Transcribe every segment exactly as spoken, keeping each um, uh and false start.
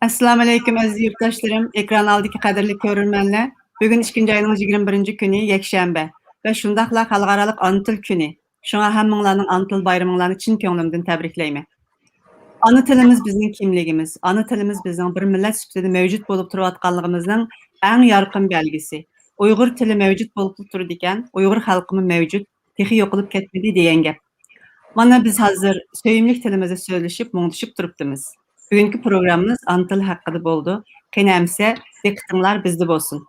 ئەسسالامۇئەلەيكۇم، ئەزىز يۇرتداشلىرىم، ئېكران ئالدىدىكى قەدىرلىك كۆرۈرمەنلەر. بۈگۈن ئىككىنچى ئاينىڭ يىگىرمە بىرىنچى كۈنى، يەكشەنبە ۋە شۇنداقلا خەلقئارالىق ئانا تىل كۈنى. شۇڭا ھەممىڭلارنىڭ ئانا تىل بايرىمىڭلارنى چىن كۆڭلۈمدىن تەبرىكلەيمەن. ئانا تىلىمىز بىزنىڭ كىملىكىمىز، ئانا تىلىمىز بىزنىڭ بىر مىللەت سۈپىتىدە مەۋجۇت بولۇپ تۇرۇۋاتقانلىقىمىزنىڭ ئەڭ يارقىن بەلگىسى. ئۇيغۇر تىلى مەۋجۇت بولۇپلا تۇرىدىكەن، ئۇيغۇر خەلقىمۇ مەۋجۇت، تېخى يوقىلىپ كەتمىدى دېگەن گەپ. مانا بىز ھازىر سۆيۈملۈك تىلىمىزدا سۆزلىشىپ، مۇڭدىشىپ تۇرۇپتىمىز. بۈگۈنكى پروگراممىمىز ئانا تىل ھەققىدە بولىدۇ. قېنى ئەمىسە، دىققىتىڭلار بىزدە بولسۇن.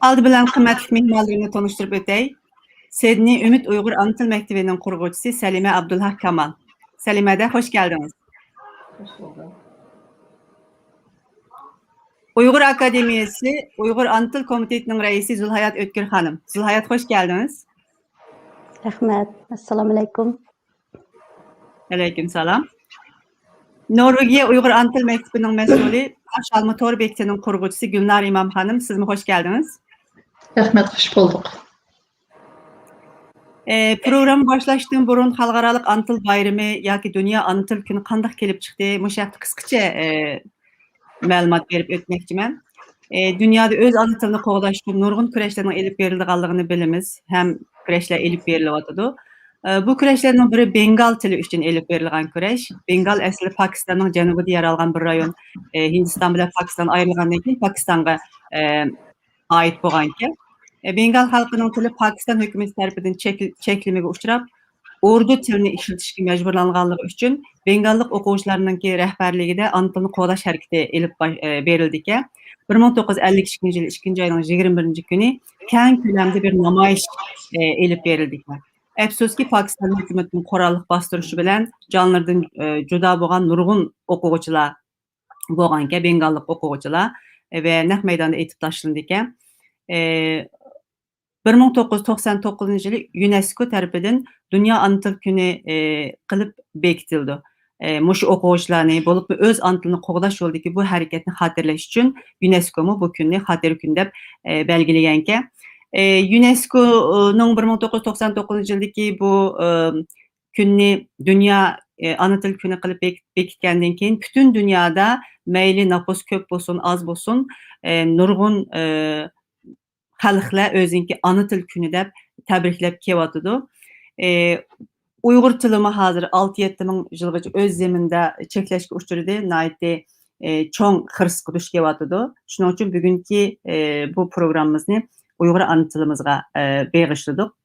ئالدى بىلەن قىممەتلىك مېھمانلىرىمنى تونۇشتۇرۇپ ئۆتەي. سىدنېي ئۈمىد ئۇيغۇر ئانا تىل مەكتىۋىنىڭ قۇرغۇچىسى سەلىمە ئابدۇلھەق كامال. سەلىمەدە، خوش كەلدىڭىز. خوش بولدۇق. ئۇيغۇر ئاكادېمىيەسى ئۇيغۇر ئانا تىل كومىتېتىنىڭ رەئىسى زۇلھايات ئۆتكۈر خانىم. زۇلھايات، خوش كەلدىڭىز. رەھمەت. ئەسسالامۇئەلەيكۇم. ئەلەيكۇم سالام. نورۋېگىيە ئۇيغۇر ئانا تىل مەكتىپىنىڭ مەسئۇلى، باش ئالما تور بېكىتىنىڭ قۇرغۇچىسى گۈلنار ئىمام خانىم، سىزمۇ خوش كەلدىڭىز. رەھمەت، خوش بولدۇق. ئە، پروگرامما باشلاشتىن بۇرۇن خەلقئارالىق ئانا تىل بايرىمى ياكى دۇنيا ئانا تىل كۈنى قانداق كېلىپ چىقتى؟ مۇشۇ ھەقتە قىسقىچە، ئە، مەلۇمات بېرىپ ئۆتمەكچىمەن. ئە، دۇنيادا ئۆز ئانا تىلىنى قوغداش ئۈچۈن نۇرغۇن كۈرەشلەرنىڭ ئېلىپ بېرىلىدىغانلىقىنى بىلىمىز ھەم كۈرەشلەر ئېلىپ بېرىلىۋاتىدۇ. ئە، بۇ كۈرەشلەرنىڭ بىرى بېنگال تىلى ئۈچۈن ئېلىپ بېرىلغان كۈرەش. بېنگال ئەسلى پاكىستاننىڭ جەنۇبىدا يەر ئالغان بىر رايون. ئە، ھىندىستان بىلەن پاكىستان ئايرىلغاندىن كېيىن پاكىستانغا، ئە، ئائىت بولغانىكەن. ئە، بېنگال خەلقىنىڭ تىلى پاكىستان ھۆكۈمىتى تەرىپىدىن چەك-، چەكلىمىگە ئۇچراپ، ئۇردۇ تىلىنى ئىشلىتىشكە مەجبۇرلانغانلىقى ئۈچۈن، بېنگاللىق ئوقۇغۇچىلارنىڭكى رەھبەرلىكىدە ئانا تىلنى قوغداش ھەرىكىتى ئېلىپ باش-، ئە، بېرىلدىكەن. بىر مىڭ توققۇز يۈز ئەللىك ئىككىنچى يىل ئىككىنچى ئاينىڭ يىگىرمە بىرىنچى كۈنى كەڭ كۆلەمدە بىر نامايىش، ئە، ئېلىپ بېرىلدىكەن. ئەپسۇسكى، پاكىستان ھۆكۈمىتىنىڭ قوراللىق باستۇرۇشى بىلەن جانلىرىدىن، ئە، جۇدا بولغان نۇرغۇن ئوقۇغۇچىلار بولغانىكەن، بېنگاللىق ئوقۇغۇچىلار ۋە نەق مەيداندا ئېتىپ تاشلىنىدىكەن. ئە، بىر مىڭ توققۇز يۈز توقسان توققۇزىنچى يىلى يۇنېسكو تەرىپىدىن دۇنيا ئانا تىل كۈنى، ئى، قىلىپ بېكىتىلىدۇ. ئى، مۇشۇ ئوقۇغۇچىلارنى، بولۇپمۇ ئۆز ئانا تىلىنى قوغداش يولىدىكى بۇ ھەرىكەتنى خاتىرىلەش ئۈچۈن يۇنېسكومۇ بۇ كۈننى خاتىرە كۈن دەپ، ئى، بەلگىلىگەنىكەن. ئى، يۇنېسكونىڭ بىر مىڭ توققۇز يۈز توقسان توققۇزىنچى يىلدىكى بۇ، ئى، كۈننى دۇنيا، ئى، ئانا تىل كۈنى قىلىپ بېكىت-، بېكىتكەندىن كېيىن، پۈتۈن دۇنيادا مەيلى نوپۇس كۆپ بولسۇن، ئاز بولسۇن، ئى، نۇرغۇن، ئى، خەلقلەر ئۆزىنىڭكى ئانا تىل كۈنى دەپ تەبرىكلەپ كېلىۋاتىدۇ. ئى، ئۇيغۇر تىلىمۇ ھازىر ئالتە يەتتە مىڭ يىلغىچە ئۆز زېمىنىدا چەكلەشكە ئۇچرىدى، ناھايىتى، ئى، چوڭ خىرىسقا دۇچ كېلىۋاتىدۇ. شۇنىڭ ئۈچۈن بۈگۈنكى، ئى، بۇ پروگراممىمىزنى ئۇيغۇر ئانا تىلىمىزغا، ئى، بېغىشلىدۇق.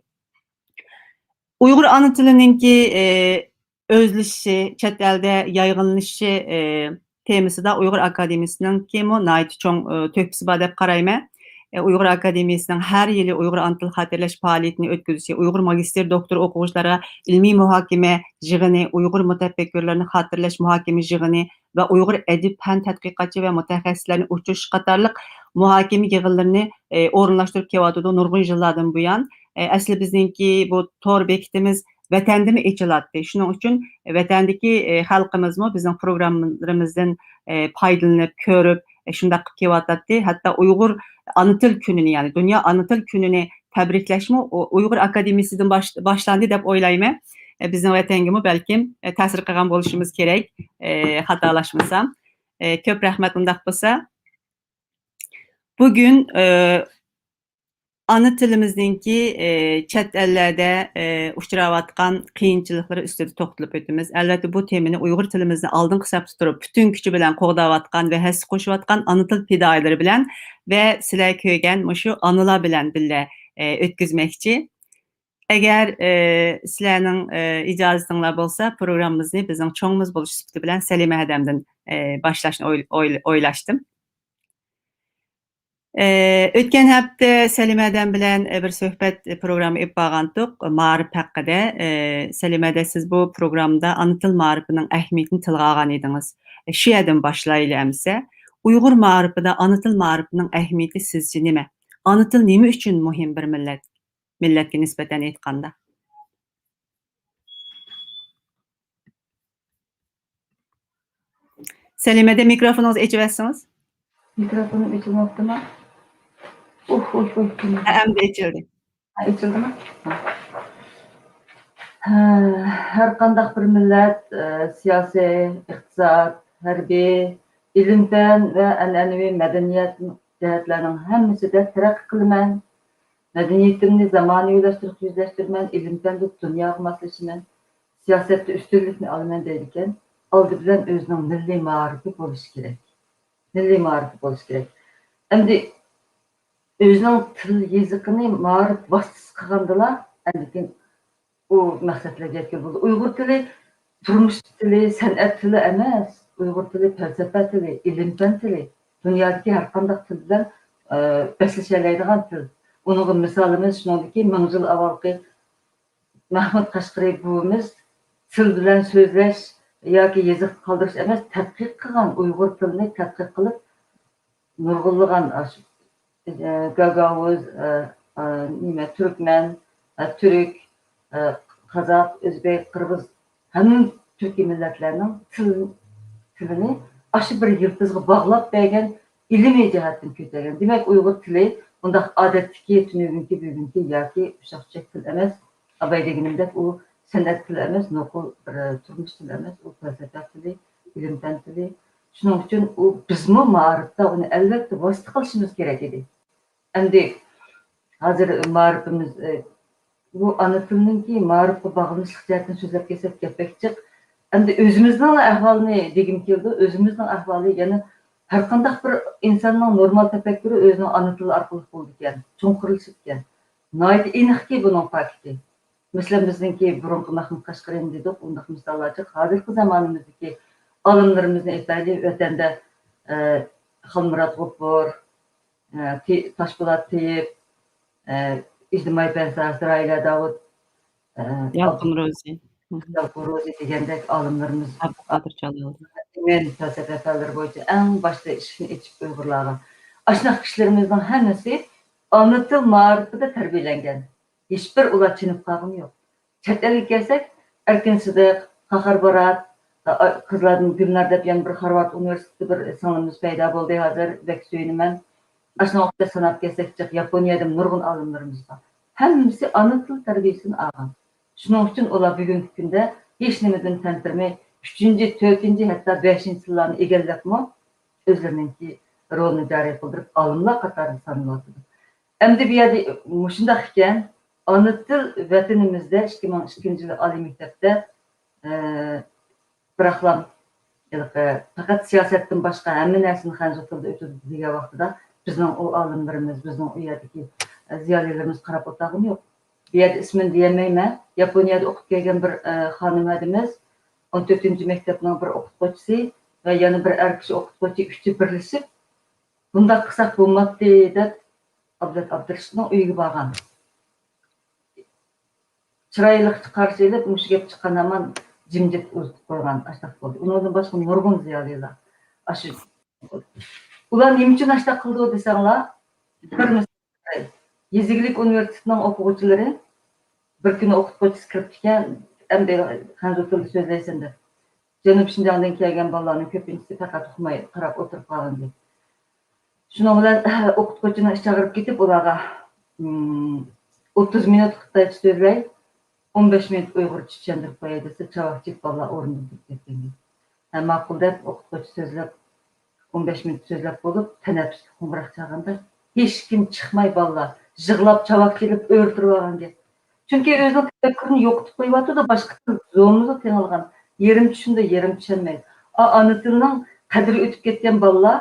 ئۇيغۇر ئانا تىلىنىڭكى، ئى، ئۆزلىشىشى، چەت ئەلدە يايغىنلىشىشى، ئى، تېمىسىدا ئۇيغۇر ئاكادېمىيىسىنىڭكىمۇ ناھايىتى چوڭ، ئى، تۆھپىسى بار دەپ قارايمەن. ئى، ئۇيغۇر ئاكادېمىيىسىنىڭ ھەر يىلى ئۇيغۇر ئانا تىل خاتىرىلەش پائالىيىتىنى ئۆتكۈزۈشى، ئۇيغۇر ماگىستىر، دوكتور ئوقۇغۇچىلارغا ئىلمىي مۇھاكىمە يىغىنى، ئۇيغۇر مۇتەپەككۇرلىرىنى خاتىرىلەش مۇھاكىمە يىغىنى ۋە ئۇيغۇر ئەدىب پەن تەتقىقاتچى ۋە مۇتەخەسسىسلەرنى ئۇچرىشىش قاتارلىق مۇھاكىمە يىغىنلىرىنى، ئى، ئورۇنلاشتۇرۇپ كېلىۋاتىدۇ نۇرغۇن يىللاردىن بۇيان. ئى، ئەسلى بىزنىڭكى بۇ تور بېكىتىمىز ۋەتەندىمۇ ئېچىلاتتى. شۇنىڭ ئۈچۈن ۋەتەندىكى، ئى، خەلقىمىزمۇ بىزنىڭ پروگراممىلىرىمىزدىن، ئى، پايدىلىنىپ، كۆرۈپ، ئى، شۇنداق قىلىپ كېلىۋاتاتتى. ھەتتا ئۇيغۇر ئانا تىل كۈنىنى، يەنى دۇنيا ئانا تىل كۈنىنى تەبرىكلەشمۇ ئۇ-، ئۇيغۇر ئاكادېمىيىسىدىن باش-، باشلاندى دەپ ئويلايمەن. ئى، بىزنىڭ ۋەتەنگىمۇ بەلكىم، ئى، تەسىر قىلغان بولۇشىمىز كېرەك، ئى، خاتالاشمىسام. ئى، كۆپ رەھمەت ئۇنداق بولسا. بۈگۈن، ئى، ئانا تىلىمىزنىڭكى، ئى، چەت ئەللەردە، ئى، ئۇچراۋاتقان قىيىنچىلىقلىرى ئۈستىدە توختىلىپ ئۆتىمىز. ئەلۋەتتە، بۇ تېمىنى ئۇيغۇر تىلىمىزنى ئالدىنقى سەپتە تۇرۇپ، پۈتۈن كۈچى بىلەن قوغداۋاتقان ۋە ھەسسە قوشۇۋاتقان ئانا تىل پىدائىيلىرى بىلەن ۋە سىلەر كۆرگەن مۇشۇ ئانىلار بىلەن بىللە، ئى، ئۆتكۈزمەكچى. ئەگەر، ئى، سىلەرنىڭ، ئى، ئىجازىتىڭلار بولسا، پروگراممىمىزنى بىزنىڭ چوڭىمىز بولۇش سۈپىتى بىلەن سەلىمە ھەدەمدىن، ئى، باشلاشنى ئوي-، ئوي-، ئويلاشتىم. ئى، ئۆتكەن ھەپتە سەلىمە ھەدەم بىلەن، ئى، بىر سۆھبەت پروگرامما ئېلىپ بارغانتۇق، مائارىپ ھەققىدە. ئى، سەلىمە ھەدە، سىز بۇ پروگرامدا ئانا تىل مائارىپىنىڭ ئەھمىيىتىنى تىلغا ئالغان ئىدىڭىز. ئى، شۇ يەردىن باشلايلى ئەمىسە. ئۇيغۇر مائارىپىدا ئانا تىل مائارىپىنىڭ ئەھمىيىتى سىزچە نېمە؟ ئانا تىل نېمە ئۈچۈن مۇھىم بىر مىللەت؟ مىللەتكە نىسبەتەن ئېيتقاندا. سەلىمەدە، مىكروفونىڭىزنى ئېچىۋەتسىڭىز. مىكروفونۇم ئېچىلماپتىما؟ ئۇھ، ئۇھ، ئۇھ. ھە، ئەمدى ئېچىلدى. ھە، ئېچىلدىما؟ ھە، ھەر قانداق بىر مىللەت، ئە، سىياسىي، ئىقتىساد، ھەربىي، ئىلىم-پەن ۋە ئەنئەنىۋى مەدەنىيەت جەھەتلەرنىڭ ھەممىسىدە تەرەققىي قىلىمەن، مەدەنىيىتىمنى زامانىۋىلاشتۇرۇشقا يۈزلەشتۈرىمەن، ئىلىم-پەندە دۇنياغا ماسلىشىمەن، سىياسەتتە ئۈستۈنلۈكنى ئالىمەن دەيدىكەن، ئالدى بىلەن ئۆزىنىڭ مىللىي مائارىپى بولۇشى كېرەك. مىللىي مائارىپى بولۇشى كېرەك. ئەمدى ئۆزىنىڭ تىل يېزىقىنى مائارىپ ۋاسىتىسى قىلغاندىلا، ئاندىن كېيىن ئۇ مەقسەتلەرگە يەتكىلى بولىدۇ. ئۇيغۇر تىلى تۇرمۇش تىلى، سەنئەت تىلى ئەمەس. ئۇيغۇر تىلى پەلسەپە تىلى، ئىلىم-پەن تىلى. دۇنيادىكى ھەر قانداق تىل بىلەن، ئە، بەسلىشەلەيدىغان تىل. ئۇنىڭغا مىسالىمىز شۇنىڭدىكى مىڭ يىل ئاۋۋالقى مەھمۇد قەشقىرى بوۋىمىز تىل بىلەن سۆزلەش ياكى يېزىقتا قالدۇرۇش ئەمەس، تەتقىق قىلغان، ئۇيغۇر تىلىنى تەتقىق قىلىپ، نۇرغۇنلىغان ئاشۇ، ئە، گاگاۋۇز، ئە، ئە، نېمە، تۈركمەن، ئە، تۈرك، ئە، قازاق، ئۆزبېك، قىرغىز، ھەممە تۈركىي مىللەتلەرنىڭ تىل-، تىلىنى ئاشۇ بىر يىلتىزغا باغلاپ بەرگەن، ئىلمىي جەھەتتىن كۆتۈرگەن. دېمەك، ئۇيغۇر تىلى ئۇنداق ئادەتتىكى تۈنۈگۈنكى، بۈگۈنكى ياكى ئۇششاق-چۈششەك تىل ئەمەس. ئاباي دېگىنىمدەك، ئۇ سەنئەت تىلى ئەمەس، نوقۇل بىر تۇرمۇش تىلى ئەمەس، ئۇ پەلسەپە تىلى، ئىلىم-پەن تىلى. شۇنىڭ ئۈچۈن ئۇ، بىزمۇ مائارىپتا ئۇنى ئەلۋەتتە ۋاسىتە قىلىشىمىز كېرەك ئىدى. ئەمدى ھازىر مائارىپىمىز، ئى، بۇ ئانا تىلنىڭكى مائارىپقا باغلىنىشلىق جەھەتتىن سۆزلەپ كەتسەك گەپ بەك جىق. ئەمدى ئۆزىمىزنىڭلا ئەھۋالىنى دېگۈم كېلىدۇ. ئۆزىمىزنىڭ ئەھۋالى يەنە ھەر قانداق بىر ئىنساننىڭ نورمال تەپەككۇرى ئۆزىنىڭ ئانا تىلى ئارقىلىق بولىدىكەن، چوڭقۇرلىشىدىكەن. ناھايىتى ئېنىقكى بۇنىڭ پاكىتى. مەسىلەن، بىزنىڭكى بۇرۇنقى مەھمۇد قەشقىرىنى دېدۇق، ئۇنداق مىساللار جىق. ھازىرقى زامانىمىزدىكى ئالىملىرىمىزنى ئېيتايلى، ۋەتەندە، ئە، خالمۇرات غوپۇر، ئە، تى-، تاشپولات تېيىپ، ئە، ئىجتىمائىي پەن ساھەسىدە راھىلە داۋۇت، ئە، يالقۇن روزى. يالقۇن روزى دېگەندەك ئالىملىرىمىز، ئابدۇقادىر جالال. ئىلمىي پەلسەپە پەنلىرى بويىچە ئەڭ باشتا ئىشىكنى ئېچىپ ئۇيغۇرلارغا. ئاشۇنداق كىشىلىرىمىزنىڭ ھەممىسى ئانا تىل مائارىپىدا تەربىيەلەنگەن. ھېچبىر ئۇلار چېنىپ قالغىنى يوق. چەت ئەلگە كەلسەك، ئەركىن سىدىق، قاھار بارات، ئا-، قىزلاردىن گۈلنار دەپ يەنە بىر خارۋارد ئۇنىۋېرسىتېتىدا بىر سىڭلىمىز پەيدا بولدى ھازىر، بەك سۆيۈنىمەن. ئاشۇنىڭغا ئوخشاش ساناپ كەلسەك جىق، ياپونىيەدىمۇ نۇرغۇن ئالىملىرىمىز بار. ھەممىسى ئانا تىل تەربىيەسىنى ئالغان. شۇنىڭ ئۈچۈن ئۇلار بۈگۈنكى كۈندە ھېچنېمىدىن تەمتىرىمەي، ئۈچىنچى، تۆتىنچى، ھەتتا بەشىنچى تىللارنى ئىگىلەپمۇ، ئۆزلىرىنىڭكى رولىنى جارى قىلدۇرۇپ، ئالىملار قاتارىدا سانىلىۋاتىدۇ. ئەمدى بۇ يەردە مۇشۇنداق ئىكەن، ئانا تىل ۋەتىنىمىزدە ئىككى مىڭ ئىككىنچى يىلى ئالىي مەكتەپتە، ئە، بىراقلا ھېلىقى پەقەت سىياسەتتىن باشقا ھەممە نەرسىنى خەنزۇ تىلدا ئۆتىدۇ دېگەن ۋاقتىدا، بىزنىڭ ئۇ ئالىملىرىمىز، بىزنىڭ ئۇ يەردىكى، ئە، زىيالىيلىرىمىز قاراپ ئولتۇرغىنى يوق. بۇ يەردە ئىسمىنى دېيەلمەيمەن. ياپونىيەدە ئوقۇپ كەلگەن بىر، ئە، خانىم ھەدىمىز، ئون تۆتىنچى مەكتەپنىڭ بىر ئوقۇتقۇچىسى ۋە يەنە بىر ئەر كىشى ئوقۇتقۇچى ئۈچى بىرلىشىپ، بۇنداق قىلساق بولمايتتى دەپ، ئابلەت ئابدۇرېشىتنىڭ ئۆيىگە بارغان. چىرايلىقچە قارشى ئېلىپ، مۇشۇ گەپ چىققان ھامان جىمجىت ئۇزىتىپ قويغان، ئاشتاق بولدى. ئۇنىڭدىن باشقا نۇرغۇن زىيالىيلار ئاشۇ. ئۇلار نېمە ئۈچۈن ئاشتاق قىلىدۇ دېسەڭلار، بىر مىسال، يېزا ئىگىلىك ئۇنىۋېرسىتېتىنىڭ ئوقۇغۇچىلىرى بىر كۈنى ئوقۇتقۇچىسى كىرىپتىكەن، ئەمدى خەنزۇ تىلىدا سۆزلەيسەن دەپ. جەنۇب شىنجاڭدىن كەلگەن بالىلارنىڭ كۆپىنچىسى پەقەت ئۇقماي قاراپ ئولتۇرۇپ قالغان گەپ. شۇنىڭ بىلەن ئوقۇتقۇچىنىڭ ئىچى ئاغرىپ كېتىپ، ئۇلارغا، ئىم، ئوتتۇز مىنۇت خىتايچە سۆزلەي، ئون بەش مىنۇت ئۇيغۇرچە چۈشەندۈرۈپ قوياي دېسە، چاۋاك چېلىپ بالىلار ئورنىدىن تۇرۇپ كەتكەن گەپ. ھە، ماقۇل دەپ ئوقۇتقۇچى سۆزلەپ، ئون بەش مىنۇت سۆزلەپ بولۇپ، تەنەپپۇسكە قوڭغۇراق چالغاندا، ھېچكىم چىقماي بالىلار يىغلاپ، چاۋاك چېلىپ ئۆرە تۇرۇۋالغان گەپ. چۈنكى ئۆزىنىڭ تەپەككۇرىنى يوقىتىپ قويۇۋاتىدۇ، باشقا تىل زومىزو تېڭىلغان. يېرىم چۈشىنىدۇ، يېرىم چۈشەنمەيدۇ. ئا، ئانا تىلنىڭ قەدرى ئۆتۈپ كەتكەن بالىلار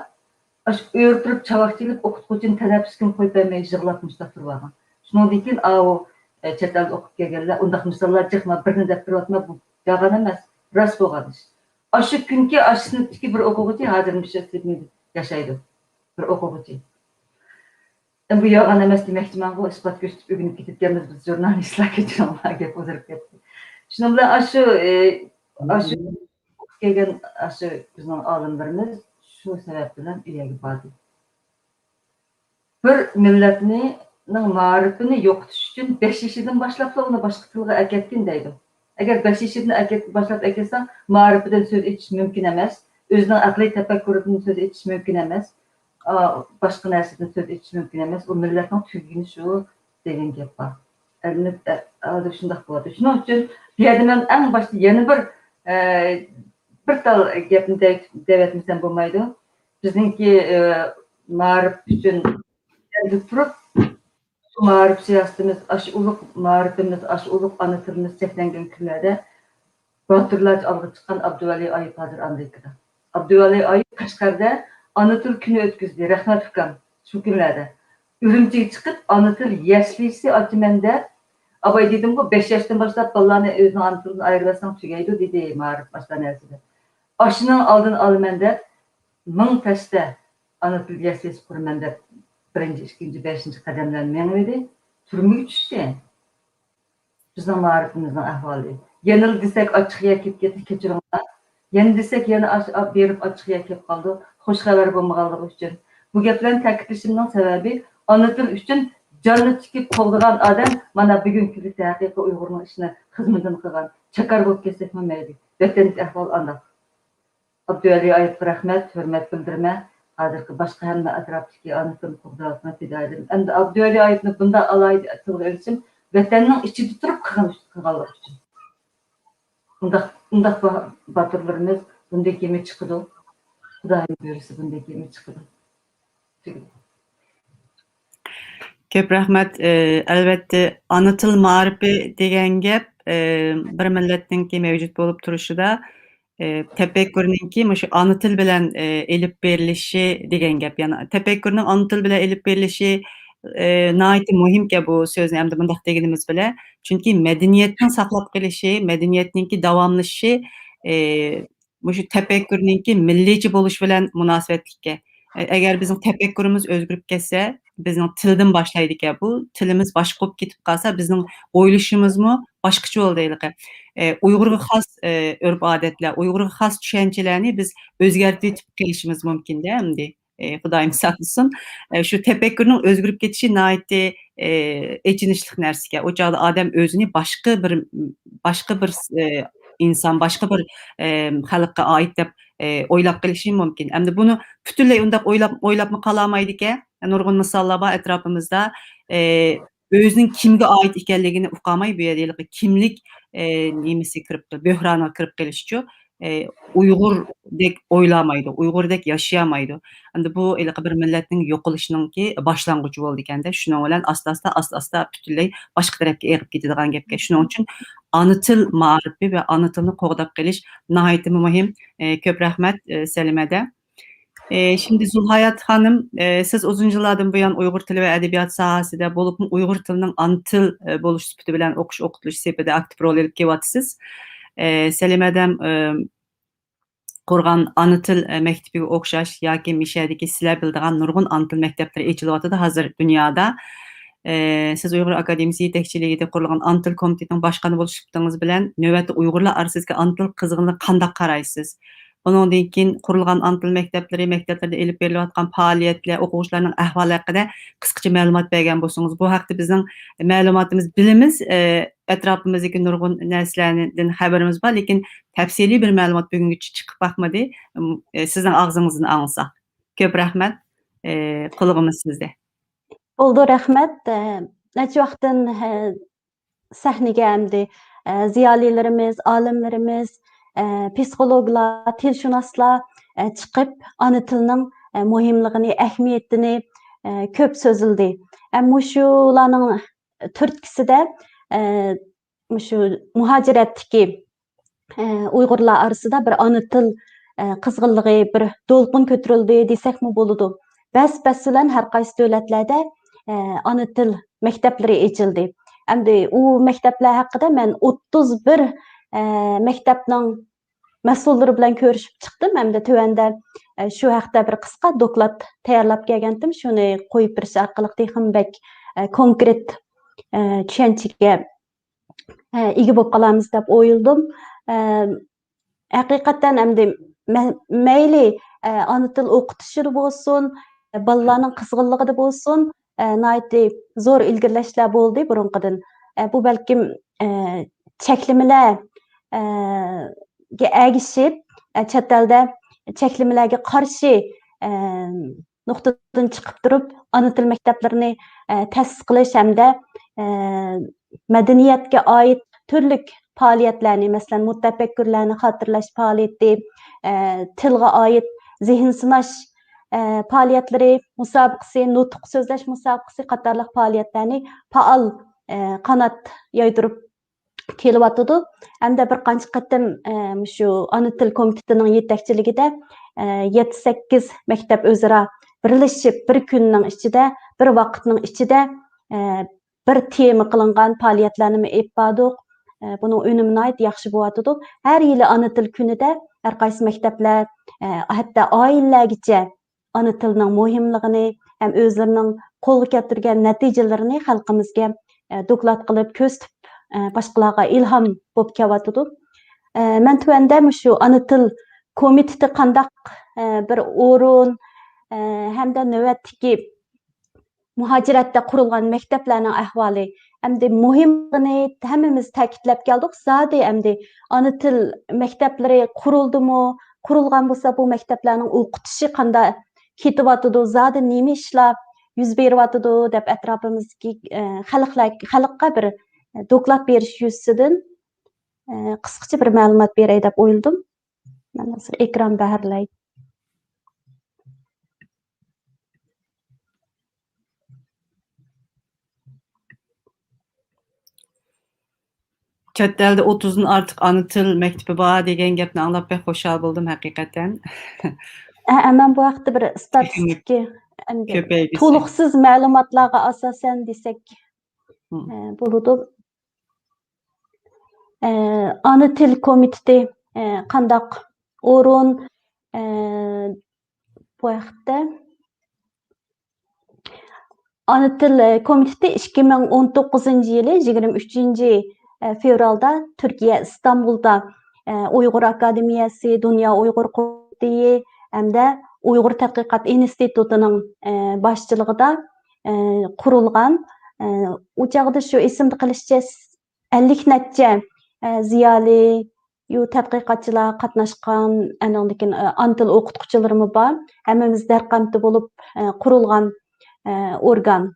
ئاشۇ ئۆرە تۇرۇپ چاۋاك چېلىپ ئوقۇتقۇچىنى تەنەپپۇسكىمۇ قويۇپ بەرمەي يىغلاپ مۇشۇنداق تۇرۇۋالغان. شۇنىڭدىن كېيىن ئاۋۇ، ئە، چەت ئەلدە ئوقۇپ كەلگەنلەر ئۇنداق مىساللار جىق، مەن بىرنى دەپ تۇرۇۋاتىمەن، بۇ يالغان ئەمەس، راست بولغان ئىش. ئاشۇ كۈنكى ئاشۇ سىنىپتىكى بىر ئوقۇغۇچى ھازىر مۇشۇ سىدنېيدا ياشايدۇ. بىر ئوقۇغۇچى. بۇ يالغان ئەمەس دېمەكچىمەنغۇ، ئىسپات كۆرسىتىپ ئۆگىنىپ كېتىپكەنمىز بىز ژۇرنالىستلار، كەچۈرۈڭلار، گەپ ئۇزىرىپ كەتتى. شۇنىڭ بىلەن ئاشۇ، ئى، ئاشۇ ئوقۇپ كەلگەن ئاشۇ بىزنىڭ ئالىملىرىمىز شۇ سەۋەب بىلەن ئۇ يەرگە باردى. بىر مىللەتنىڭ مائارىپىنى يوقىتىش ئۈچۈن بەش يېشىدىن باشلاپلا ئۇنى باشقا تىلغا ئەكەتكىن دەيدۇ. ئەگەر بەش يېشىدىن ئەكەت-، باشلاپ ئەكەتسەڭ، مائارىپىدىن سۆز ئېچىش مۇمكىن ئەمەس، ئۆزىنىڭ ئەقلىي تەپەككۇرىدىن سۆز ئېچىش مۇمكىن ئەمەس، ئا، باشقا نەرسىدىن سۆز ئېچىش مۇمكىن ئەمەس. ئۇ مىللەتنىڭ تۈگىگىنى شۇ دېگەن گەپ بار. ئەلمەت-، ئە، ھازىر شۇنداق بولۇۋاتىدۇ. شۇنىڭ ئۈچۈن بۇ يەردە مەن ئەڭ باشتا يەنە بىر، ئە، بىر تال گەپنى دەي-، دەۋەتمىسەم بولمايدۇ. بىزنىڭكى، ئى، مائارىپ ئۈچۈن يەردە تۇرۇپ، شۇ مائارىپ سىياسىتىمىز، ئاشۇ ئۇلۇغ مائارىپىمىز، ئاشۇ ئۇلۇغ ئانا تىلىمىز چەكلەنگەن كۈنلەردە باتۇرلارچە ئالغا چىققان ئابدۇۋەلى ئايۇپ ھازىر ئامېرىكىدا. ئابدۇۋەلى ئايۇپ قەشقەردە ئانا تىل كۈنى ئۆتكۈزدى. رەھمەت، ئۇكام، شۇ كۈنلەردە. ئۈرۈمچىگە چىقىپ، ئانا تىل يەسلىسى ئاچىمەن دەپ، ئاباي دېدىمغۇ، بەش ياشتىن باشلاپ بالىلارنى ئۆزىنىڭ ئانا تىلىدىن ئايرىۋەتسەڭ تۈگەيدۇ، دېدى مائارىپ ئاشۇنداق نەرسىدە. ئاشۇنىڭ ئالدىنى ئالىمەن دەپ، مىڭ تەستە ئانا تىل يەسلىسى قۇرىمەن دەپ، بىرىنچى، ئىككىنچى، بەشىنچى قەدەملەرنى مېڭىۋىدى. تۈرمىگە چۈشتى. بىزنىڭ مائارىپىمىزنىڭ ئەھۋالى. يەنىلا دېسەك، ئاچچىق يەر كېلىپ كەتتى، كېچۈرۈڭلار. يەنە دېسەك، يەنە ئاش-، ئاپ بېرىپ ئاچچىق يەر كېلىپ قالىدۇ. خوش خەۋەر بولمىغانلىقى ئۈچۈن. بۇ گەپلەرنى تەكىتلىشىمنىڭ سەۋەبى، ئانا تىل ئۈچۈن جاننى تىكىپ قوغدىغان ئادەم مانا بۈگۈنكى كۈندە ھەقىقىي ئۇيغۇرنىڭ ئىشىنى، خىزمىتىنى قىلغان. چاكار بولۇپ كەتسەكمۇ مەيلى. ۋەتەندىكى ئەھۋال ئانداق. ئابدۇۋەلى ئايۇپقا رەھمەت، ھۆرمەت بىلدۈرىمەن. ھازىرقى باشقا ھەممە ئەتراپتىكى ئانا تىلنى قوغداۋاتقان پىدائىيلىرىم. ئەمدى ئابدۇۋەلى ئايۇپنى بۇنداق ئالاھىدە تىلغا ئېلىشىم ۋەتەننىڭ ئىچىدە تۇرۇپ قىلغان، قىلغانلىقى ئۈچۈن. ئۇنداق، ئۇنداق با-، باتۇرلىرىمىز بۇندىن كېيىنمۇ چىقىدۇ. خۇدايىم بۇيرۇسا بۇندىن كېيىنمۇ چىقىدۇ. تۈگىدى. كۆپ رەھمەت. ئە، ئەلۋەتتە، ئانا تىل مائارىپى دېگەن گەپ، ئە، بىر مىللەتنىڭكى مەۋجۇت بولۇپ تۇرۇشىدا، ئە، تەپەككۇرنىڭكى مۇشۇ ئانا تىل بىلەن، ئە، ئېلىپ بېرىلىشى دېگەن گەپ. يەنى تەپەككۇرنىڭ ئانا تىل بىلەن ئېلىپ بېرىلىشى، ئە، ناھايىتى مۇھىمكەن بۇ سۆزنى ئەمدى مۇنداق دېگىنىمىز بىلەن. چۈنكى مەدەنىيەتنىڭ ساقلاپ قېلىشى، مەدەنىيەتنىڭكى داۋاملىشىشى، ئە، مۇشۇ تەپەككۇرنىڭكى مىللىيچە بولۇش بىلەن مۇناسىۋەتلىككەن. ئە-، ئەگەر بىزنىڭ تەپەككۇرىمىز ئۆزگىرىپ كەتسە، بىزنىڭ تىلدىن باشلايدىكەن بۇ. تىلىمىز باشقا بولۇپ كېتىپ قالسا، بىزنىڭ ئويلىشىمىزمۇ باشقىچە بولىدۇ ھېلىقى. ئە، ئۇيغۇرغا خاس، ئە، ئۆرپ-ئادەتلەر، ئۇيغۇرغا خاس چۈشەنچىلەرنى بىز ئۆزگەرتىۋېتىپ قېلىشىمىز مۇمكىن-دە ئەمدى. ئە، خۇدايىم ساقلىسۇن. ئە، شۇ تەپەككۇرنىڭ ئۆزگىرىپ كېتىشى ناھايىتى، ئە، ئېچىنىشلىق نەرسىكەن. ئۇ چاغدا ئادەم ئۆزىنى باشقا بىر، باشقا بىر، ئە، ئىنسان، باشقا بىر، ئە، خەلققە ئائىت دەپ، ئە، ئويلاپ قېلىشى مۇمكىن. ئەمدى بۇنى پۈتۈنلەي ئۇنداق ئويلاپ، ئويلاپمۇ قالالمايدىكەن. نۇرغۇن مىساللار بار ئەتراپىمىزدا. ئە، ئۆزىنىڭ كىمگە ئائىت ئىكەنلىكىنى ئۇقالماي، بۇ يەردە ھېلىقى كىملىك، ئە، نېمىسى كىرىپ، بۆھرانىغا كىرىپ قېلىشىچۇ. ئە، ئۇيغۇردەك ئويلىمايدۇ، ئۇيغۇردەك ياشىيالمايدۇ. ئەمدى بۇ ھېلىقى بىر مىللەتنىڭ يوقىلىشىنىڭكى باشلانغۇچى بولىدىكەن-دە، شۇنىڭ بىلەن ئاستا-ئاستا، ئاستا-ئاستا پۈتۈنلەي باشقا تەرەپكە ئېغىپ كېتىدىغان گەپكەن. شۇنىڭ ئۈچۈن ئانا تىل مائارىپى ۋە ئانا تىلنى قوغداپ قېلىش ناھايىتىمۇ مۇھىم. ئە، كۆپ رەھمەت، ئە، سەلىمەدە. ئى، شىمدى زۇلھايات خانىم، ئى، سىز ئۇزۇن يىللاردىن بۇيان ئۇيغۇر تىلى ۋە ئەدەبىيات ساھەسىدە، بولۇپمۇ ئۇيغۇر تىلىنىڭ ئانا تىل، ئى، بولۇش سۈپىتى بىلەن ئوقۇش ئوقۇتۇش سېپىدە ئاكتىپ رول ئېلىپ كېلىۋاتىسىز. ئى، سەلىمە ھەدەم، ئى، قۇرغان ئانا تىل، ئى، مەكتىپىگە ئوخشاش ياكى مىشەدىكى سىلەر بىلىدىغان نۇرغۇن ئانا تىل مەكتەپلىرى ئېچىلىۋاتىدۇ ھازىر دۇنيادا. ئى، سىز ئۇيغۇر ئاكادېمىيىسى يېتەكچىلىكىدە قۇرۇلغان ئانا تىل كومىتېتىنىڭ باشقانى بولۇش سۈپىتىڭىز بىلەن نۆۋەتتە ئۇيغۇرلار ئارىسىدىكى ئانا تىل قىزغىنلىقىغا قانداق قارايسىز؟ ئۇنىڭدىن كېيىن قۇرۇلغان ئانا تىل مەكتەپلىرى، مەكتەپلەردە ئېلىپ بېرىلىۋاتقان پائالىيەتلەر، ئوقۇغۇچىلارنىڭ ئەھۋالى ھەققىدە قىسقىچە مەلۇمات بەرگەن بولسىڭىز. بۇ ھەقتە بىزنىڭ مەلۇماتىمىز، بىلىمىز، ئە، ئەتراپىمىزدىكى نۇرغۇن نەرسىلەردىن خەۋىرىمىز بار، لېكىن تەپسىلىي بىر مەلۇمات بۈگۈنگىچە چىقىپ باقمىدى. ئىم، ئە، سىزنىڭ ئاغزىڭىزدىن ئاڭلىساق. كۆپ رەھمەت. ئە، قۇلىقىمىز سىزدە. بولدى، رەھمەت. ئە، نەچچە ۋاقىتتىن، ئە، سەھنىگە ئەمدى، ئە، زىيالىيلىرىمىز، ئالىملىرىمىز، ئە، پسىخولوگلار، تىلشۇناسلار، ئە، چىقىپ، ئانا تىلنىڭ، ئە، مۇھىملىقىنى، ئەھمىيىتىنى، ئە، كۆپ سۆزلىدى. ئە، مۇشۇلارنىڭ تۈرتكىسىدە، ئە، مۇشۇ مۇھاجىرەتتىكى، ئە، ئۇيغۇرلار ئارىسىدا بىر ئانا تىل، ئە، قىزغىنلىقى، بىر دولقۇن كۆتۈرۈلدى دېسەكمۇ بولىدۇ. بەس-بەس بىلەن ھەر قايسى دۆلەتلەردە، ئە، ئانا تىل مەكتەپلىرى ئېچىلدى. ئەمدى ئۇ مەكتەپلەر ھەققىدە مەن ئوتتۇز بىر، ئە، مەكتەپنىڭ مەسئۇللىرى بىلەن كۆرۈشۈپ چىقتىم ھەمدە تۆۋەندە، ئە، شۇ ھەقتە بىر قىسقا دوكلات تەييارلاپ كەلگەنتىم. شۇنى قويۇپ بېرىش ئارقىلىق تېخىمۇ بەك، ئە، كونكرېت، ئە، چۈشەنچىگە، ئە، ئىگە بولۇپ قالارمىز دەپ ئويلىدىم. ئە، ھەقىقەتەن ئەمدى مە-، مەيلى، ئە، ئانا تىل ئوقۇتۇشىدا بولسۇن، بالىلارنىڭ قىزغىنلىقىدا بولسۇن، ئە، ناھايىتى زور ئىلگىرىلەشلەر بولدى بۇرۇنقىدىن. ئە، بۇ بەلكىم، ئە، چەكلىمىلەر، ئە، گە ئەگىشىپ، ئە، چەت ئەلدە چەكلىمىلەرگە قارشى، ئە، نۇقتىدىن چىقىپ تۇرۇپ، ئانا تىل مەكتەپلىرىنى، ئە، تەسىس قىلىش ھەمدە، ئە، مەدەنىيەتكە ئائىت تۈرلۈك پائالىيەتلەرنى، مەسىلەن، مۇتەپەككۇرلارنى خاتىرىلەش پائالىيىتى، ئە، تىلغا ئائىت زېھىن سىناش، ئە، پائالىيەتلىرى مۇسابىقىسى، نۇتۇق سۆزلەش مۇسابىقىسى قاتارلىق پائالىيەتلەرنى پائال، ئە، قانات يايدۇرۇپ كېلىۋاتىدۇ. ھەمدە بىر قانچە قېتىم، ئە، مۇشۇ ئانا تىل كومىتېتىنىڭ يېتەكچىلىكىدە، ئە، يەتتە، سەككىز مەكتەپ ئۆزئارا بىرلىشىپ، بىر كۈننىڭ ئىچىدە، بىر ۋاقىتنىڭ ئىچىدە، ئە، بىر تېما قىلىنغان پائالىيەتلەرنىمۇ ئېلىپ باردۇق. ئە، بۇنىڭ ئۈنۈمى ناھايىتى ياخشى بولۇۋاتىدۇ. ھەر يىلى ئانا تىل كۈنىدە ھەر قايسى مەكتەپلەر، ئە، ھەتتا ئائىلىلەرگىچە ئانا تىلنىڭ مۇھىملىقىنى ھەم ئۆزلىرىنىڭ قولغا كەلتۈرگەن نەتىجىلىرىنى خەلقىمىزگە، ئە، دوكلات قىلىپ كۆرسىتىپ، ئە، باشقىلارغا ئىلھام بولۇپ كېلىۋاتىدۇ. ئە، مەن تۆۋەندە مۇشۇ ئانا تىل كومىتېتى قانداق، ئە، بىر ئورۇن، ئە، ھەمدە نۆۋەتتىكى مۇھاجىرەتتە قۇرۇلغان مەكتەپلەرنىڭ ئەھۋالى، ئەمدى مۇھىملىقىنى ھەممىمىز تەكىتلەپ كەلدۇق. زادى ئەمدى ئانا تىل مەكتەپلىرى قۇرۇلدىمۇ؟ قۇرۇلغان بولسا، بۇ مەكتەپلەرنىڭ ئوقۇتۇشى قانداق كېتىۋاتىدۇ؟ زادى نېمە ئىشلار يۈز بېرىۋاتىدۇ دەپ ئەتراپىمىزدىكى، ئە، خەلقلەر، خەلققە بىر دوكلات بېرىش يۈزىسىدىن، ئە، قىسقىچە بىر مەلۇمات بېرەي دەپ ئويلىدىم. مەن ھازىر ئېكران بەھرلەي. چەت ئەلدە ئوتتۇزدىن ئارتۇق ئانا تىل مەكتىپى بار دېگەن گەپنى ئاڭلاپ بەك خۇشال بولدۇم ھەقىقەتەن. ھە، مەن بۇ ھەقتە بىر تېخىمۇ ئىستاتىستىكا، ئەمدى كۆپەيگۈسى. تولۇقسىز مەلۇماتلارغا ئاساسەن دېسەك، مم. ئە، بولىدۇ. ئە، ئانا تىل كومىتېتى، ئە، قانداق ئورۇن، ئە، بۇ ھەقتە ئانا تىل، ئە، كومىتېتى ئىككى مىڭ ئون توققۇزىنچى يىلى يىگىرمە ئۈچىنچى، ئە، فېۋرالدا تۈركىيە ئىستانبۇلدا، ئە، ئۇيغۇر ئاكادېمىيەسى، دۇنيا ئۇيغۇر قۇرۇلتىيى ھەمدە ئۇيغۇر تەتقىقات ئىنستىتۇتىنىڭ، ئە، باشچىلىقىدا، ئە، قۇرۇلغان. ئە، ئۇ چاغدا شۇ ئېسىمدە قېلىشىچە ئەللىك نەچچە، ئە، زىيالىي، يۇ تەتقىقاتچىلار قاتناشقان، ئاندىن كېيىن، ئە، ئانا تىل ئوقۇتقۇچىلىرىمۇ بار. ھەممىمىز دەرقەمىتى بولۇپ، ئە، قۇرۇلغان، ئە، ئورگان.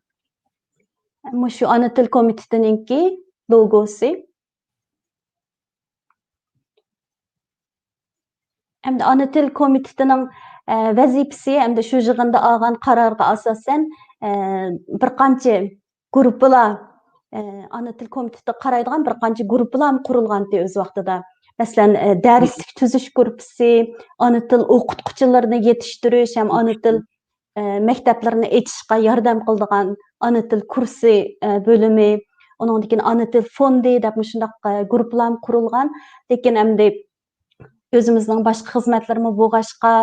مۇشۇ ئانا تىل كومىتېتىنىڭكى لوگوسى. ئەمدى ئانا تىل كومىتېتىنىڭ، ئە، ۋەزىپىسى ھەمدە شۇ يىغىندا ئالغان قارارغا ئاساسەن، ئە، بىر قانچە گۇرۇپپىلار، ئە، ئانا تىل كومىتېتىغا قارايدىغان بىر قانچە گۇرۇپپىلارمۇ قۇرۇلغانتى ئۆز ۋاقتىدا. مەسىلەن، ئە، دەرسلىك تۈزۈش گۇرۇپپىسى، ئانا تىل ئوقۇتقۇچىلىرىنى يېتىشتۈرۈش ھەم ئانا تىل، ئە، مەكتەپلىرىنى ئېچىشقا ياردەم قىلىدىغان ئانا تىل كۇرسى، ئە، بۆلۈمى، ئۇنىڭدىن كېيىن ئانا تىل فوندى دەپ مۇشۇنداق، ئە، گۇرۇپپىلارمۇ قۇرۇلغان. لېكىن ئەمدى ئۆزىمىزنىڭ باشقا خىزمەتلىرىمۇ بولغاچقا،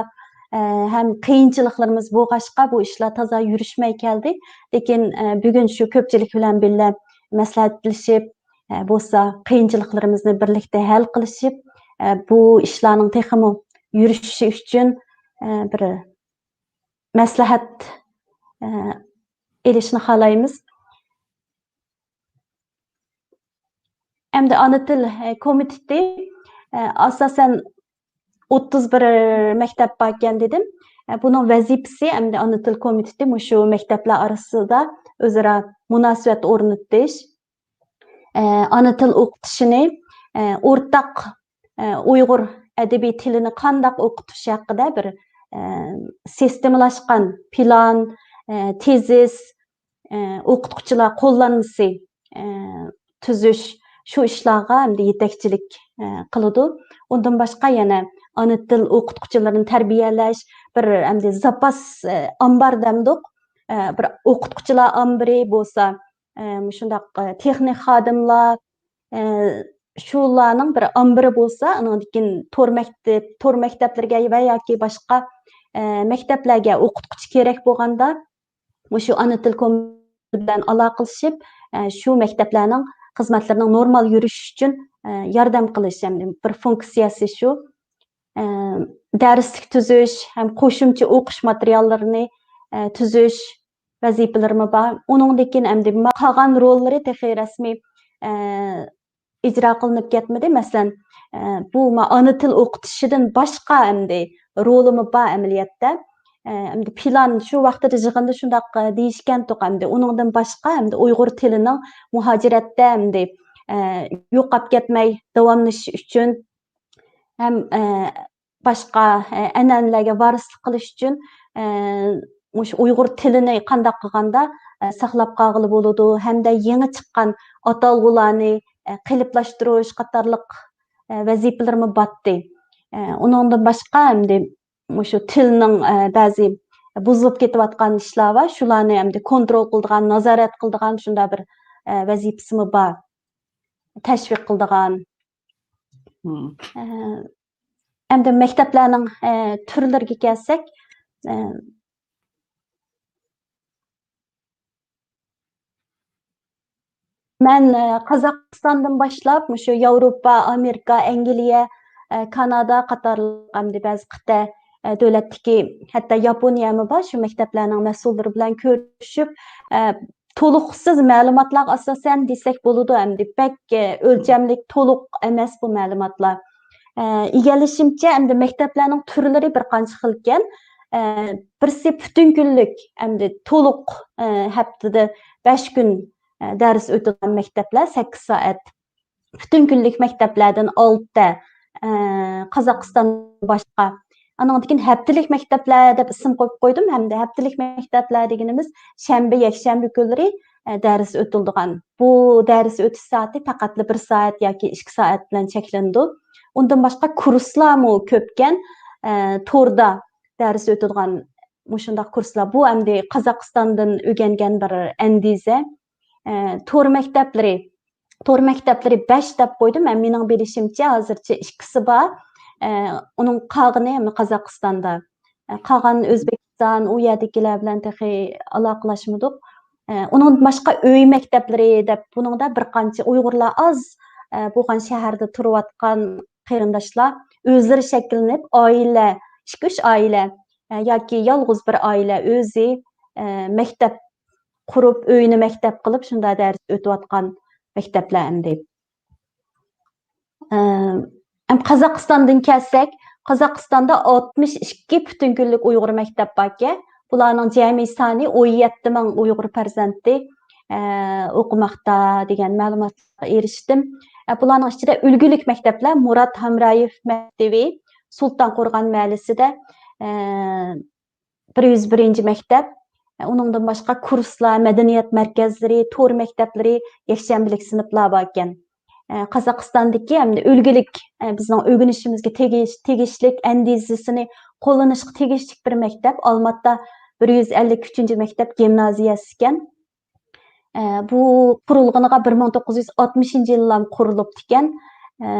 ئە، ھەم قىيىنچىلىقلىرىمىز بولغاچقا، بۇ ئىشلار تازا يۈرۈشمەي كەلدى. لېكىن، ئە، بۈگۈن شۇ كۆپچىلىك بىلەن بىللە مەسلىھەتلىشىپ، ئە، بولسا قىيىنچىلىقلىرىمىزنى بىرلىكتە ھەل قىلىشىپ، ئە، بۇ ئىشلارنىڭ تېخىمۇ يۈرۈشۈشى ئۈچۈن، ئە، بىر مەسلىھەت، ئە، ئېلىشنى خالايمىز. ئەمدى ئانا تىل، ئە، كومىتېتى، ئە، ئاساسەن ئوتتۇز بىر مەكتەپ باركەن دېدىم. ئە، بۇنىڭ ۋەزىپىسى ئەمدى ئانا تىل كومىتېتى مۇشۇ مەكتەپلەر ئارىسىدا ئۆزئارا مۇناسىۋەت ئورنىتىش، ئە، ئانا تىل ئوقۇتۇشىنى، ئە، ئورتاق، ئە، ئۇيغۇر ئەدەبىي تىلىنى قانداق ئوقۇتۇش ھەققىدە بىر، ئە، سىستېمىلاشقان پىلان، ئە، تېزىس، ئە، ئوقۇتقۇچىلار قوللانمىسى، ئە، تۈزۈش، شۇ ئىشلارغا ئەمدى يېتەكچىلىك، ئە، قىلىدۇ. ئۇندىن باشقا يەنە ئانا تىل ئوقۇتقۇچىلىرىنى تەربىيەلەش، بىر ئەمدى زاپاس، ئە، ئامبار دەمدۇق. ئە، بىر ئوقۇتقۇچىلار ئامبىرى بولسا، ئە، مۇشۇنداق، ئە، تېخنىك خادىملار، ئە، شۇلارنىڭ بىر ئامبىرى بولسا، ئانىڭدىن كېيىن تور مەكتەپ، تور مەكتەپلىرىگە ۋە ياكى باشقا، ئە، مەكتەپلەرگە ئوقۇتقۇچى كېرەك بولغاندا، مۇشۇ ئانا تىل كومىتېتى بىلەن ئالاقىلىشىپ، ئە، شۇ مەكتەپلەرنىڭ خىزمەتلىرىنىڭ نورمال يۈرۈشى ئۈچۈن، ئە، ياردەم قىلىش، يەنى بىر فۇنكسىيەسى شۇ. ئە، دەرسلىك تۈزۈش ھەم قوشۇمچە ئوقۇش ماتېرىياللىرىنى، ئە، تۈزۈش ۋەزىپىلىرىمۇ بار. ئۇنىڭدىن كېيىن ئەمدى ما-، قالغان روللىرى تېخى رەسمىي، ئە، ئىجرا قىلىنىپ كەتمىدى. مەسىلەن، ئە، بۇ ما-، ئانا تىل ئوقۇتۇشىدىن باشقا ئەمدى رولىمۇ بار ئەمەلىيەتتە. ئە، ئەمدى پىلان شۇ ۋاقتىدا يىغىندا شۇنداق، ئە، دېيىشكەنتۇق، ئەمدى ئۇنىڭدىن باشقا ئەمدى ئۇيغۇر تىلىنىڭ مۇھاجىرەتتە ئەمدى، ئە، يوقاپ كەتمەي داۋاملىشىشى ئۈچۈن ھەم، ئە، باشقا، ئە، ئەنئەنىلەرگە ۋارىسلىق قىلىش ئۈچۈن، ئە، مۇشۇ ئۇيغۇر تىلىنى قانداق قىلغاندا، ئە، ساقلاپ قالغىلى بولىدۇ ھەمدە يېڭى چىققان ئاتالغۇلارنى، ئە، قېلىپلاشتۇرۇش قاتارلىق، ئە، ۋەزىپىلىرىمۇ باتتى. ئە، ئۇنىڭدىن باشقا ئەمدى مۇشۇ تىلنىڭ، ئە، بەزى بۇزۇلۇپ كېتىۋاتقان ئىشلار بار. شۇلارنى ئەمدى كونترول قىلىدىغان، نازارەت قىلىدىغان شۇنداق بىر، ئە، ۋەزىپىسىمۇ بار. تەشۋىق قىلىدىغان. مم. ئە، ئەمدى مەكتەپلەرنىڭ، ئە، تۈرلىرىگە كەلسەك، ئە، مەن، ئە، قازاقىستاندىن باشلاپ مۇشۇ ياۋروپا، ئامېرىكا، ئەنگلىيە، ئە، كانادا قاتارلىق ئەمدى بەزى قىتئە، ئە، دۆلەتتىكى، ھەتتا ياپونىيەمۇ بار، شۇ مەكتەپلەرنىڭ مەسئۇللىرى بىلەن كۆرۈشۈپ، ئە، تولۇقسىز مەلۇماتلارغا ئاساسەن دېسەك بولىدۇ ئەمدى. بەك، ئە، ئۆلچەملىك، تولۇق ئەمەس بۇ مەلۇماتلار. ئە، ئىگىلىشىمچە، ئەمدى مەكتەپلەرنىڭ تۈرلىرى بىر قانچە خىلكەن. ئە، بىرسى پۈتۈن كۈنلۈك، ئەمدى تولۇق، ئە، ھەپتىدە بەش كۈن، ئە، دەرس ئۆتىدىغان مەكتەپلەر، سەككىز سائەت. پۈتۈن كۈنلۈك مەكتەپلەردىن ئالتە، ئە، قازاقىستان باشقا. ئانىڭدىن كېيىن ھەپتىلىك مەكتەپلەر دەپ ئىسىم قويۇپ قويدۇم ھەمدە ھەپتىلىك مەكتەپلەر دېگىنىمىز شەنبە، يەكشەنبە كۈنلىرى، ئە، دەرس ئۆتۈلىدىغان. بۇ دەرس ئۆتۈش سائىتى پەقەتلا بىر سائەت ياكى ئىككى سائەت بىلەن چەكلىنىدۇ. ئۇندىن باشقا كۇرسلارمۇ كۆپكەن، ئە، توردا دەرس ئۆتىدىغان مۇشۇنداق كۇرسلار. بۇ ئەمدى قازاقىستاندىن ئۆگەنگەن بىر ئەندىزە. ئە، تور مەكتەپلىرى، تور مەكتەپلىرى بەش دەپ قويدۇم. مەن، مېنىڭ بىلىشىمچە، ھازىرچە ئىككىسى بار. ئە، ئۇنىڭ قالغىنى ھەممە قازاقىستاندا. ئە، قالغان ئۆزبېكىستان، ئۇ يەردىكىلەر بىلەن تېخى ئالاقىلاشمىدۇق. ئە، ئۇنىڭدىن باشقا ئۆي مەكتەپلىرى دەپ، بۇنىڭدا بىر قانچە ئۇيغۇرلار ئاز، ئە، بولغان شەھەردە تۇرۇۋاتقان قېرىنداشلار ئۆزلىرى شەكىللىنىپ، ئائىلە، ئىككى، ئۈچ ئائىلە، ئە، ياكى يالغۇز بىر ئائىلە ئۆزى، ئە، مەكتەپ قۇرۇپ، ئۆيىنى مەكتەپ قىلىپ، شۇنداق دەرس ئۆتۈۋاتقان مەكتەپلەر ئەمدى. ئە، ئەم، قازاقىستاندىن كەلسەك، قازاقىستاندا ئاتمىش ئىككى پۈتۈن كۈنلۈك ئۇيغۇر مەكتەپ باركەن. بۇلارنىڭ جەمئىي سانى ئون يەتتە مىڭ ئۇيغۇر پەرزەنتى، ئە، ئوقۇماقتا دېگەن مەلۇماتلارغا ئېرىشتىم. ئە، بۇلارنىڭ ئىچىدە ئۈلگىلىك مەكتەپلەر مۇرات ھامرايېف مەكتىۋى، سۇلتان قورغان مەھەللىسىدە، ئە، بىر يۈز بىرىنچى مەكتەپ، ئۇنىڭدىن باشقا كۇرسلار، مەدەنىيەت مەركەزلىرى، تور مەكتەپلىرى، يەكشەنبىلىك سىنىپلار باركەن. ئە، قازاقىستاندىكى ئەمدى ئۈلگىلىك، ئە، بىزنىڭ ئۆگىنىشىمىزگە تېگىش-، تېگىشلىك، ئەندىزىسىنى قوللىنىشقا تېگىشلىك بىر مەكتەپ، ئالماتتا بىر يۈز ئەللىك ئۈچىنچى مەكتەپ گىمنازىيەسى ئىكەن. ئە، بۇ قۇرۇلغىنىغا بىر مىڭ توققۇز يۈز ئاتمىشىنچى يىللام قۇرۇلۇپتىكەن. ئە،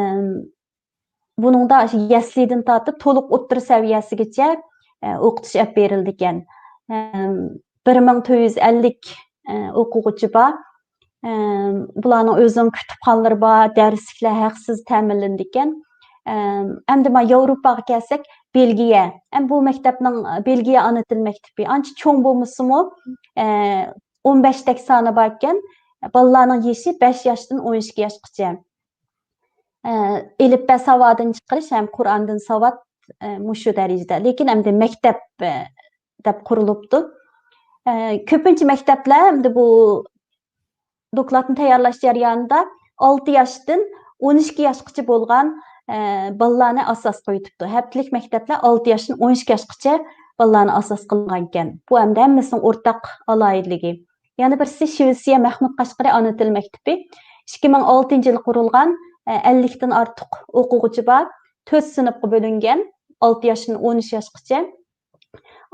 بۇنىڭدا يەسلىدىن تارتىپ تولۇق ئوتتۇرا سەۋىيەسىگىچە، ئە، ئوقۇتۇش ئېلىپ بېرىلىدىكەن. ئەم، بىر مىڭ تۆت يۈز ئەللىك، ئە، ئوقۇغۇچى بار. ئەم، بۇلارنىڭ ئۆزىنىڭ كۇتۇپخانىلىرى بار، دەرسلىكلەر ھەقسىز تەمىنلىنىدىكەن. ئەم، ئەمدى مانا ياۋروپاغا كەلسەك، بېلگىيە. ئەم، بۇ مەكتەپنىڭ، بېلگىيە ئانا تىل مەكتىپى ئانچە چوڭ بولمىسىمۇ، ئە، ئون بەشتەك سانى باركەن. بالىلارنىڭ يېشى بەش ياشتىن ئون ئىككى ياشقىچە. ئە، ئېلىپبە ساۋادىنى چىقىرىش ھەم قۇرئاندىن ساۋات، ئە، مۇشۇ دەرىجىدە. لېكىن ئەمدى مەكتەپ، ئە، دەپ قۇرۇلۇپتۇ. ئە، كۆپىنچە مەكتەپلەر ئەمدى بۇ دوكلاتنى تەييارلاش جەريانىدا ئالتە ياشتىن ئون ئىككى ياشقىچە بولغان، ئە، بالىلارنى ئاساس قويۇۋېتىپتۇ. ھەپتىلىك مەكتەپلەر ئالتە ياشتىن ئون ئىككى ياشقىچە بالىلارنى ئاساس قىلغانىكەن. بۇ ئەمدى ھەممىسىنىڭ ئورتاق ئالاھىدىلىكى. يەنە بىرسى شىۋېتسىيە مەخمۇت قەشقىرى ئانا تىل مەكتىپى. ئىككى مىڭ ئالتىنچى يىلى قۇرۇلغان، ئە، ئەللىكتىن ئارتۇق ئوقۇغۇچى بار. تۆت سىنىپقا بۆلۈنگەن، ئالتە ياشتىن ئون ئۈچ ياشقىچە.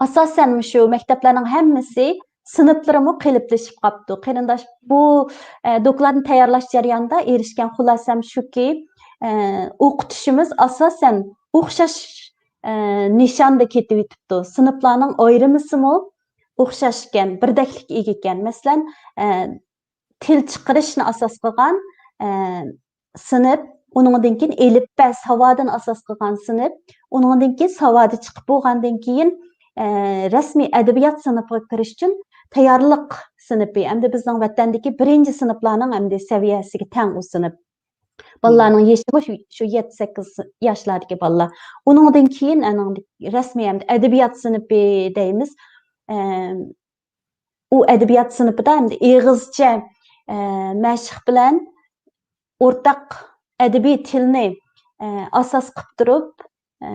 ئاساسەن مۇشۇ مەكتەپلەرنىڭ ھەممىسى سىنىپلىرىمۇ قېلىپلىشىپ قاپتۇ. قېرىنداش، بۇ، ئە، دوكلاتنى تەييارلاش جەريانىدا ئېرىشكەن خۇلاسەم شۇكى، ئە، ئوقۇتۇشىمىز ئاساسەن ئوخشاش، ئە، نىشاندا كېتىۋېتىپتۇ. سىنىپلارنىڭ ئايرىمىسىمۇ ئوخشاش ئىكەن، بىردەكلىككە ئىگە ئىكەن. مەسىلەن، ئە، تىل چىقىرىشنى ئاساس قىلغان، ئە، سىنىپ، ئۇنىڭدىن كېيىن ئېلىپبە ساۋادىنى ئاساس قىلغان سىنىپ، ئۇنىڭدىن كېيىن ساۋادى چىقىپ بولغاندىن كېيىن، ئە، رەسمىي ئەدەبىيات سىنىپىغا كىرىش ئۈچۈن تەييارلىق سىنىپى، ئەمدى بىزنىڭ ۋەتەندىكى بىرىنچى سىنىپلارنىڭ ئەمدى سەۋىيەسىگە تەڭ ئۇ سىنىپ. بالىلارنىڭ يېشىمۇ شۇ، شۇ يەتتە، سەككىز ياشلاردىكى بالىلار. ئۇنىڭدىن كېيىن ئەنىڭ رەسمىي ئەمدى ئەدەبىيات سىنىپى دەيمىز. ئە، ئۇ ئەدەبىيات سىنىپىدا ئەمدى ئېغىزچە، ئە، مەشىق بىلەن ئورتاق ئەدەبىي تىلنى، ئە، ئاساس قىلىپ تۇرۇپ، ئە،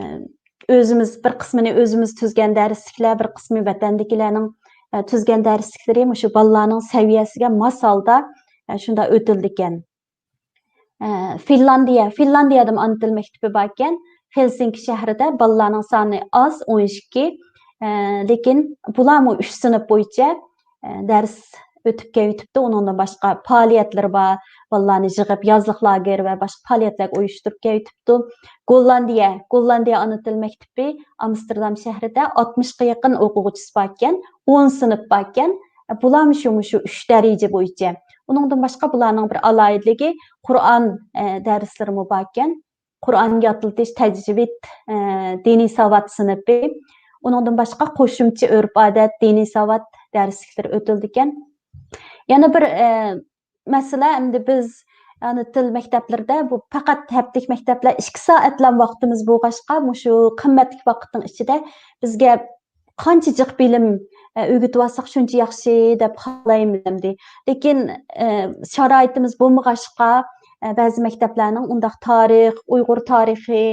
ئۆزىمىز، بىر قىسمىنى ئۆزىمىز تۈزگەن دەرسلىكلەر، بىر قىسمى ۋەتەندىكىلەرنىڭ، ئە، تۈزگەن دەرسلىكلىرى مۇشۇ بالىلارنىڭ سەۋىيەسىگە ماس ھالدا، ئە، شۇنداق ئۆتۈلىدىكەن. ئە، فىنلاندىيە، فىنلاندىيەدىمۇ ئانا تىل مەكتىپى باركەن. خېلسىنكى شەھىرىدە بالىلارنىڭ سانى ئاز، ئون ئىككى. ئە، لېكىن بۇلارمۇ ئۈچ سىنىپ بويىچە، ئە، دەرس ئۆتۈپ كېلىۋېتىپتۇ. ئۇنىڭدىن باشقا پائالىيەتلىرى بار. بالىلارنى يىغىپ، يازلىق لاگېر ۋە باشقا پائالىيەتلەرگە ئۇيۇشتۇرۇپ كېلىۋېتىپتۇ. گوللاندىيە، گوللاندىيە ئانا تىل مەكتىپى ئامستېردام شەھىرىدە ئاتمىشقا يېقىن ئوقۇغۇچىسى باركەن، ئون سىنىپ باركەن. بۇلارمۇ شۇ، مۇشۇ ئۈچ دەرىجە بويىچە. ئۇنىڭدىن باشقا بۇلارنىڭ بىر ئالاھىدىلىكى، قۇرئان، ئە، دەرسلىرىمۇ باركەن. قۇرئان يادلىتىش، تەجۋىد، ئە، دىنىي ساۋات سىنىپى. ئۇنىڭدىن باشقا قوشۇمچە ئۆرپ-ئادەت، دىنىي ساۋات دەرسلىكلىرى ئۆتۈلىدىكەن. يەنە بىر، ئە، مەسىلە، ئەمدى بىز ئانا تىل مەكتەپلىرىدە بۇ پەقەت ھەپتىلىك مەكتەپلەر ئىككى سائەتلا ۋاقتىمىز بولغاچقا، مۇشۇ قىممەتلىك ۋاقىتنىڭ ئىچىدە بىزگە قانچە جىق بىلىم، ئە، ئۆگىتىۋالساق شۇنچە ياخشى دەپ خالايمىز ئەمدى. لېكىن، ئە، شارائىتىمىز بولمىغاچقا، ئە، بەزى مەكتەپلەرنىڭ ئۇنداق تارىخ، ئۇيغۇر تارىخى،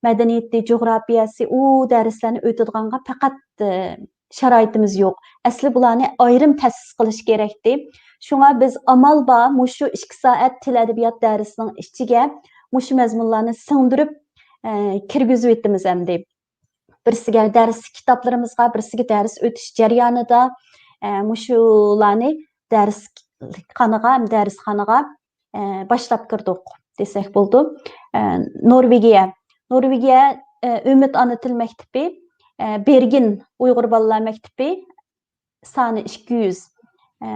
مەدەنىيىتى، جۇغراپىيەسى، ئۇ دەرسلەرنى ئۆتىدىغانغا پەقەت، ئە، شارائىتىمىز يوق. ئەسلى بۇلارنى ئايرىم تەسىس قىلىش كېرەكتى. شۇڭا بىز ئامال بار مۇشۇ ئىككى سائەت تىل ئەدەبىيات دەرسىنىڭ ئىچىگە مۇشۇ مەزمۇنلارنى سىڭدۈرۈپ، ئە، كىرگۈزۈۋېتىمىز ئەمدى. بىرسىگە دەرس كىتابلىرىمىزغا، بىرسىگە دەرس ئۆتۈش جەريانىدا، ئە، مۇشۇلارنى دەرسخانىغا، دەرسخانىغا، ئە، باشلاپ كىردۇق دېسەك بولىدۇ. ئە، نورۋېگىيە. نورۋېگىيە، ئە، ئۈمىد ئانا تىل مەكتىپى، ئە، بېرگېن ئۇيغۇر بالىلار مەكتىپى، سانى ئىككى يۈز. ئە،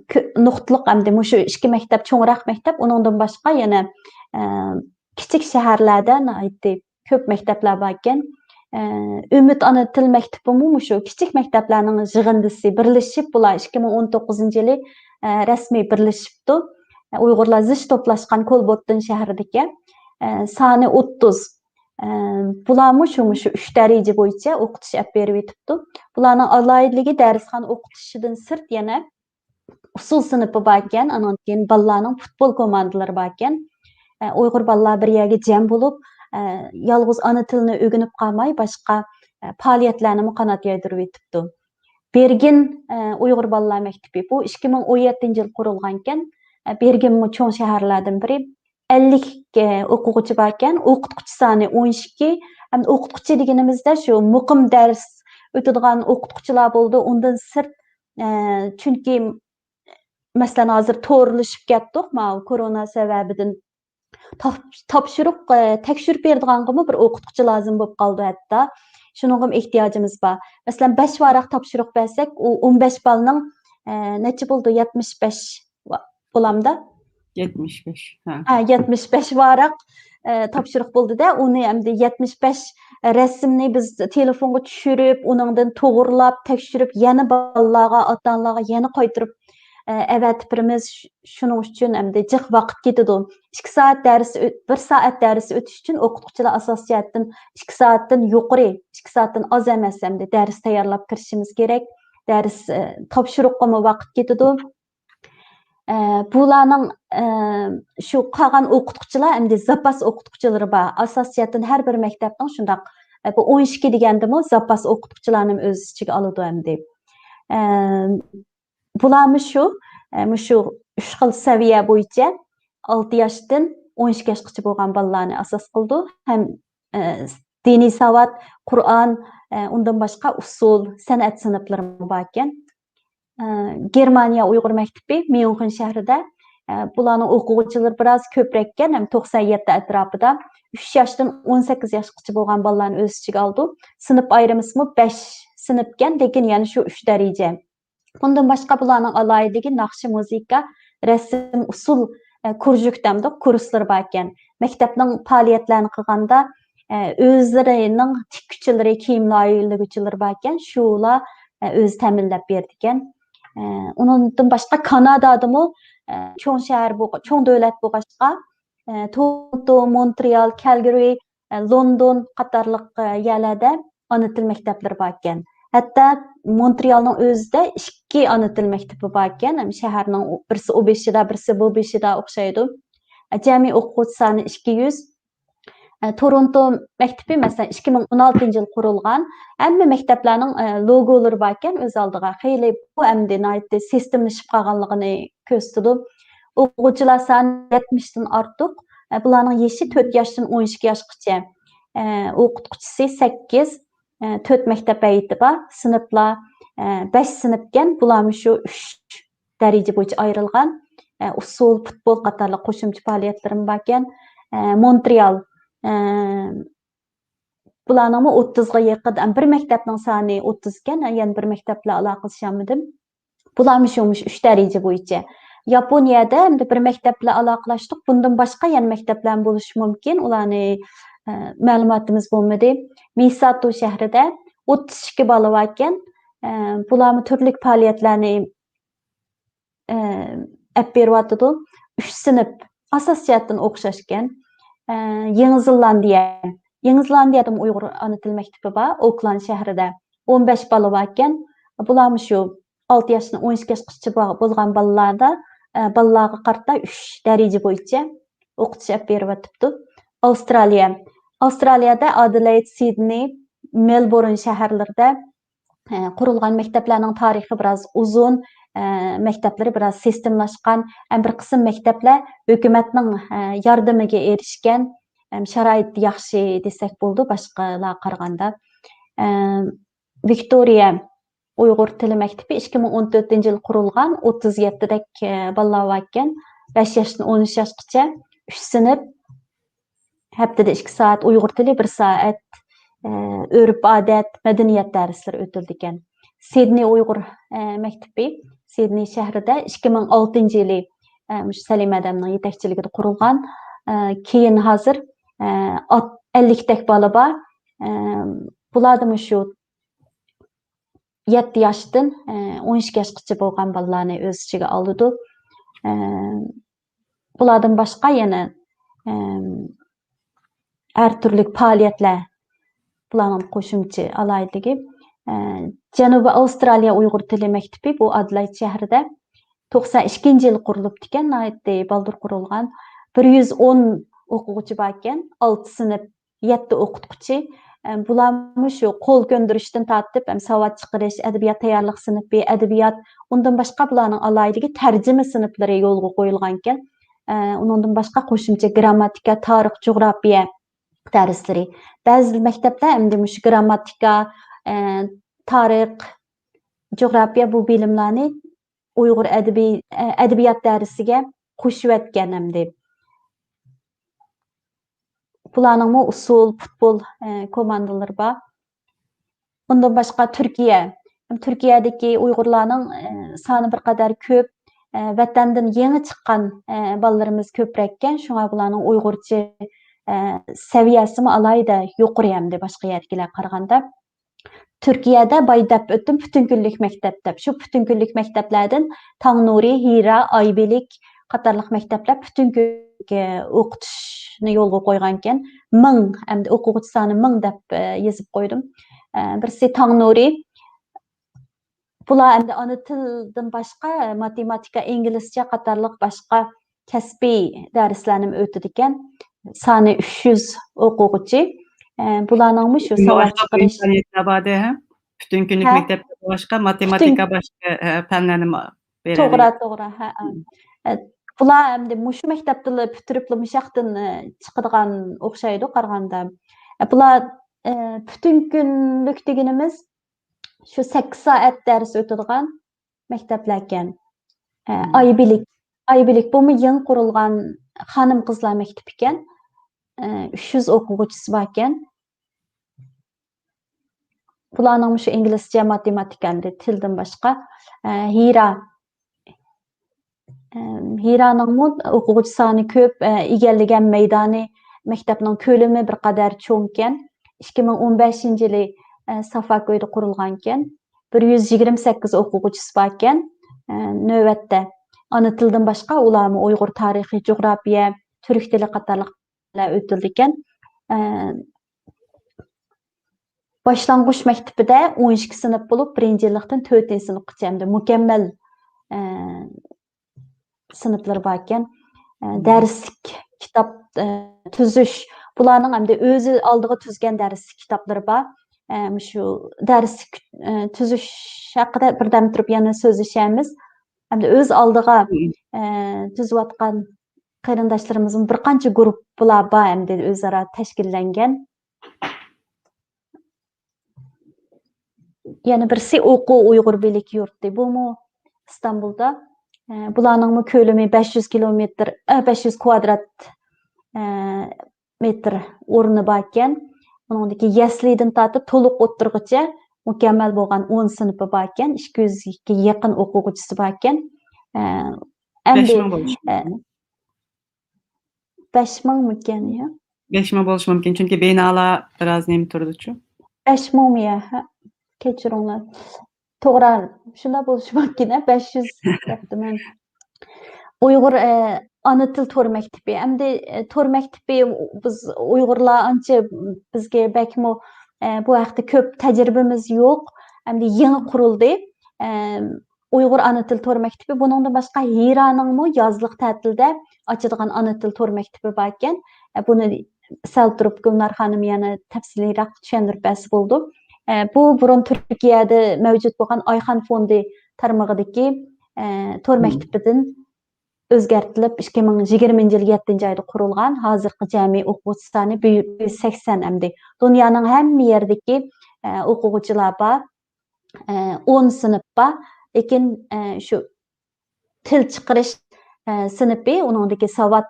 كۆ-، نۇقتىلىق ئەمدى مۇشۇ ئىككى مەكتەپ، چوڭراق مەكتەپ، ئۇنىڭدىن باشقا يەنە، ئە، كىچىك شەھەرلەردە ناھايىتى كۆپ مەكتەپلەر باركەن. ئە، ئۈمىد ئانا تىل مەكتىپىمۇ مۇشۇ كىچىك مەكتەپلەرنىڭ يىغىندىسى، بىرلىشىپ بۇلار ئىككى مىڭ ئون توققۇزىنچى يىلى، ئە، رەسمىي بىرلىشىپتۇ. ئە، ئۇيغۇرلار زىچ توپلاشقان كولبوتتىن شەھىرىدىكى، ئە، سانى ئوتتۇز. ئە، بۇلارمۇ شۇ، مۇشۇ ئۈچ دەرىجە بويىچە ئوقۇتۇش ئەپ بېرىۋېتىپتۇ. بۇلارنىڭ ئالاھىدىلىكى دەرسخانا ئوقۇتۇشىدىن سىرت يەنە ئۇسسۇل سىنىپى باركەن، ئانىڭدىن كېيىن بالىلارنىڭ پۇتبول كوماندىلىرى باركەن. ئە، ئۇيغۇر بالىلار بىر يەرگە جەم بولۇپ، ئە، يالغۇز ئانا تىلىنى ئۆگىنىپ قالماي، باشقا، ئە، پائالىيەتلەرنىمۇ قانات يايدۇرۇۋېتىپتۇ. بېرگېن، ئە، ئۇيغۇر بالىلار مەكتىپى. بۇ ئىككى مىڭ ئون يەتتىنچى يىل قۇرۇلغانكەن. ئە، بېرگېنمۇ چوڭ شەھەرلەردىن بىرى. ئەللىك، ئە، ئوقۇغۇچى باركەن. ئوقۇتقۇچى سانى ئون ئىككى. ئەمدى ئوقۇتقۇچى دېگىنىمىزدە شۇ مۇقىم دەرس ئۆتىدىغان ئوقۇتقۇچىلار بولىدۇ. ئۇندىن سىرت، ئە، چۈنكى، مەسىلەن، ھازىر تورلىشىپ كەتتۇق، ماۋۇ كورونا سەۋەبىدىن. تاپ-، تاپشۇرۇق، ئە، تەكشۈرۈپ بېرىدىغانغىمۇ بىر ئوقۇتقۇچى لازىم بولۇپ قالىدۇ ھەتتا. شۇنىڭغىمۇ ئېھتىياجىمىز بار. مەسىلەن، بەش ۋاراق تاپشۇرۇق بەرسەك، ئۇ ئون بەش بالىنىڭ، ئە، نەچچە بولىدۇ؟ يەتمىش بەش ۋا-، بولامدا؟ يەتمىش بەش، ھە. ھە، يەتمىش بەش ۋاراق، ئە، تاپشۇرۇق بولدى-دە، ئۇنى ئەمدى يەتمىش بەش رەسىمنى بىز تېلېفونغا چۈشۈرۈپ، ئۇنىڭدىن توغرىلاپ، تەكشۈرۈپ، يەنە بالىلارغا، ئاتا-ئانىلارغا يەنە قايتۇرۇپ، ئە، ئەۋەتىپ بېرىمىز. شۇ-، شۇنىڭ ئۈچۈن ئەمدى جىق ۋاقىت كېتىدۇ. ئىككى سائەت دەرس ئۆ-، بىر سائەت دەرس ئۆتۈش ئۈچۈن ئوقۇتقۇچىلار ئاساسىي جەھەتتىن ئىككى سائەتتىن يۇقىرى، ئىككى سائەتتىن ئاز ئەمەس ئەمدى دەرس تەييارلاپ كىرىشىمىز كېرەك. دەرس، ئە، تاپشۇرۇققىمۇ ۋاقىت كېتىدۇ. ئە، بۇلارنىڭ، ئە، شۇ قالغان ئوقۇتقۇچىلار ئەمدى زاپاس ئوقۇتقۇچىلىرى بار. ئاساسىي جەھەتتىن ھەر بىر مەكتەپنىڭ شۇنداق، ئە، بۇ ئون ئىككى دېگەندىمۇ زاپاس ئوقۇتقۇچىلارنى ئۆز ئىچىگە ئالىدۇ ئەمدى. ئە، بۇلارمۇ شۇ، ئە، مۇشۇ ئۈچ خىل سەۋىيە بويىچە ئالتە ياشتىن ئون ئىككى ياشقىچە بولغان بالىلارنى ئاساس قىلىدۇ. ھەم، ئە، دىنىي ساۋات، قۇرئان، ئە، ئۇندىن باشقا ئۇسسۇل، سەنئەت سىنىپلىرىمۇ باركەن. ئە، گېرمانىيە ئۇيغۇر مەكتىپى ميۇنخېن شەھىرىدە. ئە، بۇلارنىڭ ئوقۇغۇچىلىرى بىراز كۆپرەككەن، ھەم توقسەن يەتتە ئەتراپىدا. ئۈچ ياشتىن ئون سەككىز ياشقىچە بولغان بالىلارنى ئۆز ئىچىگە ئالىدۇ. سىنىپ ئايرىمىسىمۇ بەش سىنىپكەن، لېكىن يەنە شۇ ئۈچ دەرىجە. ئۇندىن باشقا بۇلارنىڭ ئالاھىدىلىكى ناخشا، مۇزىكا، رەسىم، ئۇسسۇل، ئە، كۇرژۇك دەمدۇق، كۇرسلىرى باركەن. مەكتەپنىڭ پائالىيەتلەرنى قىلغاندا، ئە، ئۆزلىرىنىڭ تىككۈچىلىرى، كىيىم لايىھىلىگۈچىلىرى باركەن، شۇلار، ئە، ئۆزى تەمىنلەپ بېرىدىكەن. ئە، ئۇنىڭدىن باشقا كانادادىمۇ، ئە، چوڭ شەھەر بولغا-، چوڭ دۆلەت بولغاچقا، ئە، تورونتو، مونترېئال، كالگىرى، ئە، لوندون قاتارلىق، ئە، يەرلەردە ئانا تىل مەكتەپلىرى باركەن. ھەتتا مونترېئالنىڭ ئۆزىدە ئىككى ئانا تىل مەكتىپى باركەن. ھەم شەھەرنىڭ ئۇ، بىرسى ئۇ بېشىدا، بىرسى بۇ بېشىدا ئوخشايدۇ. ئە، جەمئىي ئوقۇغۇچى سانى ئىككى يۈز. ئە، تورونتو مەكتىپى، مەسىلەن، ئىككى مىڭ ئون ئالتىنچى يىل قۇرۇلغان. ھەممە مەكتەپلەرنىڭ، ئە، لوگولىرى باركەن ئۆز ئالدىغا. خېلى بۇ ئەمدى ناھايىتى سىستېمىلىشىپ قالغانلىقىنى كۆرسىتىدۇ. ئوقۇغۇچىلار سانى يەتمىشتىن ئارتۇق. ئە، بۇلارنىڭ يېشى تۆت ياشتىن ئون ئىككى ياشقىچە. ئە، ئوقۇتقۇچىسى سەككىز، ئە، تۆت مەكتەپ ھەيئىتى بار. سىنىپلار، ئە، بەش سىنىپكەن. بۇلارمۇ شۇ ئۈچ دەرىجە بويىچە ئايرىلغان. ئە، ئۇسسۇل، پۇتبول قاتارلىق قوشۇمچە پائالىيەتلىرىمۇ باركەن. ئە، مونترېئال، ئە، بۇلارنىڭمۇ ئوتتۇزغا يېقىن، بىر مەكتەپنىڭ سانى ئوتتۇز ئىكەن، يەنە بىر مەكتەپ بىلەن ئالاقىلىشالمىدىم. بۇلارمۇ شۇ، مۇشۇ ئۈچ دەرىجە بويىچە. ياپونىيەدە ئەمدى بىر مەكتەپ بىلەن ئالاقىلاشتۇق. بۇندىن باشقا يەنە مەكتەپلەرمۇ بولۇشى مۇمكىن. ئۇلارنى، ئە، مەلۇماتىمىز بولمىدى. مىساتو شەھىرىدە ئوتتۇز ئىككى بالا باركەن. ئە، بۇلارمۇ تۈرلۈك پائالىيەتلەرنى ئە، ئەپ بېرىۋاتىدۇ. ئۈچ سىنىپ ئاساسىي جەھەتتىن ئوخشاشكەن. ئە، يېڭى زېلاندىيە. يېڭى زېلاندىيەدىمۇ ئۇيغۇر ئانا تىل مەكتىپى بار، ئوكلاند شەھىرىدە. ئون بەش بالا باركەن. بۇلارمۇ شۇ ئالتە ياشتىن ئون ئىككى ياشقىچە بار-، بولغان بالىلاردا، ئە، بالىلارغا قارىتا ئۈچ دەرىجە بويىچە ئوقۇتۇش ئەپ بېرىۋاتىپتۇ. ئاۋسترالىيە. ئاۋسترالىيەدە ئادېلايد، سىدنېي، مېلبورن شەھەرلىرىدە ئە، قۇرۇلغان مەكتەپلەرنىڭ تارىخى بىراز ئۇزۇن، ئە، مەكتەپلىرى بىراز سىستېمىلاشقان، ھەم بىر قىسىم مەكتەپلەر ھۆكۈمەتنىڭ، ئە، ياردىمىگە ئېرىشكەن، ھەم شارائىتى ياخشى دېسەك بولىدۇ باشقىلارغا قارىغاندا. ئە، ۋىكتورىيە ئۇيغۇر تىلى مەكتىپى ئىككى مىڭ ئون تۆتىنچى يىل قۇرۇلغان، ئوتتۇز يەتتىدەك، ئە، بالىلار باركەن، بەش ياشتىن ئون ئۈچ ياشقىچە، ئۈچ سىنىپ، ھەپتىدە ئىككى سائەت ئۇيغۇر تىلى، بىر سائەت، ئە، ئۆرپ-ئادەت، مەدەنىيەت دەرسلىرى ئۆتۈلىدىكەن. سىدنېي ئۇيغۇر، ئە، مەكتىپى، سىدنېي شەھىرىدە ئىككى مىڭ ئالتىنچى يىلى، ئە، مۇشۇ سەلىمە ھەدەمنىڭ يېتەكچىلىكىدە قۇرۇلغان. ئە، كېيىن ھازىر، ئە، ئات-، ئەللىكتەك بالا بار. ئە، بۇلاردا مۇشۇ يەتتە ياشتىن، ئە، ئون ئىككى ياشقىچە بولغان بالىلارنى ئۆز ئىچىگە ئالىدۇ. ئە، بۇلاردىن باشقا يەنە، ئەم، ھەر تۈرلۈك پائالىيەتلەر بۇلارنىڭ قوشۇمچە ئالاھىدىلىكى. ئە، جەنۇبىي ئاۋسترالىيە ئۇيغۇر تىلى مەكتىپى، بۇ ئادېلايد شەھىرىدە توقسان ئىككىنچى يىل قۇرۇلۇپتىكەن، ناھايىتى بالدۇر قۇرۇلغان. بىر يۈز ئون ئوقۇغۇچى باركەن، ئالتە سىنىپ، يەتتە ئوقۇتقۇچى. ئە، بۇلارمۇ شۇ قول كۆندۈرۈشتىن تارتىپ، ئەم، ساۋات چىقىرىش، ئەدەبىيات تەييارلىق سىنىپى، ئەدەبىيات، ئۇندىن باشقا بۇلارنىڭ ئالاھىدىلىكى تەرجىمە سىنىپلىرى يولغا قويۇلغانىكەن. ئە، ئۇنىڭدىن باشقا قوشۇمچە گىرامماتىكا، تارىخ، جۇغراپىيە دەرسلىرى. بەزى مەكتەپلەر ئەمدى مۇشۇ گىرامماتىكا، ئە، تارىخ، جۇغراپىيە بۇ بىلىملەرنى ئۇيغۇر ئەدەبىي-، ئە، ئەدەبىيات دەرسىگە قوشۇۋەتكەن ئەمدى. بۇلارنىڭمۇ ئۇسسۇل، پۇتبول، ئە، كوماندىلىرى بار. ئۇندىن باشقا تۈركىيە. تۈركىيەدىكى ئۇيغۇرلارنىڭ، ئە، سانى بىر قەدەر كۆپ، ئە، ۋەتەندىن يېڭى چىققان، ئە، بالىلىرىمىز كۆپرەككەن، شۇڭا بۇلارنىڭ ئۇيغۇرچە، ئە، سەۋىيەسىمۇ ئالاھىدە يۇقىرى ئەمدى باشقا يەردىكىلەرگە قارىغاندا. تۈركىيەدە بايا دەپ ئۆتتۈم، پۈتۈن كۈنلۈك مەكتەپ دەپ. شۇ پۈتۈن كۈنلۈك مەكتەپلەردىن تاڭنۇرى، ھىرا، ئايبىلىك قاتارلىق مەكتەپلەر پۈتۈن كۈنلۈك، ئە، ئوقۇتۇشنى يولغا قويغانىكەن. مىڭ، ئەمدى ئوقۇغۇچى سانى مىڭ دەپ، ئە، يېزىپ قويدۇم. ئە، بىرسى تاڭنۇرى. بۇلار ئەمدى ئانا تىلدىن باشقا ماتېماتىكا، ئىنگلىزچە قاتارلىق باشقا كەسپىي دەرسلەرنىمۇ ئۆتىدىكەن. سانى ئۈچ يۈز ئوقۇغۇچى. ئە، بۇلارنىڭمۇ شۇ ساۋات چىقىرىش. ئىمكانىيەتلەر بار-دە، ھە؟ پۈتۈن كۈنلۈك ھە؟ مەكتەپتە باشقا، ماتېماتىكا پۈتۈن باشقا، ھە، پەنلەرنى ما-، بېرەلەيدۇ. توغرا، توغرا، ھە، ھە. مم. ئە، بۇلار ئەمدى مۇشۇ مەكتەپتىلا پۈتتۈرۈپلا مۇشۇ ياقتىن، ئە، چىقىدىغان ئوخشايدۇ قارىغاندا. ئە، بۇلار، ئە، پۈتۈن كۈنلۈك دېگىنىمىز شۇ سەككىز سائەت دەرس ئۆتىدىغان مەكتەپلەركەن. ئە، مم. ئايبىلىك، ئايبىلىك بۇمۇ يېڭى قۇرۇلغان خانىم-قىزلار مەكتىپى ئىكەن. ئە، ئۈچ يۈز ئوقۇغۇچىسى باركەن. بۇلارنىڭ مۇشۇ ئىنگلىزچە، ماتېماتىكا، ئەمدى تىلدىن باشقا، ئە، ھىرا. ئە، ھىرانىڭمۇ ئوقۇغۇچى سانى كۆپ، ئە، ئىگىلىگەن مەيدانى، مەكتەپنىڭ كۆلىمى بىر قەدەر چوڭكەن. ئىككى مىڭ ئون بەشىنچى يىلى، ئە، سافاكويدا قۇرۇلغانكەن. بىر يۈز يىگىرمە سەككىز ئوقۇغۇچىسى باركەن. ئە، نۆۋەتتە ئانا تىلدىن باشقا ئۇلارمۇ ئۇيغۇر تارىخى، جۇغراپىيە، تۈرك تىلى قاتارلىق ئۆتۈلىدىكەن. ئە، باشلانغۇچ مەكتىپىدە ئون ئىككى سىنىپ بولۇپ، بىرىنچى يىللىقتىن تۆتىنچى سىنىپقىچە ئەمدى مۇكەممەل، ئە، سىنىپلىرى باركەن. ئە، مم. دەرسلىك كىتاب، ئە، تۈزۈش، بۇلارنىڭ ئەمدى ئۆزى ئالدىغا تۈزگەن دەرسلىك كىتابلىرى بار. ئە، مۇشۇ دەرسلىك، ئە، تۈزۈش ھەققىدە بىردەم تۇرۇپ يەنە سۆزلىشەرمىز. ئەمدى ئۆز ئالدىغا، ئە، تۈزۈۋاتقان قېرىنداشلىرىمىزمۇ بىر قانچە گۇرۇپپىلار بار، ئەمدى ئۆزئارا تەشكىللەنگەن. يەنە بىرسى ئوقۇ ئۇيغۇر بىرلىك يۇرتى. بۇمۇ ئىستانبۇلدا. ئە، بۇلارنىڭمۇ كۆلىمى بەش يۈز كىلومېتىر، ئە، بەش يۈز كۋادرات، ئە، مېتىر ئورنى باركەن. ئۇنىڭدىكى يەسلىدىن تارتىپ تولۇق ئوتتۇرىغىچە مۇكەممەل بولغان ئون سىنىپى باركەن. ئىككى يۈزگە يېقىن ئوقۇغۇچىسى باركەن. ئە، ئەمدى، بەش مىڭ بولۇشى ئە، مۇمكىن. بەش مىڭمىكەن، يا؟ بەش مىڭ بولۇشى مۇمكىن، چۈنكى بىنالار بىراز نېمە تۇرىدۇچۇ. بەش مىڭمۇ، يا؟ ھە، كەچۈرۈڭلار. توغرا، شۇنداق بولۇشى مۇمكىن، ھە، بەش يۈز دەپتىمەن. ئۇيغۇر، ئە، ئانا تىل تور مەكتىپى. ئەمدى، ئە، تور مەكتىپى، بىز ئۇيغۇرلار ئانچە، بىزگە بەكمۇ، ئە، بۇ ھەقتە كۆپ تەجرىبىمىز يوق. ئەمدى يېڭى قۇرۇلدى. ئە، ئۇيغۇر ئانا تىل تور مەكتىپى. بۇنىڭدىن باشقا، ھىرانىڭمۇ يازلىق تەتىلدە ئاچىدىغان ئانا تىل تور مەكتىپى باركەن. ئە، بۇنى سەل تۇرۇپ گۈلنار خانىم يەنە تەپسىلىيراق چۈشەندۈرۈپ بەرسە بولىدۇ. ئە، بۇ بۇرۇن تۈركىيەدە مەۋجۇت بولغان ئايخان فوندى تارمىقىدىكى، ئە، تور مەكتىپىدىن ئۆزگەرتىلىپ، ئىككى مىڭ يىگىرمىنچى يىل يەتتىنچى ئايدا قۇرۇلغان. ھازىرقى جەمئىي ئوقۇغۇچى سانى بىر يۈز سەكسەن ئەمدى. دۇنيانىڭ ھەممە يېرىدىكى، ئە، ئوقۇغۇچىلار بار. ئە، ئون سىنىپ بار. لېكىن، ئە، شۇ تىل چىقىرىش، ئە، سىنىپى، ئۇنىڭدىكى ساۋات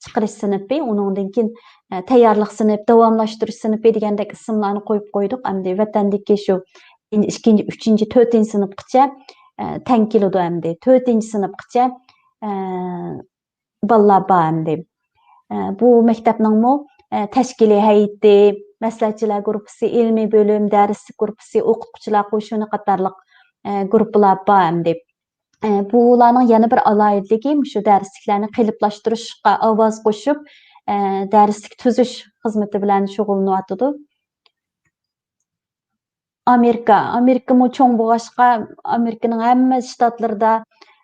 چىقىرىش سىنىپى، ئۇنىڭدىن كېيىن، ئە، تەييارلىق سىنىپ، داۋاملاشتۇرۇش سىنىپى دېگەندەك ئىسىملارنى قويۇپ قويدۇق. ئەمدى ۋەتەندىكى شۇ ئىككىنچى، ئۈچىنچى، تۆتىنچى سىنىپقىچە، ئە، تەڭ كېلىدۇ ئەمدى. تۆتىنچى سىنىپقىچە، ئە، بالىلار بار ئەمدى. ئە، بۇ مەكتەپنىڭمۇ، ئە، تەشكىلىي ھەيئىتى، مەسلىھەتچىلەر گۇرۇپپىسى، ئىلمىي بۆلۈم، دەرسلىك گۇرۇپپىسى، ئوقۇتقۇچىلار قوشۇنى قاتارلىق، ئە، گۇرۇپپىلار بار ئەمدى. ئە، بۇلارنىڭ يەنە بىر ئالاھىدىلىكى، مۇشۇ دەرسلىكلەرنى قېلىپلاشتۇرۇشقا ئاۋاز قوشۇپ، ئە، دەرسلىك تۈزۈش خىزمىتى بىلەن شۇغۇللىنىۋاتىدۇ. ئامېرىكا، ئامېرىكىمۇ چوڭ بولغاچقا، ئامېرىكىنىڭ ھەممە شتاتلىرىدا،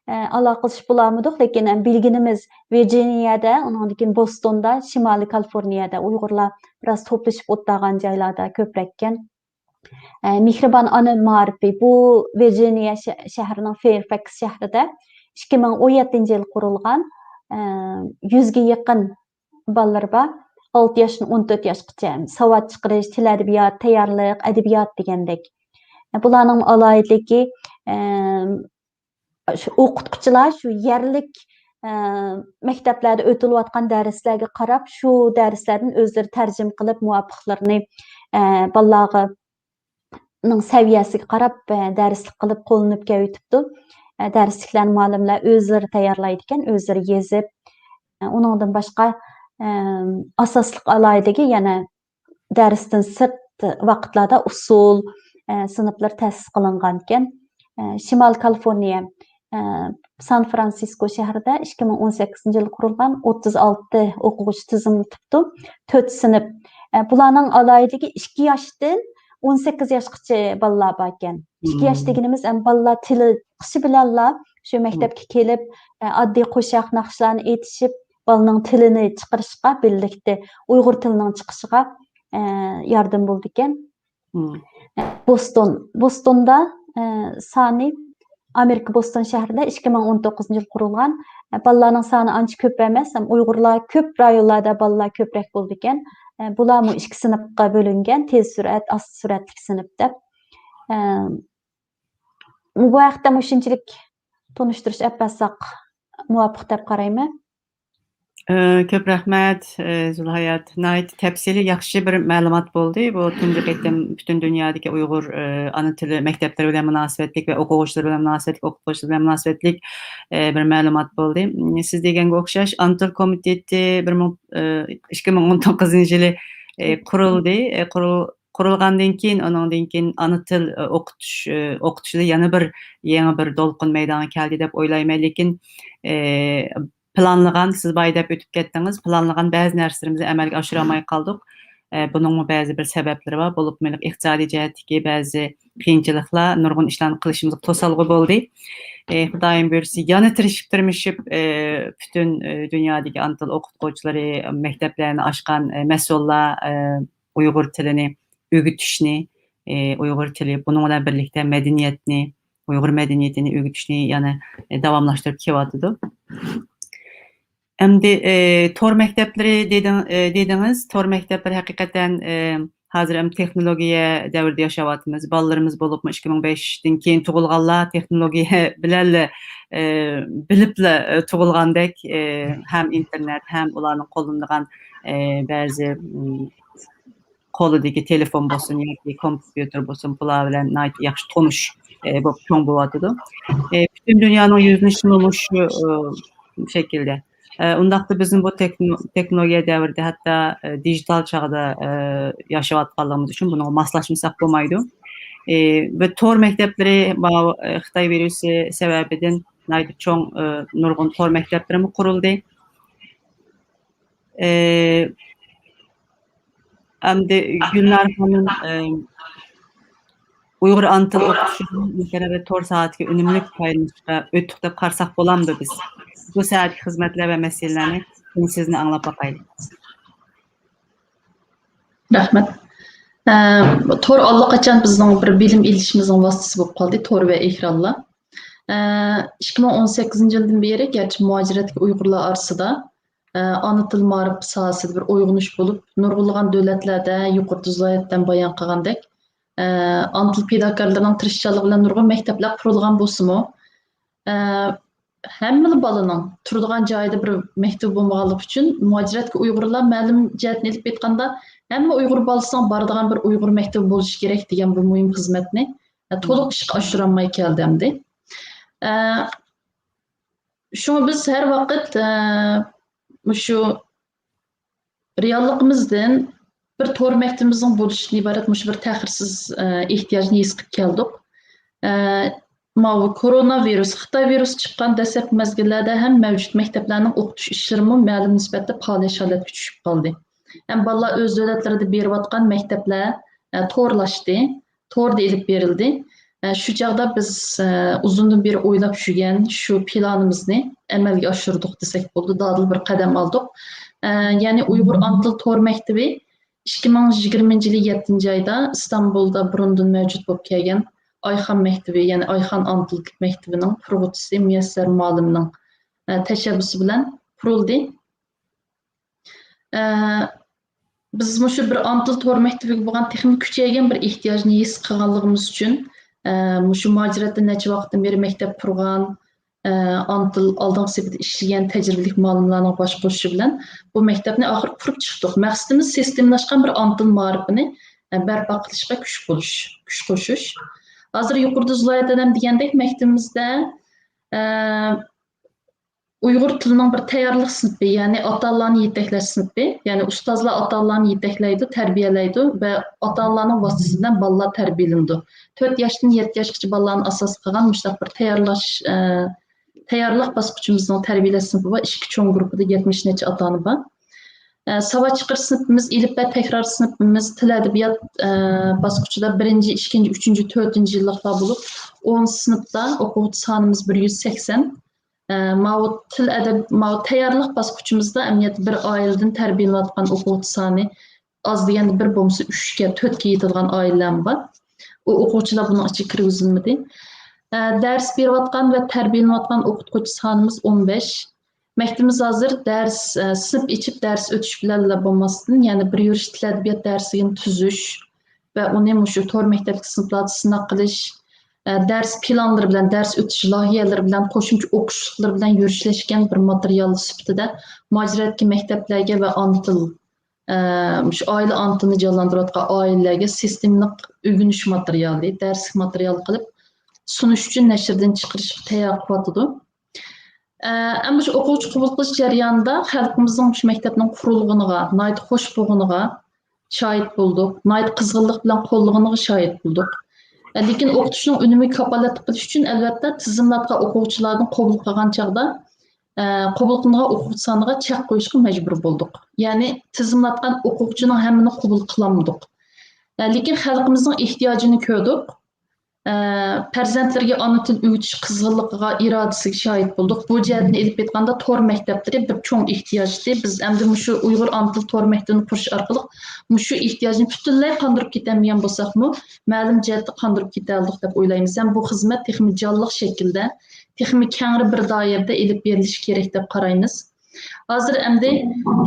ئە، ئالاقىلىشىپ بولالمىدۇق، لېكىن، ئە، بىلگىنىمىز ۋىرجىنىيەدە، ئۇنىڭدىن كېيىن بوستوندا، شىمالىي كالىفورنىيەدە ئۇيغۇرلار بىراز توپلىشىپ ئولتۇرغان جايلاردا كۆپرەككەن. ئە، مېھرىبان ئانا مائارىپى، بۇ ۋىرجىنىيە شە-، شەھىرىنىڭ فېرفاكس شەھىرىدە ئىككى مىڭ ئون يەتتىنچى يىل قۇرۇلغان، ئە، يۈزگە يېقىن بالىلىرى بار. ئالتە ياشتىن ئون تۆت ياشقىچە ساۋات چىقىرىش، تىل ئەدەبىيات، تەييارلىق، ئەدەبىيات دېگەندەك. بۇلارنىڭ ئالاھىدىلىكى، ئە، شۇ ئوقۇتقۇچىلار شۇ يەرلىك، ئە، مەكتەپلەردە ئۆتۈلۈۋاتقان دەرسلەرگە قاراپ، شۇ دەرسلەردىن ئۆزلىرى تەرجىمە قىلىپ، مۇۋاپىقلىرىنى، ئە، بالىلارغا نىڭ سەۋىيەسىگە قاراپ، ئە، دەرسلىك قىلىپ قوللىنىپ كېلىۋېتىپتۇ. ئە، دەرسلىكلەرنى مۇئەللىملەر ئۆزلىرى تەييارلايدىكەن، ئۆزلىرى يېزىپ. ئە، ئۇنىڭدىن باشقا، ئە، ئاساسلىق ئالاھىدىلىكى يەنە دەرستىن سىرت ۋاقىتلاردا ئۇسسۇل، ئە، سىنىپلىرى تەسىس قىلىنغانىكەن. ئە، شىمالىي كالىفورنىيە، ئە، سان فرانسىسكو شەھىرىدە ئىككى مىڭ ئون سەككىزىنچى يىلى قۇرۇلغان، ئوتتۇز ئالتە ئوقۇغۇچى تىزىملىتىپتۇ. تۆت سىنىپ. ئە، بۇلارنىڭ ئالاھىدىلىكى ئىككى ياشتىن ئون سەككىز ياشقىچە بالىلار باركەن. ئىككى ياش دېگىنىمىز، ئەم، بالىلار تىلى چىقىشى بىلەنلا شۇ مەكتەپكە كېلىپ، ئە، ئاددىي قوشاق ناخشىلارنى ئېيتىشىپ، بالىنىڭ تىلىنى چىقىرىشقا، بىرلىكتە ئۇيغۇر تىلىنىڭ چىقىشىغا، ئە، ياردەم بولىدىكەن. مم. بوستون، بوستوندا، ئە، سانى، ئامېرىكا بوستون شەھىرىدە ئىككى مىڭ ئون توققۇزىنچى يىل قۇرۇلغان. ئە، بالىلارنىڭ سانى ئانچە كۆپ ئەمەس، ھەم ئۇيغۇرلار كۆپ رايونلاردا بالىلار كۆپرەك بولىدىكەن. ئە، بۇلارمۇ ئىككى سىنىپقا بۆلۈنگەن، تېز سۈرئەت، ئاستا سۈرئەتلىك سىنىپ دەپ. ئە، بۇ ھەقتە مۇشۇنچىلىك تونۇشتۇرۇش ئەپ بەرسەك مۇۋاپىق دەپ قارايمەن. ئى، كۆپ رەھمەت، ئى، زۇلھايات. ناھايىتى تەپسىلىي، ياخشى بىر مەلۇمات بولدى. بۇ تۇنجى قېتىم پۈتۈن دۇنيادىكى ئۇيغۇر، ئى، ئانا تىلى مەكتەپلىرى بىلەن مۇناسىۋەتلىك ۋە ئوقۇغۇچىلىرى بىلەن مۇناسىۋەتلىك، ئوقۇتقۇچىلىرى بىلەن مۇناسىۋەتلىك، ئى، بىر مەلۇمات بولدى. سىز دېگەنگە ئوخشاش، ئانا تىل كومىتېتى بىر مىڭ، ئى، ئىككى مىڭ ئون توققۇزىنچى يىلى، ئى، قۇرۇلدى. ئى، قۇرۇل-، قۇرۇلغاندىن كېيىن، ئۇنىڭدىن كېيىن ئانا تىل، ئى، ئوقۇتۇش، ئى، ئوقۇتۇشىدا يەنە بىر يېڭى بىر دولقۇن مەيدانغا كەلدى دەپ ئويلايمەن. لېكىن، ئى، پىلانلىغان، سىز بايا دەپ ئۆتۈپ كەتتىڭىز، پىلانلىغان بەزى نەرسىلىرىمىزنى ئەمەلگە ئاشۇرالماي قالدۇق. ئە، بۇنىڭمۇ بەزى بىر سەۋەبلىرى بار. بولۇپمۇ ئىقتىسادىي جەھەتتىكى بەزى قىيىنچىلىقلار نۇرغۇن ئىشلارنى قىلىشىمىزغا توسالغۇ بولدى. ئى، خۇدايىم بۇيرۇسا يەنە تىرىشىپ تىرمىشىپ، ئى، پۈتۈن، ئى، دۇنيادىكى ئانا تىل ئوقۇتقۇچىلىرى، مەكتەپلەرنى ئاچقان، ئى، مەسئۇللار، ئى، ئۇيغۇر تىلىنى ئۆگىتىشنى، ئى، ئۇيغۇر تىلى، بۇنىڭ بىلەن بىرلىكتە مەدەنىيەتنى، ئۇيغۇر مەدەنىيىتىنى ئۆگىتىشنى يەنە، ئى، داۋاملاشتۇرۇپ كېلىۋاتىدۇ. ئەمدى، ئى، تور مەكتەپلىرى دېدىڭ-، ئى، دېدىڭىز. تور مەكتەپلىرى ھەقىقەتەن، ئى، ھازىر ئەمدى تېخنولوگىيە دەۋرىدە ياشاۋاتىمىز. بالىلىرىمىز بولۇپمۇ ئىككى مىڭ بەشتىن كېيىن تۇغۇلغانلار تېخنولوگىيە بىلەنلا، ئى، بىلىپلا، ئى، تۇغۇلغاندەك، ئى، ھەم ئىنتېرنېت، ھەم ئۇلارنىڭ قوللىنىدىغان، ئى، بەزى، ئىم، قولىدىكى تېلېفون بولسۇن ياكى كومپيۇتېر بولسۇن، بۇلار بىلەن ناھايىتى ياخشى تونۇش، ئى، بولۇپ چوڭ بولۇۋاتىدۇ. ئى، پۈتۈن دۇنيانىڭ يۈزلىنىشىمۇ مۇشۇ، ئى، شەكىلدە. ئە، ئۇنداقتا بىزمۇ بۇ تېكنو-، تېخنولوگىيە دەۋرىدە، ھەتتا، ئە، دىجىتال چاغدا، ئە، ياشاۋاتقانلىقىمىز ئۈچۈن بۇنىڭغا ماسلاشمىساق بولمايدۇ. ئى، ۋە تور مەكتەپلىرى ماۋۇ، ئە، خىتاي ۋىرۇسى سەۋەبىدىن ناھايىتى چوڭ، ئە، نۇرغۇن تور مەكتەپلىرىمۇ قۇرۇلدى. ئى، ئەمدى گۈلنار خانىم، ئى، ئۇيغۇر ئانا تىل ئوقۇتۇشىنىڭ ئىنتېرنېت ۋە تور ساھەسىدىكى ئۈنۈملۈك پايدىلىنىشقا ئۆتتۇق دەپ قارىساق بولامدۇ بىز؟ بۇ ساھەدىكى خىزمەتلەر ۋە مەسىلىلەرنى سىزدىن ئاڭلاپ باقايلى. رەھمەت. ئە، تور ئاللىقاچان بىزنىڭ بىر بىلىم ئېلىشىمىزنىڭ ۋاسىتىسى بولۇپ قالدى، تور ۋە ئېكرانلار. ئە، ئىككى مىڭ ئون سەككىزىنچى يىلدىن بېرى گەرچە مۇھاجىرەتتىكى ئۇيغۇرلار ئارىسىدا، ئە، ئانا تىل مائارىپى ساھەسىدە بىر ئويغىنىش بولۇپ، نۇرغۇنلىغان دۆلەتلەردە يۇقىرىدا زىيادەتتىن بايان قىلغاندەك، ئە، ئانا تىل پىداكارلىرىنىڭ تىرىشچانلىقى بىلەن نۇرغۇن مەكتەپلەر قۇرۇلغان بولسىمۇ، ئە، ھەممىلا بالىنىڭ تۇرىدىغان جايىدا بىر مەكتىۋى بولمىغانلىقى ئۈچۈن، مۇھاجىرەتتىكى ئۇيغۇرلار مەلۇم جەھەتتىن ئېلىپ ئېيتقاندا، ھەممە ئۇيغۇر بالىسىنىڭ بارىدىغان بىر ئۇيغۇر مەكتىۋى بولۇشى كېرەك دېگەن بۇ مۇھىم خىزمەتنى، ئە، تولۇق ئىشقا ئاشۇرالماي كەلدى ئەمدى. ئە، شۇڭا بىز ھەر ۋاقىت، ئە، مۇشۇ رېئاللىقىمىزدىن بىر تور مەكتىپىمىزنىڭ بولۇشىدىن ئىبارەت مۇشۇ بىر تەخىرسىز، ئە، ئېھتىياجنى ھېس قىلىپ كەلدۇق. ئە، ماۋۇ كورونا ۋىرۇس، خىتاي ۋىرۇسى چىققان دەسلەپكى مەزگىللەردە ھەم مەۋجۇت مەكتەپلەرنىڭ ئوقۇتۇش ئىشلىرىمۇ مەلۇم نىسبەتتە پالەچ ھالەتكە چۈشۈپ قالدى. ھەم بالىلار ئۆز دۆلەتلىرىدە بېرىۋاتقان مەكتەپلەر، ئە، تورلاشتى. توردا ئېلىپ بېرىلدى. ئە، شۇ چاغدا بىز، ئە، ئۇزۇندىن بېرى ئويلاپ يۈرگەن شۇ پىلانىمىزنى ئەمەلگە ئاشۇردۇق دېسەك بولىدۇ، دادىل بىر قەدەم ئالدۇق. ئە، يەنى ئۇيغۇر ئانا تىل تور مەكتىپى ئىككى مىڭ يىگىرمىنچى يىلى يەتتىنچى ئايدا ئىستانبۇلدا بۇرۇندىن مەۋجۇت بولۇپ كەلگەن ئايخان مەكتىپى، يەنى ئايخان ئانا تىل مەكتىپىنىڭ قۇرغۇچىسى مۇيەسسەر مۇئەللىمنىڭ، ئە، تەشەببۇسى بىلەن قۇرۇلدى. ئە، بىز مۇشۇ بىر ئانا تىل تور مەكتىپىگە بولغان تېخىمۇ كۈچەيگەن بىر ئېھتىياجنى ھېس قىلغانلىقىمىز ئۈچۈن، ئە، مۇشۇ مۇھاجىرەتتە نەچچە ۋاقىتتىن بېرى مەكتەپ قۇرغان، ئە، ئانا تىل ئالدىنقى سېپىدە ئىشلىگەن تەجرىبىلىك مۇئەللىملەرنىڭ باش قوشۇشى بىلەن بۇ مەكتەپنى ئاخىرى قۇرۇپ چىقتۇق. مەقسىتىمىز سىستېمىلاشقان بىر ئانا تىل مائارىپىنى، ئە، بەرپا قىلىشقا كۈچ قوشۇش، كۈچ قوشۇش. ھازىر يۇقىرىدا زۇلايا دادام دېگەندەك مەكتىپىمىزدە، ئە، ئۇيغۇر تىلىنىڭ بىر تەييارلىق سىنىپى، يەنى ئاتا-ئانىلارنى يېتەكلەش سىنىپى، يەنى ئۇستازلار ئاتا-ئانىلارنى يېتەكلەيدۇ، تەربىيەلەيدۇ ۋە ئاتا-ئانىلارنىڭ ۋاسىتىسى بىلەن بالىلار تەربىيەلىنىدۇ. تۆت ياشتىن يەتتە ياشقىچە بالىلارنى ئاساس قىلغان مۇشۇنداق بىر تەييارلاش، ئە، تەييارلىق باسقۇچىمىزنىڭ تەربىيەلەش سىنىپى بار. ئىككى چوڭ گۇرۇپپىدا يەتمىش نەچچە ئاتا-ئانا بار. ئە، ساۋات چىقىرىش سىنىپىمىز، ئېلىپبە تەكرار سىنىپىمىز، تىل ئەدەبىيات، ئە، باسقۇچىدا بىرىنچى، ئىككىنچى، ئۈچىنچى، تۆتىنچى يىللىقلار بولۇپ، ئونىنچى سىنىپتا ئوقۇغۇچى سانىمىز بىر يۈز سەكسەن. ئە، ماۋۇ تىل ئەدەب-، ماۋۇ تەييارلىق باسقۇچىمىزدا ئەمەلىيەتتە بىر ئائىلىدىن تەربىيەلىنىۋاتقان ئوقۇغۇچى سانى ئاز دېگەندە بىر بولمىسا ئۈچكە، تۆتكە يېتىدىغان ئائىلىلەرمۇ بار. ئۇ ئوقۇغۇچىلار بۇنىڭ ئىچىگە كىرگۈزۈلمىدى. ئە، دەرس بېرىۋاتقان ۋە تەربىيەلىنىۋاتقان ئوقۇتقۇچى سانىمىز ئون بەش. مەكتىپىمىز ھازىر دەرس، ئە، سىنىپ ئېچىپ دەرس ئۆتۈش بىلەنلا بولماستىن، يەنە بىر يۈرۈش تىل ئەدەبىيات دەرسلىكىنى تۈزۈش ۋە ئۇنى مۇشۇ تور مەكتەپلىك سىنىپلاردا سىناق قىلىش، ئە، دەرس پىلانلىرى بىلەن، دەرس ئۆتۈش لايىھەلىرى بىلەن، قوشۇمچە ئوقۇشلۇقلىرى بىلەن يۈرۈشلەشكەن بىر ماتېرىيال سۈپىتىدە مۇھاجىرەتتىكى مەكتەپلەرگە ۋە ئانا تىل، ئە، مۇشۇ ئائىلە ئانا تىلىنى جانلاندۇرۇۋاتقان ئائىلىلەرگە سىستېمىلىق ئۆگىنىش ماتېرىيالى، دەرسلىك ماتېرىيال قىلىپ سۇنۇش ئۈچۈن نەشردىن چىقىرىشقا تەييار قىلىۋاتىدۇ. ئە، ئەمما شۇ ئوقۇغۇچى قوبۇل قىلىش جەريانىدا خەلقىمىزنىڭ مۇشۇ مەكتەپنىڭ قۇرۇلغىنىغا ناھايىتى خوش بولغىنىغا شاھىت بولدۇق. ناھايىتى قىزغىنلىق بىلەن قوللىغىنىغا شاھىت بولدۇق. ئە، لېكىن ئوقۇتۇشنىڭ ئۈنۈمىگە كاپالەتلىك قىلىش ئۈچۈن، ئەلۋەتتە، تىزىملاتقان ئوقۇغۇچىلاردىن قوبۇل قىلغان چاغدا، ئە، قوبۇل قىلىنغان ئوقۇغۇچى سانىغا چەك قويۇشقا مەجبۇر بولدۇق. يەنى تىزىملاتقان ئوقۇغۇچىنىڭ ھەممىنى قوبۇل قىلالمىدۇق. ئە، لېكىن خەلقىمىزنىڭ ئېھتىياجىنى كۆردۇق. ئە، پەرزەنتلىرىگە ئانا تىل ئۆگىتىش قىزغىنلىقىغا، ئىرادىسىگە شاھىت بولدۇق. بۇ جەھەتتىن ئېلىپ ئېيتقاندا، تور مەكتەپلىرى بىر چوڭ ئېھتىياجتى. بىز ئەمدى مۇشۇ ئۇيغۇر ئانا تىل تور مەكتىپىنى قۇرۇش ئارقىلىق مۇشۇ ئېھتىياجنى پۈتۈنلەي قاندۇرۇپ كېتەلمىگەن بولساقمۇ، مەلۇم جەھەتتە قاندۇرۇپ كېتەلىدۇق دەپ ئويلايمىز. ھەم بۇ خىزمەت تېخىمۇ جانلىق شەكىلدە، تېخىمۇ كەڭرى بىر دائىرىدە ئېلىپ بېرىلىشى كېرەك دەپ قارايمىز. ھازىر ئەمدى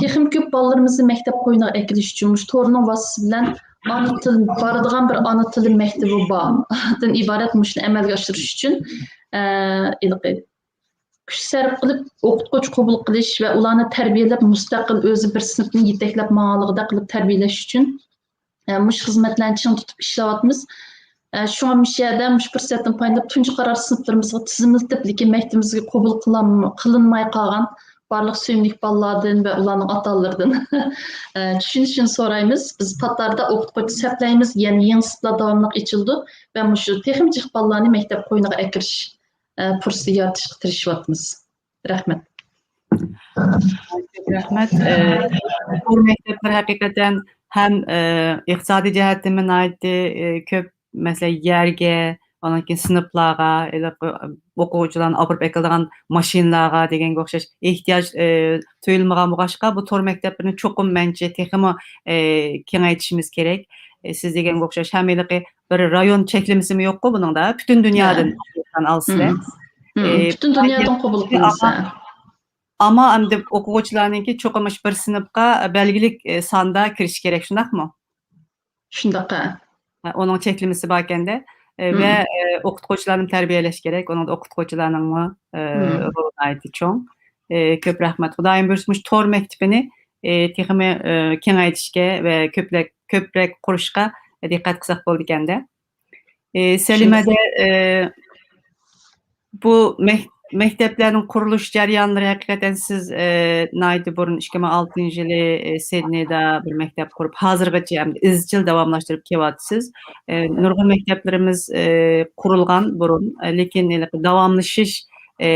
تېخىمۇ كۆپ بالىلىرىمىزنى مەكتەپ قوينىغا ئەكېلىش ئۈچۈن مۇشۇ تورنىڭ ۋاسىتىسى بىلەن ئانا تىل، بارىدىغان بىر ئانا تىلى مەكتىپى بار. دىن ئىبارەت مۇشۇنى ئەمەلگە ئاشۇرۇش ئۈچۈن، ئە، ھېلىقى كۈچ سەرپ قىلىپ ئوقۇتقۇچى قوبۇل قىلىش ۋە ئۇلارنى تەربىيەلەپ، مۇستەقىل ئۆزى بىر سىنىپنى يېتەكلەپ ماڭغانلىقىدەك قىلىپ تەربىيەلەش ئۈچۈن، ئە، مۇشۇ خىزمەتلەرنى چىڭ تۇتۇپ ئىشلەۋاتىمىز. ئە، شۇڭا مۇشۇ يەردە مۇشۇ پۇرسەتتىن پايدىلىنىپ تۇنجى قارار سىنىپلىرىمىزغا تىزىملىتىپ، لېكىن مەكتىپىمىزگە قوبۇل قىلالم-، قىلىنماي قالغان بارلىق سۆيۈملۈك بالىلاردىن ۋە ئۇلارنىڭ ئاتا-ئانىلىرىدىن، ئە، چۈشىنىشىنى سورايمىز. بىز پات ئارىدا ئوقۇتقۇچى سەپلەيمىز، يەنە يېڭى سىنىپلار داۋاملىق ئېچىلىدۇ ۋە مۇشۇ تېخىمۇ جىق بالىلارنى مەكتەپ قوينىغا ئەكىرىش، ئە، پۇرسىتى يارىتىشقا تىرىشىۋاتىمىز. رەھمەت. كۆپ رەھمەت. ئە، تور مەكتەپلىرى ھەقىقەتەن ھەم، ئە، ئىقتىسادىي جەھەتتىنمۇ ناھايىتى، ئە، كۆپ، مەسىلەن، يەرگە، ئاندىن كېيىن سىنىپلارغا، ھېلىقى ئوقۇغۇچىلارنى ئاپىرىپ ئەكېلىدىغان ماشىنىلارغا دېگەنگە ئوخشاش ئېھتىياج، ئە، تۇيۇلمىغان بولغاچقا، بۇ تور مەكتەپلىرىنى چوقۇم، مەنچە، تېخىمۇ، ئە، كېڭەيتىشىمىز كېرەك. ئە، سىز دېگەنگە ئوخشاش ھەم ھېلىقى بىر رايون چەكلىمىسىمۇ يوققۇ بۇنىڭدا؟ پۈتۈن دۇنيادىن ئالسىلەر. مم. مم. ئە، پۈتۈن دۇنيادىن قوبۇل قىلىنسا. ئەمما، ئەمما ئەمدى ئوقۇغۇچىلارنىڭكى چوقۇم مۇشۇ بىر سىنىپقا بەلگىلىك، ئە، ساندا كىرىشى كېرەك، شۇنداقمۇ؟ شۇنداق، ھە. ھە، ئۇنىڭ چەكلىمىسى باركەندە. ئە، مم. ۋە، ئە، ئوقۇتقۇچىلارنى تەربىيەلەش كېرەك. ئۇنىڭدا ئوقۇتقۇچىلارنىڭمۇ، ئە، مم. رولى ناھايىتى چوڭ. ئە، كۆپ رەھمەت. خۇدايىم بۇيرۇسا مۇشۇ تور مەكتىپىنى، ئە، تېخىمۇ، ئە، كېڭەيتىشكە ۋە كۆپرەك، كۆپرەك قۇرۇشقا دىققەت قىلساق بولىدىكەندە. ئى، سەلىمەدە، ئى، بۇ مەك-، مەكتەپلەرنىڭ قۇرۇلۇش جەريانلىرى ھەقىقەتەن سىز، ئى، ناھايىتى بۇرۇن ئىككى مىڭ ئالتىنچى يىلى، ئى، سىدنېيدا بىر مەكتەپ قۇرۇپ، ھازىرغىچە ھەم ئىزچىل داۋاملاشتۇرۇپ كېلىۋاتىسىز. ئى، نۇرغۇن مەكتەپلىرىمىز، ئى، قۇرۇلغان بۇرۇن، ئى، لېكىن ھېلىقى داۋاملىشىش، ئى،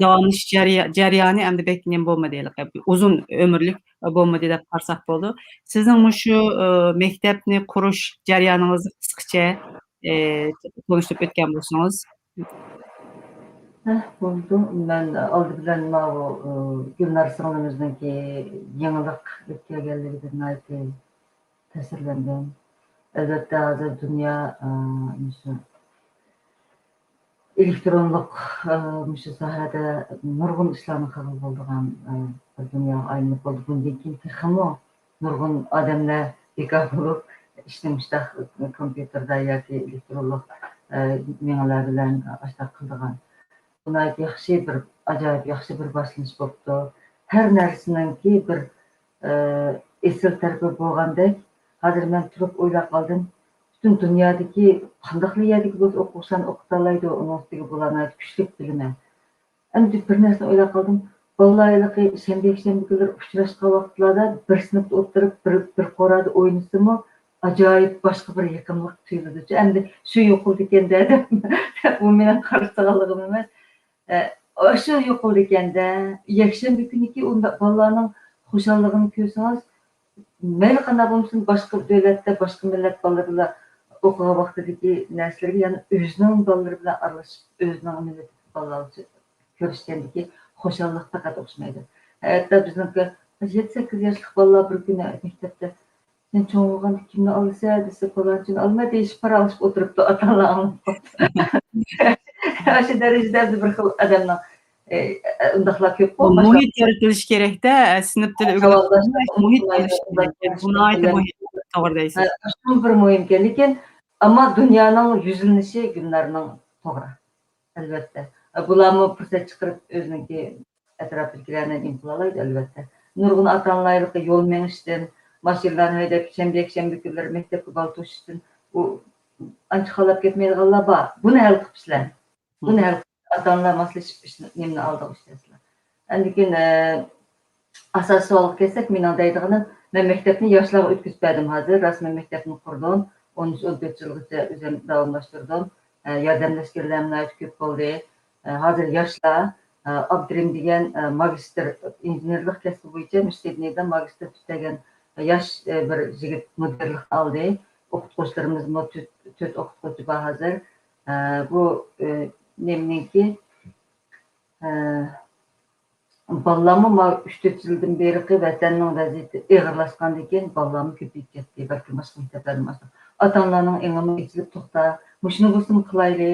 داۋاملىشىش جەريا-، جەريانى ئەمدى بەك نېمە بولمىدى، ھېلىقى ئۇزۇن ئۆمۈرلۈك بولمىدى دەپ قارىساق بولىدۇ. سىزنىڭ مۇشۇ، ئى، مەكتەپنى قۇرۇش جەريانىڭىزنى قىسقىچە، ئى، تونۇشتۇرۇپ ئۆتكەن بولسىڭىز. ھە، بولىدۇ. مەن ئالدى بىلەن ماۋۇ، ئى، گۈلنار سىڭلىمىزنىڭكى يېڭىلىق ئۆتكەزگەنلىكىدىن ناھايىتى تەسىرلەندىم. ئەلۋەتتە، ھازىر دۇنيا، ئى، مۇشۇ ئېلېكترونلۇق، ئى، مۇشۇ ساھەدە نۇرغۇن ئىشلارنى قىلغىلى بولىدىغان، ئى، بىر دۇنياغا ئايلىنىپ بولدى. بۇندىن كېيىن تېخىمۇ نۇرغۇن ئادەملەر بىكار بولۇپ، ئىشنى مۇشۇنداق كومپيۇتېردا ياكى ئېلېكترونلۇق، ئى، مېڭىلەر بىلەن ئاشۇنداق قىلىدىغان. بۇ ناھايىتى ياخشى بىر، ئاجايىپ ياخشى بىر باشلىنىش بوپتۇ. ھەر نەرسىنىڭكى بىر، ئى، ئېسىل تەرىپى بولغاندەك، ھازىر مەن تۇرۇپ ئويلاپ قالدىم، پۈتۈن دۇنيادىكى قانداقلا يەردىكى بولسا ئوقۇغۇچىلارنى ئوقۇتالايدۇ، ئۇنىڭ ئۈستىگە بۇلار ناھايىتى كۈچلۈك بىلىمەن. ئەمدى بىر نەرسىنى ئويلاپ قالدىم، بالىلار ھېلىقى شەنبە، يەكشەنبە كۈنلىرى ئۇچراشقان ۋاقىتلاردا بىر سىنىپتا ئولتۇرۇپ، بىر، بىر قورۇدا ئوينىسىمۇ، ئاجايىپ باشقا بىر يېقىملىق تۇيۇلىدۇچۇ. ئەمدى شۇ يوقىلىدىكەن-دە دەپ، بۇ مېنىڭ قارشى سالغىنىم ئەمەس. ئە، ئاشۇ يوقىلىدىكەن-دە، يەكشەنبە كۈنىكى ئۇنداق بالىلارنىڭ خۇشاللىقىنى كۆرسىڭىز، مەيلى قانداق بولمىسۇن، باشقا دۆلەتتە، باشقا مىللەت بالىلىرى بىلەن ئوقۇغان ۋاقتىدىكى نەرسىلىرىگە، يەنى ئۆزىنىڭ بالىلىرى بىلەن ئارىلىشىپ، ئۆزىنىڭ مىللىتىدىكى بالىلار بىلەن كۆرۈشكەندىكى خۇشاللىق پەقەت ئوخشىمايدۇ. ھەتتا بىزنىڭكى يەتتە، سەككىز ياشلىق بالىلار بىر كۈنى مەكتەپتە، سەن چوڭ بولغاندا كىمنى ئالىسەن دېسە، پالانچىنى ئالىمەن دېيىشىپ پاراڭلىشىپ ئولتۇرۇپتۇ، ئاتا-ئانىلار ئاڭلاپ قاپتۇ. ئاشۇ دەرىجىدە بىر خىل ئادەمنىڭ، ئى، ئۇنداقلار كۆپ بۇ بولماس. مۇھىت يارىتىلىشى كېرەك-تە، سىنىپتىلا ئۆگىنىپ مۇھىت بولمايدۇ، بولۇشى كېرەك. بۇ ناھايىتى مۇھىم، توغرا دەيسىز. ھە، شۇ بىر مۇھىمكەن. لېكىن، ئەمما دۇنيانىڭ يۈزلىنىشى گۈلنارنىڭ توغرا. ئەلۋەتتە. بۇلارمۇ پۇرسەت چىقىرىپ ئۆزىنىڭكى ئەتراپىدىكىلەرنى نېمە قىلالايدۇ، ئەلۋەتتە. نۇرغۇن ئاتا-ئانىلار يول مېڭىشتىن، ماشىنىلارنى ھەيدەپ، شەنبە، يەكشەنبە كۈنلىرى مەكتەپكە بالا توشۇشتىن ئۇ ئانچە خالاپ كەتمەيدىغانلار بار. بۇنى ھەل قىلىپسىلەر. بۇنى ھەل قىلىپ، ئاتا-ئانىلار ماسلىشىپ ئىشنى، نېمىنى ئالدىغا ئىشلەتسىلەر. ئاندىن كېيىن، ئە، ئاساسىي سوئالغا كەلسەك، مېنىڭ دەيدىغىنىم، مەن مەكتەپنى ياشلارغا ئۆتكۈزۈپ بەردىم ھازىر. راست، مەن مەكتەپنى قۇردۇم. ئون ئۈچ، ئون تۆت يىلغىچە ئۆزۈم داۋاملاشتۇردۇم. ئە، ياردەملەشكەنلەرمۇ ناھايىتى كۆپ بولدى. ئە، ھازىر ياشلار، ئە، ئابدۇرېھىم دېگەن، ئە، ماگىستىر، ئىنژېنېرلىق كەسپى بويىچە مۇشۇ سىدنېيدا ماگىستىر پۈتتۈرگەن ياش، ئە، بىر يىگىت مۇدىرلىقنى ئالدى. ئوقۇتقۇچىلىرىمىزمۇ تۆت، تۆت ئوقۇتقۇچى بار ھازىر. ئە، بۇ، ئە، نېمىنىڭكى، ئە، بالىلارمۇ ماۋۇ ئۈچ تۆت يىلدىن بېرىقى ۋەتەننىڭ ۋەزىيىتى ئېغىرلاشقاندىن كېيىن بالىلارمۇ كۆپىيىپ كەتتى. بەلكىم باشقا مەكتەپلەردىمۇ ئاشۇنداق. ئاتا-ئانىلارنىڭ ئېڭىمۇ ئېچىلىپ، توختا، مۇشۇنى بولسىمۇ قىلايلى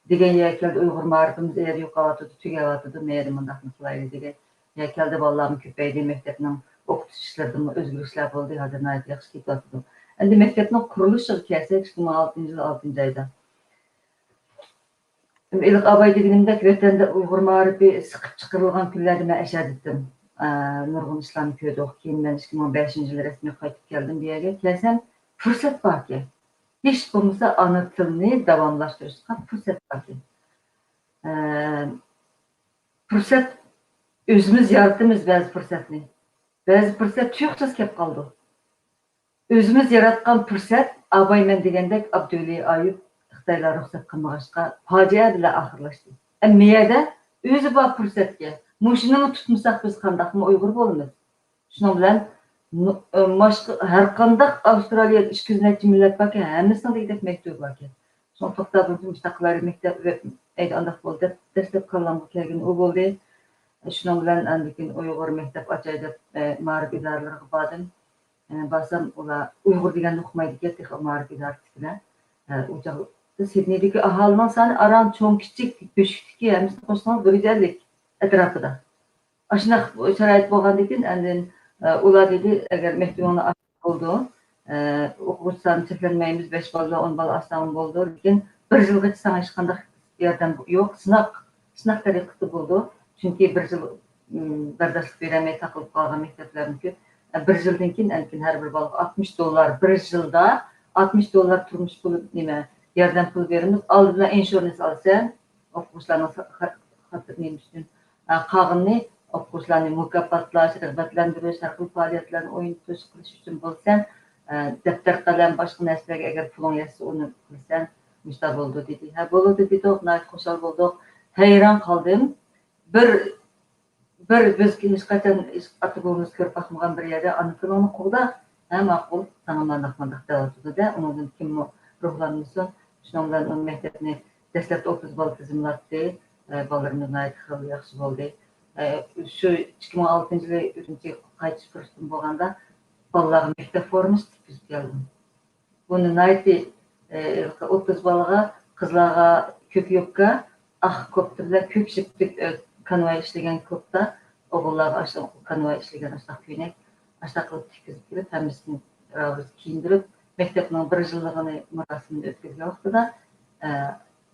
دېگەن يەر كەلدى. ئۇيغۇر مائارىپىمىز ئەگەر يوقاۋاتىدۇ، تۈگەۋاتىدۇ، مەيلى مۇنداقنى قىلايلى دېگەن يەر كەلدى. بالىلارمۇ كۆپەيدى، مەكتەپنىڭ ئوقۇتۇش ئىشلىرىدىمۇ ئۆزگىرىشلەر بولدى. ھازىر ناھايىتى ياخشى كېتىۋاتىدۇ. ئەمدى مەكتەپنىڭ قۇرۇلۇشىغا كەلسەك، ئىككى مىڭ ئالتىنچى يىل ئالتىنچى ئايدا. ھېلىقى ئاباي دېگىنىمدەك، ۋەتەندە ئۇيغۇر مائارىپى سىقىپ چىقىرىلغان كۈنلەردە مەن ئەشەدە ئىدىم. ئە، نۇرغۇن ئىشلارنى كۆردۇق. كېيىن مەن ئىككى مىڭ بەشىنچى يىلى رەسمىي قايتىپ كەلدىم بۇ يەرگە. كەلسەم، پۇرسەت باركەن. ھېچ بولمىسا ئانا تىلنى داۋاملاشتۇرۇشقا پۇرسەت باركەن. ئە، پۇرسەت ئۆزىمىز يارىتىمىز بەزى پۇرسەتنى. بەزى پۇرسەت تۇيۇقسىز كەپ قالىدۇ. ئۆزىمىز ياراتقان پۇرسەت، ئاباي مەن دېگەندەك ئابدۇۋەلى ئايۇپ خىتايلار رۇخسەت قىلمىغاچقا پاجىئە بىلەن ئاخىرلاشتى. ئە، مەيەردە ئۆزى بار پۇرسەتكە، مۇشۇنىمۇ تۇتمىساق بىز قانداقمۇ ئۇيغۇر بولىمىز؟ شۇنىڭ بىلەن نۇ-، ئە، باشقا ھەر قانداق ئاۋسترالىيەدە ئىككى يۈز نەچچە مىللەت باركەن، ھەممىسىنىڭ دېگۈدەك مەكتۇبى باركەن. شۇڭا توختاپ بولدۇم، مۇشۇنداق قىلايلى، مەكتەپ، ئەيدى ئانداق بولدى دەپ، دەسلەپ كاللامغا كەلگىنى ئۇ بولدى. شۇنىڭ بىلەن ئاندىن كېيىن ئۇيغۇر مەكتەپ ئاچاي دەپ، ئە، مائارىپ ئىدارىلىرىغا باردىم. ئە، بارسام ئۇلار ئۇيغۇر دېگەننى ئۇقمايدىكەن، تېخى مائارىپ ئىدارىسىدىكىلەر. ئە، ئۇ چاغ سىدنېيدىكى ئاھالىنىڭ سانى ئاران چوڭ كىچىك، بۆشۈكتىكى ھەممىسىنى قوشسىڭىز بىر يۈز ئەللىك ئەتراپىدا. ئاشۇنداق شارائىت بولغاندىن كېيىن ئاندىن، ئە، ئۇلار دېدى، ئەگەر مەكتىۋىڭنى ئاچساڭ بولىدۇ، ئە، ئوقۇغۇچى سانىنى چەكلەنمەيمىز، بەش بالا بىلەن ئون بالا ئاچساڭمۇ بولىدۇ، لېكىن بىر يىلغىچە ساڭا ھېچقانداق ياردەم يوق، سىناق، سىناق تەرىقىسىدە بولىدۇ. چۈنكى بىر يىل، ئىم، بەرداشلىق بېرەلمەي تاقىلىپ قالغان مەكتەپلەرمۇ كۆپ. ئە، بىر يىلدىن كېيىن ئەنكىن ھەر بىر بالىغا ئاتمىش دوللار، بىر يىلدا ئاتمىش دوللار تۇرمۇش پۇلى، نېمە، ياردەم پۇلى بېرىمىز. ئالدى بىلەن ئىنشۇرنس ئالىسەن، ئوقۇغۇچىلارنىڭ سا-، خا-، خاتىرى نېمە ئۈچۈن. ئە، قالغىنىنى ئوقۇغۇچىلارنى مۇكاپاتلاش، رىغبەتلەندۈرۈش، ھەر خىل پائالىيەتلەرنى ئوينىتىش قىلىش ئۈچۈن بولىسەن. ئە، دەپتەر، قەلەم، باشقا نەرسىلەرگە ئەگەر پۇلۇڭ يەتسە، ئۇنى قىلىسەن. مۇشۇنداق بولىدۇ دېدى. ھە، بولىدۇ دېدۇق، ناھايىتى خۇشال بولدۇق. ھەيران قالدىم. بىر، بىر بىز ھېچقاچان ھېچ ئاتا بوۋىمىز كۆرۈپ باقمىغان بىر يەردە ئانا تىلىڭنى قوغدا. ھە، ماقۇل، ساڭا مانداق، مانداق دەۋاتىدۇ-دە، ئۇنىڭدىن كىممۇ روھلانمىسۇن. شۇنىڭ بىلەن ئۇ مەكتەپنى دەسلەپتە ئوتتۇز بالا تىزىملاتتى. ئە، بالىلىرىمىز ناھايىتى خېلى ياخشى بولدى. ئە، شۇ ئىككى مىڭ ئالتىنچى يىلى ئۈرۈمچىگە قايتىش پۇرسىتىم بولغاندا، بالىلارغا مەكتەپ فورمىسى تىككۈزۈپ كەلدىم. بۇنى ناھايىتى، ئە، ئوتتۇز بالىغا، قىزلارغا كۆك يوپكا، ئاق كوپتا بىلەن كۆك شىپتىك، ئە، كانۋاي ئىشلىگەن كوپتا، ئوغۇللارغا ئاشۇ كانۋاي ئىشلىگەن ئاشۇنداق كۆينەك، ئاشۇنداق قىلىپ تىككۈزۈپ كېلىپ، ھەممىسىنى راۋۇز كىيىندۈرۈپ، مەكتەپنىڭ بىر يىللىقىنى مۇراسىمىنى ئۆتكۈزگەن ۋاقتىدا، ئە،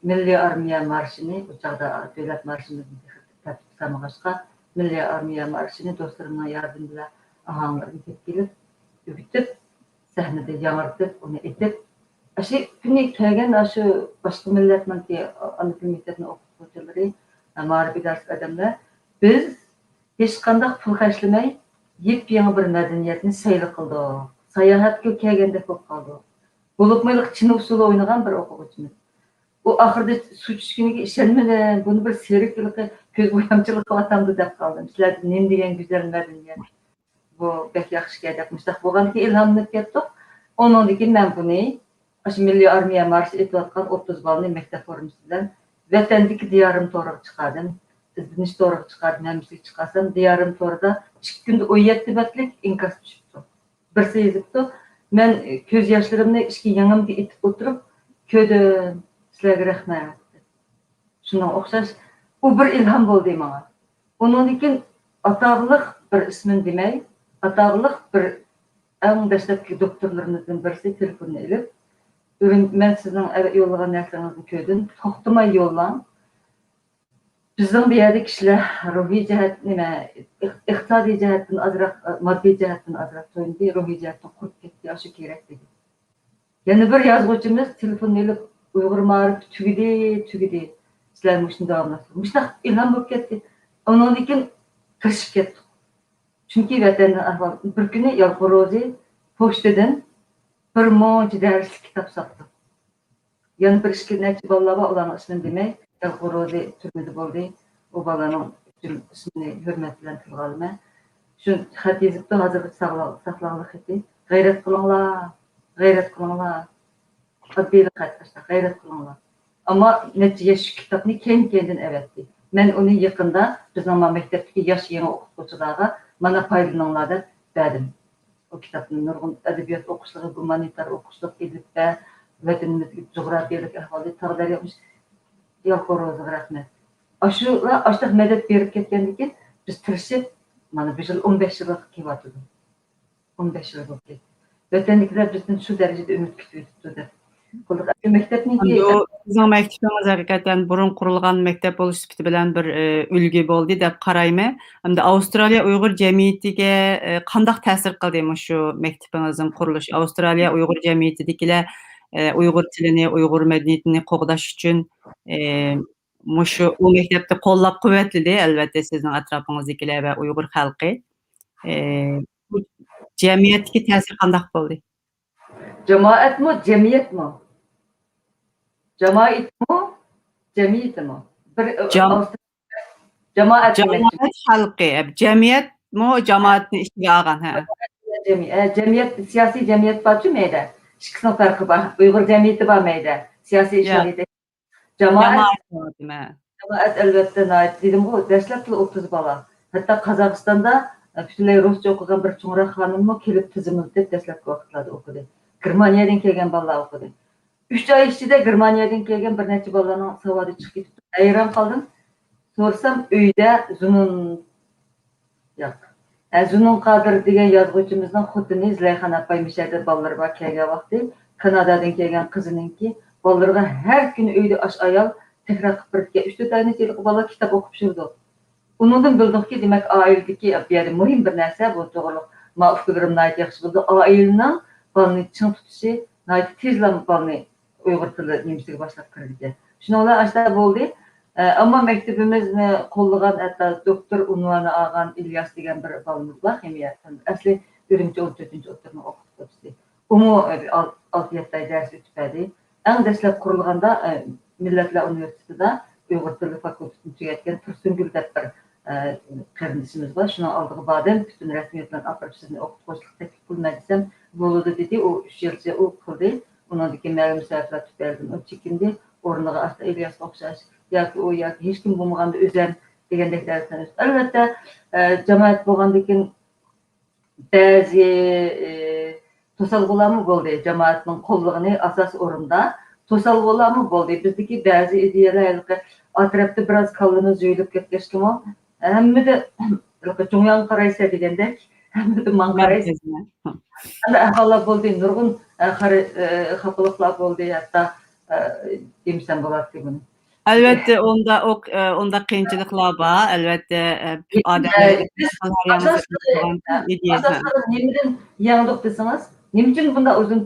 مىللىي ئارمىيە مارشىنى، ئۇ چاغدا دۆلەت مارشىمىزنى تەرتىپكە سالمىغاچقا، مىللىي ئارمىيە مارشىنى دوستلىرىمنىڭ ياردىمى بىلەن ئاھاڭلىرىنى تېپىپ كېلىپ، ئۆگىتىپ، سەھنىدە ياڭرىتىپ، ئۇنى ئېيتىپ، ئاشۇ كۈنى كەلگەن ئاشۇ باشقا مىللەتنىڭكى ئانا تىل مەكتەپنىڭ ئوقۇتقۇچىلىرى، مائارىپ ئىدارىسى ئادەملەر، بىز ھېچقانداق پۇل خەجلىمەي، يېپيېڭى بىر مەدەنىيەتنى سەيلە قىلدۇق. ساياھەتكە كەلگەندەك بولۇپ قالدۇق. بولۇپمۇ ھېلىقى چىن ئۇسسۇلى ئوينىغان بىر ئوقۇغۇچىمىز. ئۇ ئاخىرىدا سۇ چۈشكىنىگە ئىشەنمىدىم، بۇنى بىر سېرىك ھېلىقى كۆز بويامچىلىق قىلىۋاتامدۇ دەپ قالدىم. سىلەردە نېمە دېگەن گۈزەل مەدەنىيەت. بۇ بەك ياخشىكەن دەپ مۇشۇنداق بولغاندىكىن ئىلھاملىنىپ كەتتۇق. ئۇنىڭدىن كېيىن مەن بۇنى ئاشۇ مىللىي ئارمىيە مارشى ئېيتىۋاتقان ئوتتۇز بالىنى مەكتەپ فورمىسى بىلەن ۋەتەندىكى دىيارىم تورىغا چىقاردىم. ئىزدىنىش تورىغا چىقاردىم، ھەممىسىگە چىقارسام، دىيارىم تورىدا ئىككى كۈندە ئون يەتتە بەتلىك ئىنكاس چۈشۈپتۇ. بىرسى يېزىپتۇ، مەن كۆز ياشلىرىمنى ئىككى يېڭىمغا ئېتىپ ئولتۇرۇپ كۆردۈم، سىلەرگە رەھمەت. شۇنىڭغا ئوخشاش، ئۇ بىر ئىلھام بولدى ماڭا. ئۇنىڭدىن كېيىن ئاتاغلىق بىر ئىسمىنى دېمەي، ئاتاغلىق بىر ئەڭ دەسلەپكى دوكتورلىرىمىزدىن بىرسى تېلېفوننى ئېلىپ، ئۈرۈم-، مەن سىزنىڭ ئەۋ-، يوللىغان نەرسىلىرىڭىزنى كۆردۈم، توختىماي يوللاڭ. بىزنىڭ بۇ يەردە كىشىلەر روھىي جەھەت، نېمە، ئىق-، ئىقتىسادىي جەھەتتىن ئازراق، ماددىي جەھەتتىن ئازراق تويۇندى، روھىي جەھەتتىن قۇرۇپ كەتتى، ئاشۇ كېرەك دېدى. يەنە بىر يازغۇچىمىز تېلېفوننى ئېلىپ، ئۇيغۇر مائارىپى تۈگىدى، تۈگىدى. سىلەر مۇشۇنى داۋاملاشتۇرۇڭ. مۇشۇنداق ئىلھام بولۇپ كەتتى. ئۇنىڭدىن كېيىن تىرىشىپ كەتتۇق. چۈنكى ۋەتەندىن ئەھۋال، بىر كۈنى يالقۇن روزى پوچتىدىن بىر مۇنچە دەرسلىك كىتاب ساپتۇ. يەنە بىر ئىككى نەچچە بالىلار بار، ئۇلارنىڭ ئىسمىنى دېمەي، يالقۇن روزى تۈرمىدە بولدى. ئۇ بالىنىڭ ئىسمىنى ھۆرمەت بىلەن تىلغا ئالىمەن. شۇ خەت يېزىپتۇ، ھازىرغىچە ساقلا-، ساقلانغان خېتى. غەيرەت قىلىڭلار، غەيرەت قىلىڭلار. ئاددىيلا قەتئىي غەيرەت قىلىڭلار. ئەمما نەچچە ياش شۇ كىتابنى كەينى-كەينىدىن ئەۋەتتى. مەن ئۇنى يېقىندا بىزنىڭ ما مەكتەپتىكى ياش يېڭى ئوقۇتقۇچىلارغا مانا پايدىلىنىڭلار دەپ بەردىم. ئۇ كىتابنى نۇرغۇن ئەدەبىيات ئوقۇشلۇقى، گۇمانىتار ئوقۇشلۇق، ئېلىپبە، ۋەتىنىمىزدىكى جۇغراپىيەلىك ئەھۋالى، تاغ دەريا يالقۇن روزىغا رەھمەت. ئاشۇلار ئاشۇنداق مەدەت بېرىپ كەتكەندىن كېيىن بىز تىرىشىپ مانا بۇ يىل ئون بەش يىلغا كېلىۋاتىدۇ. ئون بەش يىل بولدى. ۋەتەندىكىلەر بىزدىن شۇ دەرىجىدە ئۈمىد كۈتۈۋېتىپتۇ دەپ. قىلدۇق. ئەمدى مەكتەپنىڭكى ئەمدى ئۇ سىزنىڭ مەكتىپىڭىز ھەقىقەتەن بۇرۇن قۇرۇلغان مەكتەپ بولۇش سۈپىتى بىلەن بىر، ئى، ئۈلگە بولدى دەپ قارايمەن. ئەمدى ئاۋسترالىيە ئۇيغۇر جەمئىيىتىگە، ئى، قانداق تەسىر قىلدى مۇشۇ مەكتىپىڭىزنىڭ قۇرۇلۇشى؟ ئاۋسترالىيە ئۇيغۇر جەمئىيىتىدىكىلەر، ئى، ئۇيغۇر تىلىنى، ئۇيغۇر مەدەنىيىتىنى قوغداش ئۈچۈن، ئى، مۇشۇ، ئۇ مەكتەپنى قوللاپ قۇۋۋەتلىدى، ئەلۋەتتە، سىزنىڭ ئەتراپىڭىزدىكىلەر ۋە ئۇيغۇر خەلقى. ئى، بۇ جەمئىيەتتىكى تەسىرى قانداق بولدى؟ جامائەتمۇ، جەمئىيەتمۇ؟ جامائەتمۇ، جەمئىيىتىمۇ؟ بىر، ئى، جام-، ئاۋسترالىيە جامائەت دېمەكچى. جامائەت خەلقى، ئە، جەمئىيەتمۇ جامائەتنى ئىچىگە ئالغان، ھە. جەمئىي-، ئە، جەمئىيەت، سىياسىي جەمئىيەت بارچۇ مەيدە. ئىككىسىنىڭ پەرقى بار. ئۇيغۇر جەمئىيىتى بار مەيدە. سىياسىي يا. ئىشلار يېتەك-، جامائەت. جامائەت دېمە. جامائەت ئەلۋەتتە ناھايىتى، دېدىمغۇ، دەسلەپتىلا ئوتتۇز بالا. ھەتتا قازاقىستاندا، ئە، پۈتۈنلەي رۇسچە ئوقۇغان بىر چوڭراق خانىممۇ كېلىپ تىزىملىتىپ دەسلەپكى ۋاقىتلاردا ئوقۇدى. گېرمانىيەدىن كەلگەن بالىلار ئوقۇدى. ئۈچ ئاي ئىچىدە گېرمانىيەدىن كەلگەن بىر نەچچە بالىلارنىڭ ساۋادى چىقىپ كېتىپتۇ. ھەيران قالدىم. سورىسام، ئۆيدە زۇنۇن، ياق. ئە، زۇنۇن قادىر دېگەن يازغۇچىمىزنىڭ خوتۇنى زىلەيخان ئاپاي مىشەدە بالىلىرى بار كەلگەن ۋاقتى، كانادادىن كەلگەن قىزىنىڭكى بالىلىرىغا ھەر كۈنى ئۆيدە ئاش ئايال تەكرار قىلىپ بېرىدىكەن. ئۈچ تۆت ئاينىڭ ئىچىدە بالىلار كىتاب ئوقۇپ بېرىدۇ. ئۇنىڭدىن بىلدۇقكى، دېمەك، ئائىلىدىكى بۇ يەردە مۇھىم بىر نەرسە، بۇ توغرىلىق مانا ئۇكىلىرىم ناھايىتى ياخشى بىلىدۇ. ئائىلىنىڭ بالىنى چىڭ تۇتۇشى، ناھايىتى تېزلا بالىنى ئۇيغۇر تىلى نېمىسىگە باشلاپ كىرىدىكەن. شۇنىڭ بىلەن ئاشۇنداق بولدى. ئە، ئەمما مەكتىپىمىزنى قوللىغان، ھەتتا دوكتور ئۇنۋانى ئالغان ئىلياس دېگەن بىر بالىمىز بار، خىمىيە پەن، ئەسلى ئۈرۈمچى ئون تۆتىنچى ئوتتۇرىنىڭ ئوقۇتقۇچىسى. ئۇمۇ، ئە، ئال-، ئالتە يەتتە ئاي دەرس ئۆتۈپ بەردى. ئەڭ دەسلەپ قۇرۇلغاندا، ئە، مىللەتلەر ئۇنىۋېرسىتېتىدا ئۇيغۇر تىلى فاكۇلتېتىنى تۈگەتكەن تۇرسۇنگۈل دەپ بىر، ئە، قېرىندىشىمىز بار. شۇنىڭ ئالدىغا باردىم، پۈتۈن رەسمىيەت بىلەن ئاپىرىپ سىزنى ئوقۇتقۇچىلىق تەكلىپ قىلىمەن دېسەم، بولىدۇ دېدى. ئۇ ئۈچ يىلچە ئۇ قىلدى. ئۇنىڭدىن كېيىن مەلۇم سەۋەبلەر تۈپەيلىدىن ئۇ چېكىندى. ئورنىغا ئاشۇنداق ئىلياسقا ئوخشاش ياكى ئۇ ياكى ھېچكىم بولمىغاندا ئۆزەم دېگەندەك دەۋەتسەم، ئەلۋەتتە، ئە، جامائەت بولغاندىن كېيىن بەزى، ئى، توسالغۇلارمۇ بولدى. جامائەتنىڭ قوللىغىنى ئاساسىي ئورۇندا توسالغۇلارمۇ بولدى. بىزدىكى بەزى ئىدىيەلەر ھېلىقى ئەتراپتا بىراز كاللىمىز يۇيۇلۇپ كەتكەچكىمۇ، ھەممىدە ھېلىقى جۇڭياڭغا قارايسەن دېگەندەك، ھەممىدە ماڭا قارايسەن. مەركەزنى. ئەمدى ئەھۋاللار بولدى، نۇرغۇن، ئە، خارى-، ئە، خاپىلىقلار بولدى، ھەتتا، ئە، دېمىسەم بولاتتى بۇنى. ئەلۋەتتە، ئۇنداق، ئۇنداق قىيىنچىلىقلار بار. ئەلۋەتتە، ئە، لېكىن، ئادەملەر ئە، بىز ئاساسلىقى، ئە، ئىدىيە، ھە. ئاساسلىقى نېمىدىن يەڭدۇق دېسىڭىز، نېمە ئۈچۈن بۇنداق ئۇزۇن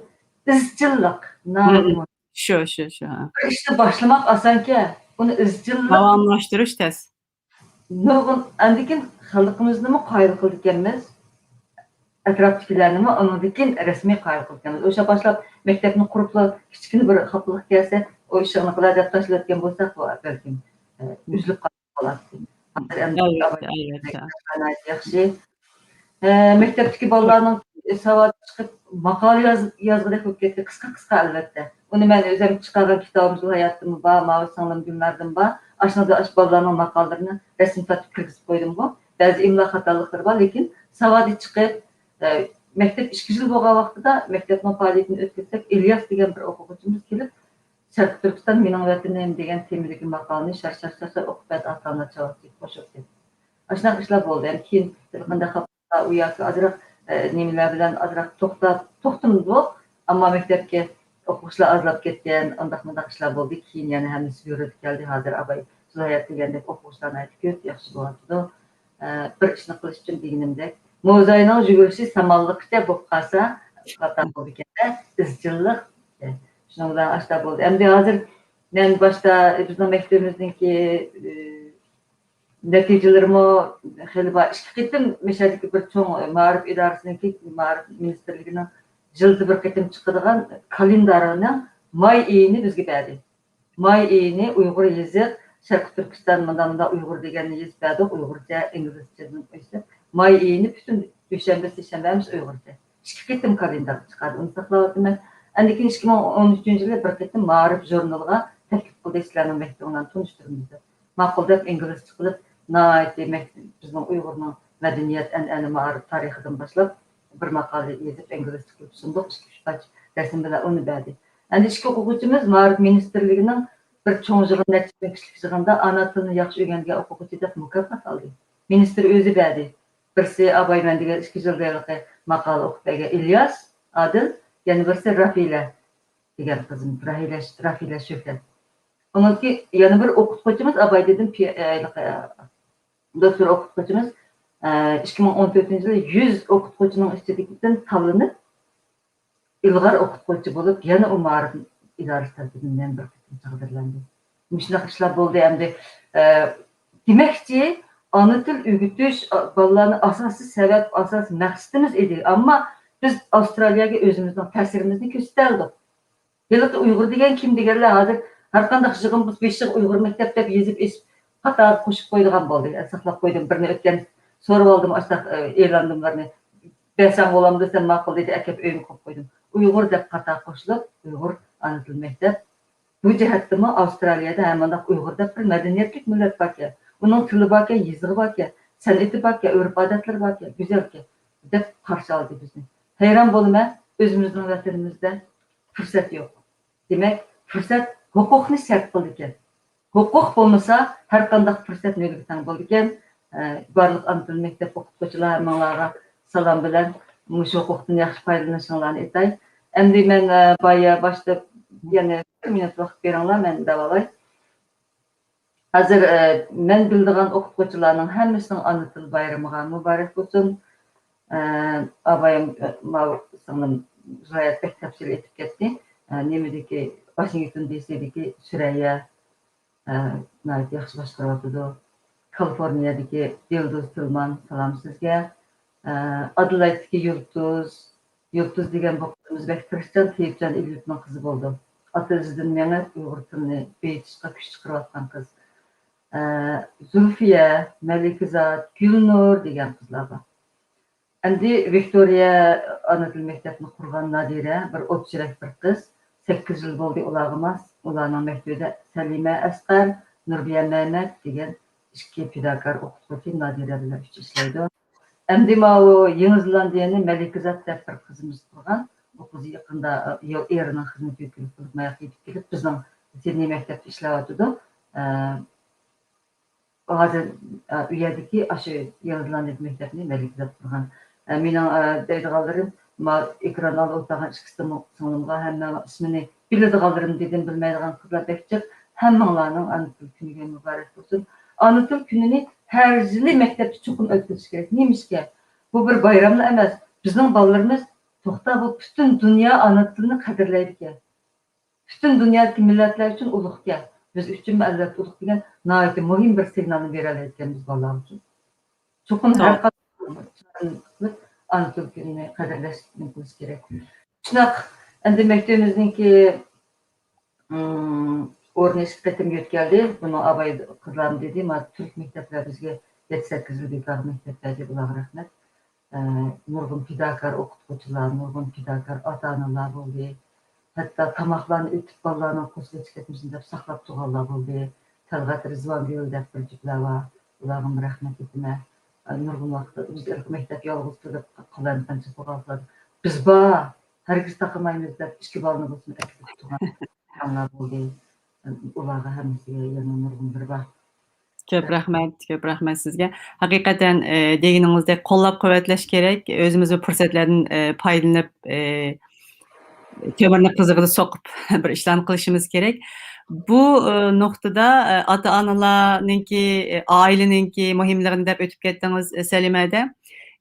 ئىزچىللىق، ناھايىتى مۇھىم. شۇ، شۇ، شۇ، ھە. بىر ئىشنى باشلىماق ئاسانكەن، ئۇنى ئىزچىللىق داۋاملاشتۇرۇش تەس. نۇرغۇن، ئاندىن كېيىن خەلقىمىزنىمۇ قايىل قىلىدىكەنمىز، ئەتراپتىكىلەرنىمۇ ئاندىن كېيىن رەسمىي قايىل قىلىدىكەنمىز. ئوشۇ باشلاپ مەكتەپنى قۇرۇپلا كىچىككىنە بىر خاپىلىق كەلسە، ئۇ ئىشىڭنى قىلار دەپ تاشلىۋەتكەن بولساق، بۇ بەلكىم، ئە، ئۈزۈلۈپ قالاتتى. ھازىر ئەمدى ئەلۋەتتە، ئەلۋەتتە. ناھايىتى ياخشى. ئە، مەكتەپتىكى بالىلارنىڭ ساۋاتى چىقىپ، ماقالە ياز-، يازغۇدەك بولۇپ كەتتى. قىسقا، قىسقا، ئەلۋەتتە. ئۇنى مەن ئۆزۈم چىقارغان كىتابىمدا ھاياتتىنمۇ بار، ماۋۇ سىڭلىم گۈلناردىن بار. ئاشۇنىڭدا ئاشۇ بالىلارنىڭ ماقالىلىرىنى رەسىم تارتىپ كىرگۈزۈپ قويدۇمغۇ. بەزى ئىملا خاتالىقلىرى بار، لېكىن ساۋاتى چىقىپ، ئە، مەكتەپ ئىككى يىل بولغان ۋاقتىدا مەكتەپنىڭ پائالىيىتىنى ئۆتكۈزسەك، ئىلياس دېگەن بىر ئوقۇغۇچىمىز كېلىپ، شەرقىي تۈركىستان مېنىڭ ۋەتىنىم دېگەن تېمىدىكى ماقالىنى شار، شار، شار، شار ئوقۇپ بەردى، ئاتا-ئانا چاۋاك قوشۇپ. ئاشۇنداق ئىشلار بولدى. يەنى كېيىن بىر قانداق خاپىلىقلار، ئۇ ياكى ئازراق، ئە، نېمىلەر بىلەن ئازراق توختاپ، توختىمىدۇق. ئەمما مەكتەپكە ئوقۇغۇچىلار ئازلاپ كەتكەن، ئانداق مۇنداق ئىشلار بولدى. كېيىن يەنە ھەممىسى يۈرۈپ كەلدى. ھازىر ئاباي سىز ھايات دېگەندەك ئوقۇغۇچىلار ناھايىتى كۆپ، ياخشى بولۇۋاتىدۇ. ئە، بىر ئىشنى قىلىش ئۈچۈن دېگىنىمدەك، موزاينىڭ يۈگۈرۈشى سامانلىققىچە بولۇپ قالسا، خاتا بولىدىكەن-دە، ئىزچىللىق. شۇنىڭ بىلەن ئاشتا بولدى. ئەمدى ھازىر مەن باشتا بىزنىڭ مەكتىپىمىزنىڭكى، ئى، نەتىجىلىرىمۇ خېلى بار. ئىككى قېتىم مىشەدىكى بىر چوڭ مائارىپ ئىدارىسىنىڭكى، مائارىپ مىنىستىرلىكىنىڭ يىلدا بىر قېتىم چىقىدىغان كالېندارىنىڭ ماي ئېيىنى بىزگە بەردى. ماي ئېيىنى ئۇيغۇر يېزىق، شەرقىي تۈركىستان، مۇنداق، مۇنداق ئۇيغۇر دېگەننى يېزىپ بەردۇق، ئۇيغۇرچە، ئىنگلىزچىدىن ئېيتساق. ماي ئېيىنى پۈتۈن دۈشەنبە، سەيشەنبە ھەممىسى ئۇيغۇرچە. ئىككى قېتىم كالېندارغا چىقاردى، ئۇنى ساقلاۋاتىمەن. ئاندىن كېيىن ئىككى مىڭ ئون ئۈچىنچى يىلى بىر قېتىم مائارىپ ژۇرنىلىغا تەكلىپ قىلدى، سىلەرنىڭ مەكتىۋىڭلارنى تونۇشتۇرىمىز دەپ. ماقۇل دەپ ئىنگلىزچە قىلىپ، ناھايىتى مەك-، بىزنىڭ ئۇيغۇرنىڭ مەدەنىيەت، ئەنئەنە، مائارىپ تارىخىدىن باشلاپ بىر ماقالە يېزىپ، ئىنگلىزچە قىلىپ سۇندۇق، ئىككى ئۈچ پارچە رەسىم بىلەن ئۇنى بەردى. ئەندى ئىككى ئوقۇغۇچىمىز مائارىپ مىنىستىرلىكىنىڭ بىر چوڭ يىغىن، نەچچە مىڭ كىشىلىك يىغىندا ئانا تىلنى ياخشى ئۆگەنگەن ئوقۇغۇچى دەپ مۇكاپات ئالدى. مىنىستىر ئۆزى بەردى. بىرسى ئاباي مەن دېگەن ئىككى يىل ھېلىقى ماقالە ئوقۇپ بەرگەن ئىلياس ئادىل، يەنە بىرسى رافىلە دېگەن قىزىم، راھىلە، رافىلە شۆھرەت. ئۇنىڭكى يەنە بىر ئوقۇتقۇچىمىز ئاباي دېدىم، پى-، ھېلىقى دوكتور ئوقۇتقۇچىمىز، ئىككى مىڭ ئون تۆتىنچى يىلى يۈز ئوقۇتقۇچىنىڭ ئىچىدىكىدىن تاللىنىپ، ئىلغار ئوقۇتقۇچى بولۇپ، يەنە ئۇ مائارىپ ئىدارىسى تەرىپىدىن يەنە بىر قېتىم تەقدىرلەندى. مۇشۇنداق ئىشلار بولدى ئەمدى. ئە، دېمەكچى، ئانا تىل ئۆگىتىش، ئا، بالىلارنى ئاساسىي سەۋەب، ئاساسىي مەقسىتىمىز ئىدى. ئەمما بىز ئاۋسترالىيەگە ئۆزىمىزنىڭ تەسىرىمىزنى كۆرسىتەلىدۇق. ھېلىقى ئۇيغۇر دېگەن كىم دېگەنلەر ھازىر ھەرقانداق يىغىن بولسا بېشىغا ئۇيغۇر مەكتەپ دەپ يېزىپ ئېسىپ قاتارغا قوشۇپ قويىدىغان بولدى. ئە، ساقلاپ قويدۇم. بىرنى ئۆتكەن سورىۋالدىم ئاشۇنداق، ئە، ئېلاندىن بىرنى. بەرسەڭ بولامدۇ دېسەم، ماقۇل دېدى، ئەكەپ ئۆيۈمگە قويۇپ قويدۇم. ئۇيغۇر دەپ قاتارغا قوشۇلۇپ، ئۇيغۇر ئانا تىل مەكتەپ. بۇ جەھەتتىمۇ ئاۋسترالىيەدە ھەممانداق ئۇيغۇر دەپ بىر مەدەنىيەتلىك مىللەت باركەن. ئۇنىڭ تىلى باركەن، يېزىقى باركەن، سەنئىتى باركەن، ئۆرپ-ئادەتلىرى باركەن، گۈزەلكەن، دەپ قارشى ئالدى بىزنى. ھەيران بولىمەن، ئۆزىمىزنىڭ ۋەتىنىمىزدە پۇرسەت يوق. دېمەك، پۇرسەت ھوقۇقنى شەرت قىلىدىكەن. ھوقۇق بولمىسا، ھەرقانداق پۇرسەت مۈگدىگە تەڭ بولىدىكەن. ئە، بارلىق ئانا تىل مەكتەپ ئوقۇتقۇچىلار، ھەممىڭلارغا سالام بىلەن مۇشۇ ھوقۇقتىن ياخشى پايدىلىنىشىڭلارنى ئېيتاي. ئەمدى مەن، ئە، بايا باشتا يەنە بىر مىنۇت ۋاقىت بېرىڭلار، مەن دەۋالاي. ھازىر، ئە، مەن بىلىدىغان ئوقۇتقۇچىلارنىڭ ھەممىسىنىڭ ئانا تىل بايرىمىغا مۇبارەك بولسۇن. ئە، ئابايام، ئە، ماۋۇ سىڭلىم ھايات بەك تەپسىلىي ئېيتىپ كەتتى. ئە، نېمىدىكى، ۋاشىنگتون دى سىدىكى سۈرەييە، ئە، ناھايىتى ياخشى باشقۇرۇۋاتىدۇ. كالىفورنىيەدىكى يۇلتۇز تىلمان، سالام سىزگە. ئە، ئادېلايدتىكى يۇلتۇز، يۇلتۇز دېگەن بۇ قىزىمىز بەك تىرىشچان، تېيىپجان ئېلىيېۋنىڭ قىزى بولىدۇ. ئاتا ئىزىدىن مېڭىپ، ئۇيغۇر تىلىنى بېيىتىشقا كۈچ چىقىرىۋاتقان قىز. ئە، زۇلفىيە، مەلىكىزات، گۈلنۇر دېگەن قىزلار بار. ئەمدى ۋىكتورىيە ئانا تىل مەكتەپنى قۇرغان نادىرە، بىر ئوت يۈرەك بىر قىز. سەككىز يىل بولدى ئۇلارغا ماس. ئۇلارنىڭ مەكتىپىدە سەلىمە ئەسقەر، نۇربىيە مەمەت دېگەن ئىككى پىداكار ئوقۇتقۇچى نادىرە بىلەن ئۈچ ئىشلەيدۇ. ئەمدى ماۋۇ يېڭى زېلاندىيەنى مەلىكىزات دەپ بىر قىزىمىز قۇرغان. ئۇ قىز يېقىندا، ئە، ئېرىنىڭ خىزمىتى كېلىپ، بولۇپ، ماياق يېتىپ كېلىپ، بىزنىڭ سىدنېي مەكتەپتە ئىشلەۋاتىدۇ. ئە، ھازىر، ئە، ئۇ يەردىكى ئاشۇ يېڭى زېلاندىيەدىكى مەكتەپنى مەلىكىزات قۇرغان. ئە، مېنىڭ، ئە، دەيدىغانلىرىم، ما ئېكران ئالدىدا ئولتۇرغان ئىككى سىڭلىمغا، ھەممە ئىسمىنى بىلىدىغانلىرىم دېدىم، بىلمەيدىغان قىزلار بەك جىق. ھەممىڭلارنىڭ ئانا تىل كۈنىگە مۇبارەك بولسۇن. ئانا تىل كۈنىنى ھەر يىلى مەكتەپتە چوقۇم ئۆتكۈزۈش كېرەك. نېمىشقا؟ بۇ بىر بايراملا ئەمەس. بىزنىڭ بالىلىرىمىز، توختا، بۇ پۈتۈن دۇنيا ئانا تىلىنى قەدىرلەيدىكەن. پۈتۈن دۇنيادىكى مىللەتلەر ئۈچۈن ئۇلۇغكەن. بىز ئۈچۈنمۇ ئەلۋەتتە ئۇلۇغ دېگەن ناھايىتى مۇھىم بىر سىگنالنى بېرەلەيدىكەنمىز بالىلار ئۈچۈن. چوقۇم ھەر قانداق ئانا تىل كۈنىنى قەدىرلەش، نېمە قىلىش كېرەك. شۇنداق، ئەمدى مەكتىۋىمىزنىڭكى، ئىم، ئورنى ئىككى قېتىم يۆتكەلدى. بۇنىڭ ئاباي قىزلارمۇ دېدى، ما تۈرك مەكتەپلەر بىزگە يەتتە سەككىز يىل بىكار مەكتەپ بەردى، بۇلارغا رەھمەت. ئە، نۇرغۇن پىداكار ئوقۇتقۇچىلار، نۇرغۇن پىداكار ئاتا-ئانىلار بولدى. ھەتتا تاماقلارنى ئۆتۈپ، بالىلارنىڭ قولىغا چىقىپ كەتمىسۇن دەپ ساقلاپ تۇرغانلار بولدى. تەلغەت، رىزۋانگۈل دەپ بىر جۈپلەر بار. ئۇلارغىمۇ رەھمەت ئېيتىمەن. ئە، نۇرغۇن ۋاقىتتا بىز ئىرقىي مەكتەپ يالغۇز تۇرۇپ، قالايمىقانچىلىق بولغانلار، بىز بار، ھەرگىز تاقىمايمىز دەپ ئىككى بالىنى بولسىمۇ ئەكېتىپ تۇرغان ئانىلار بولدى. ئۇلارغا ھەممىسىگە يەنە نۇرغۇن بىر بار. كۆپ رەھمەت، كۆپ رەھمەت سىزگە. ھەقىقەتەن، ئە، دېگىنىڭىزدەك قوللاپ-قۇۋۋەتلەش كېرەك. ئۆزىمىز بۇ پۇرسەتلەردىن، ئە، پايدىلىنىپ، ئە، كۆمۈرنى قىزىقىدا سوقۇپ بىر ئىشلارنى قىلىشىمىز كېرەك. بۇ، ئە، نۇقتىدا، ئە، ئاتا-ئانىلارنىڭكى، ئە، ئائىلىنىڭكى مۇھىملىقىنى دەپ ئۆتۈپ كەتتىڭىز، ئە، سەلىمەدە.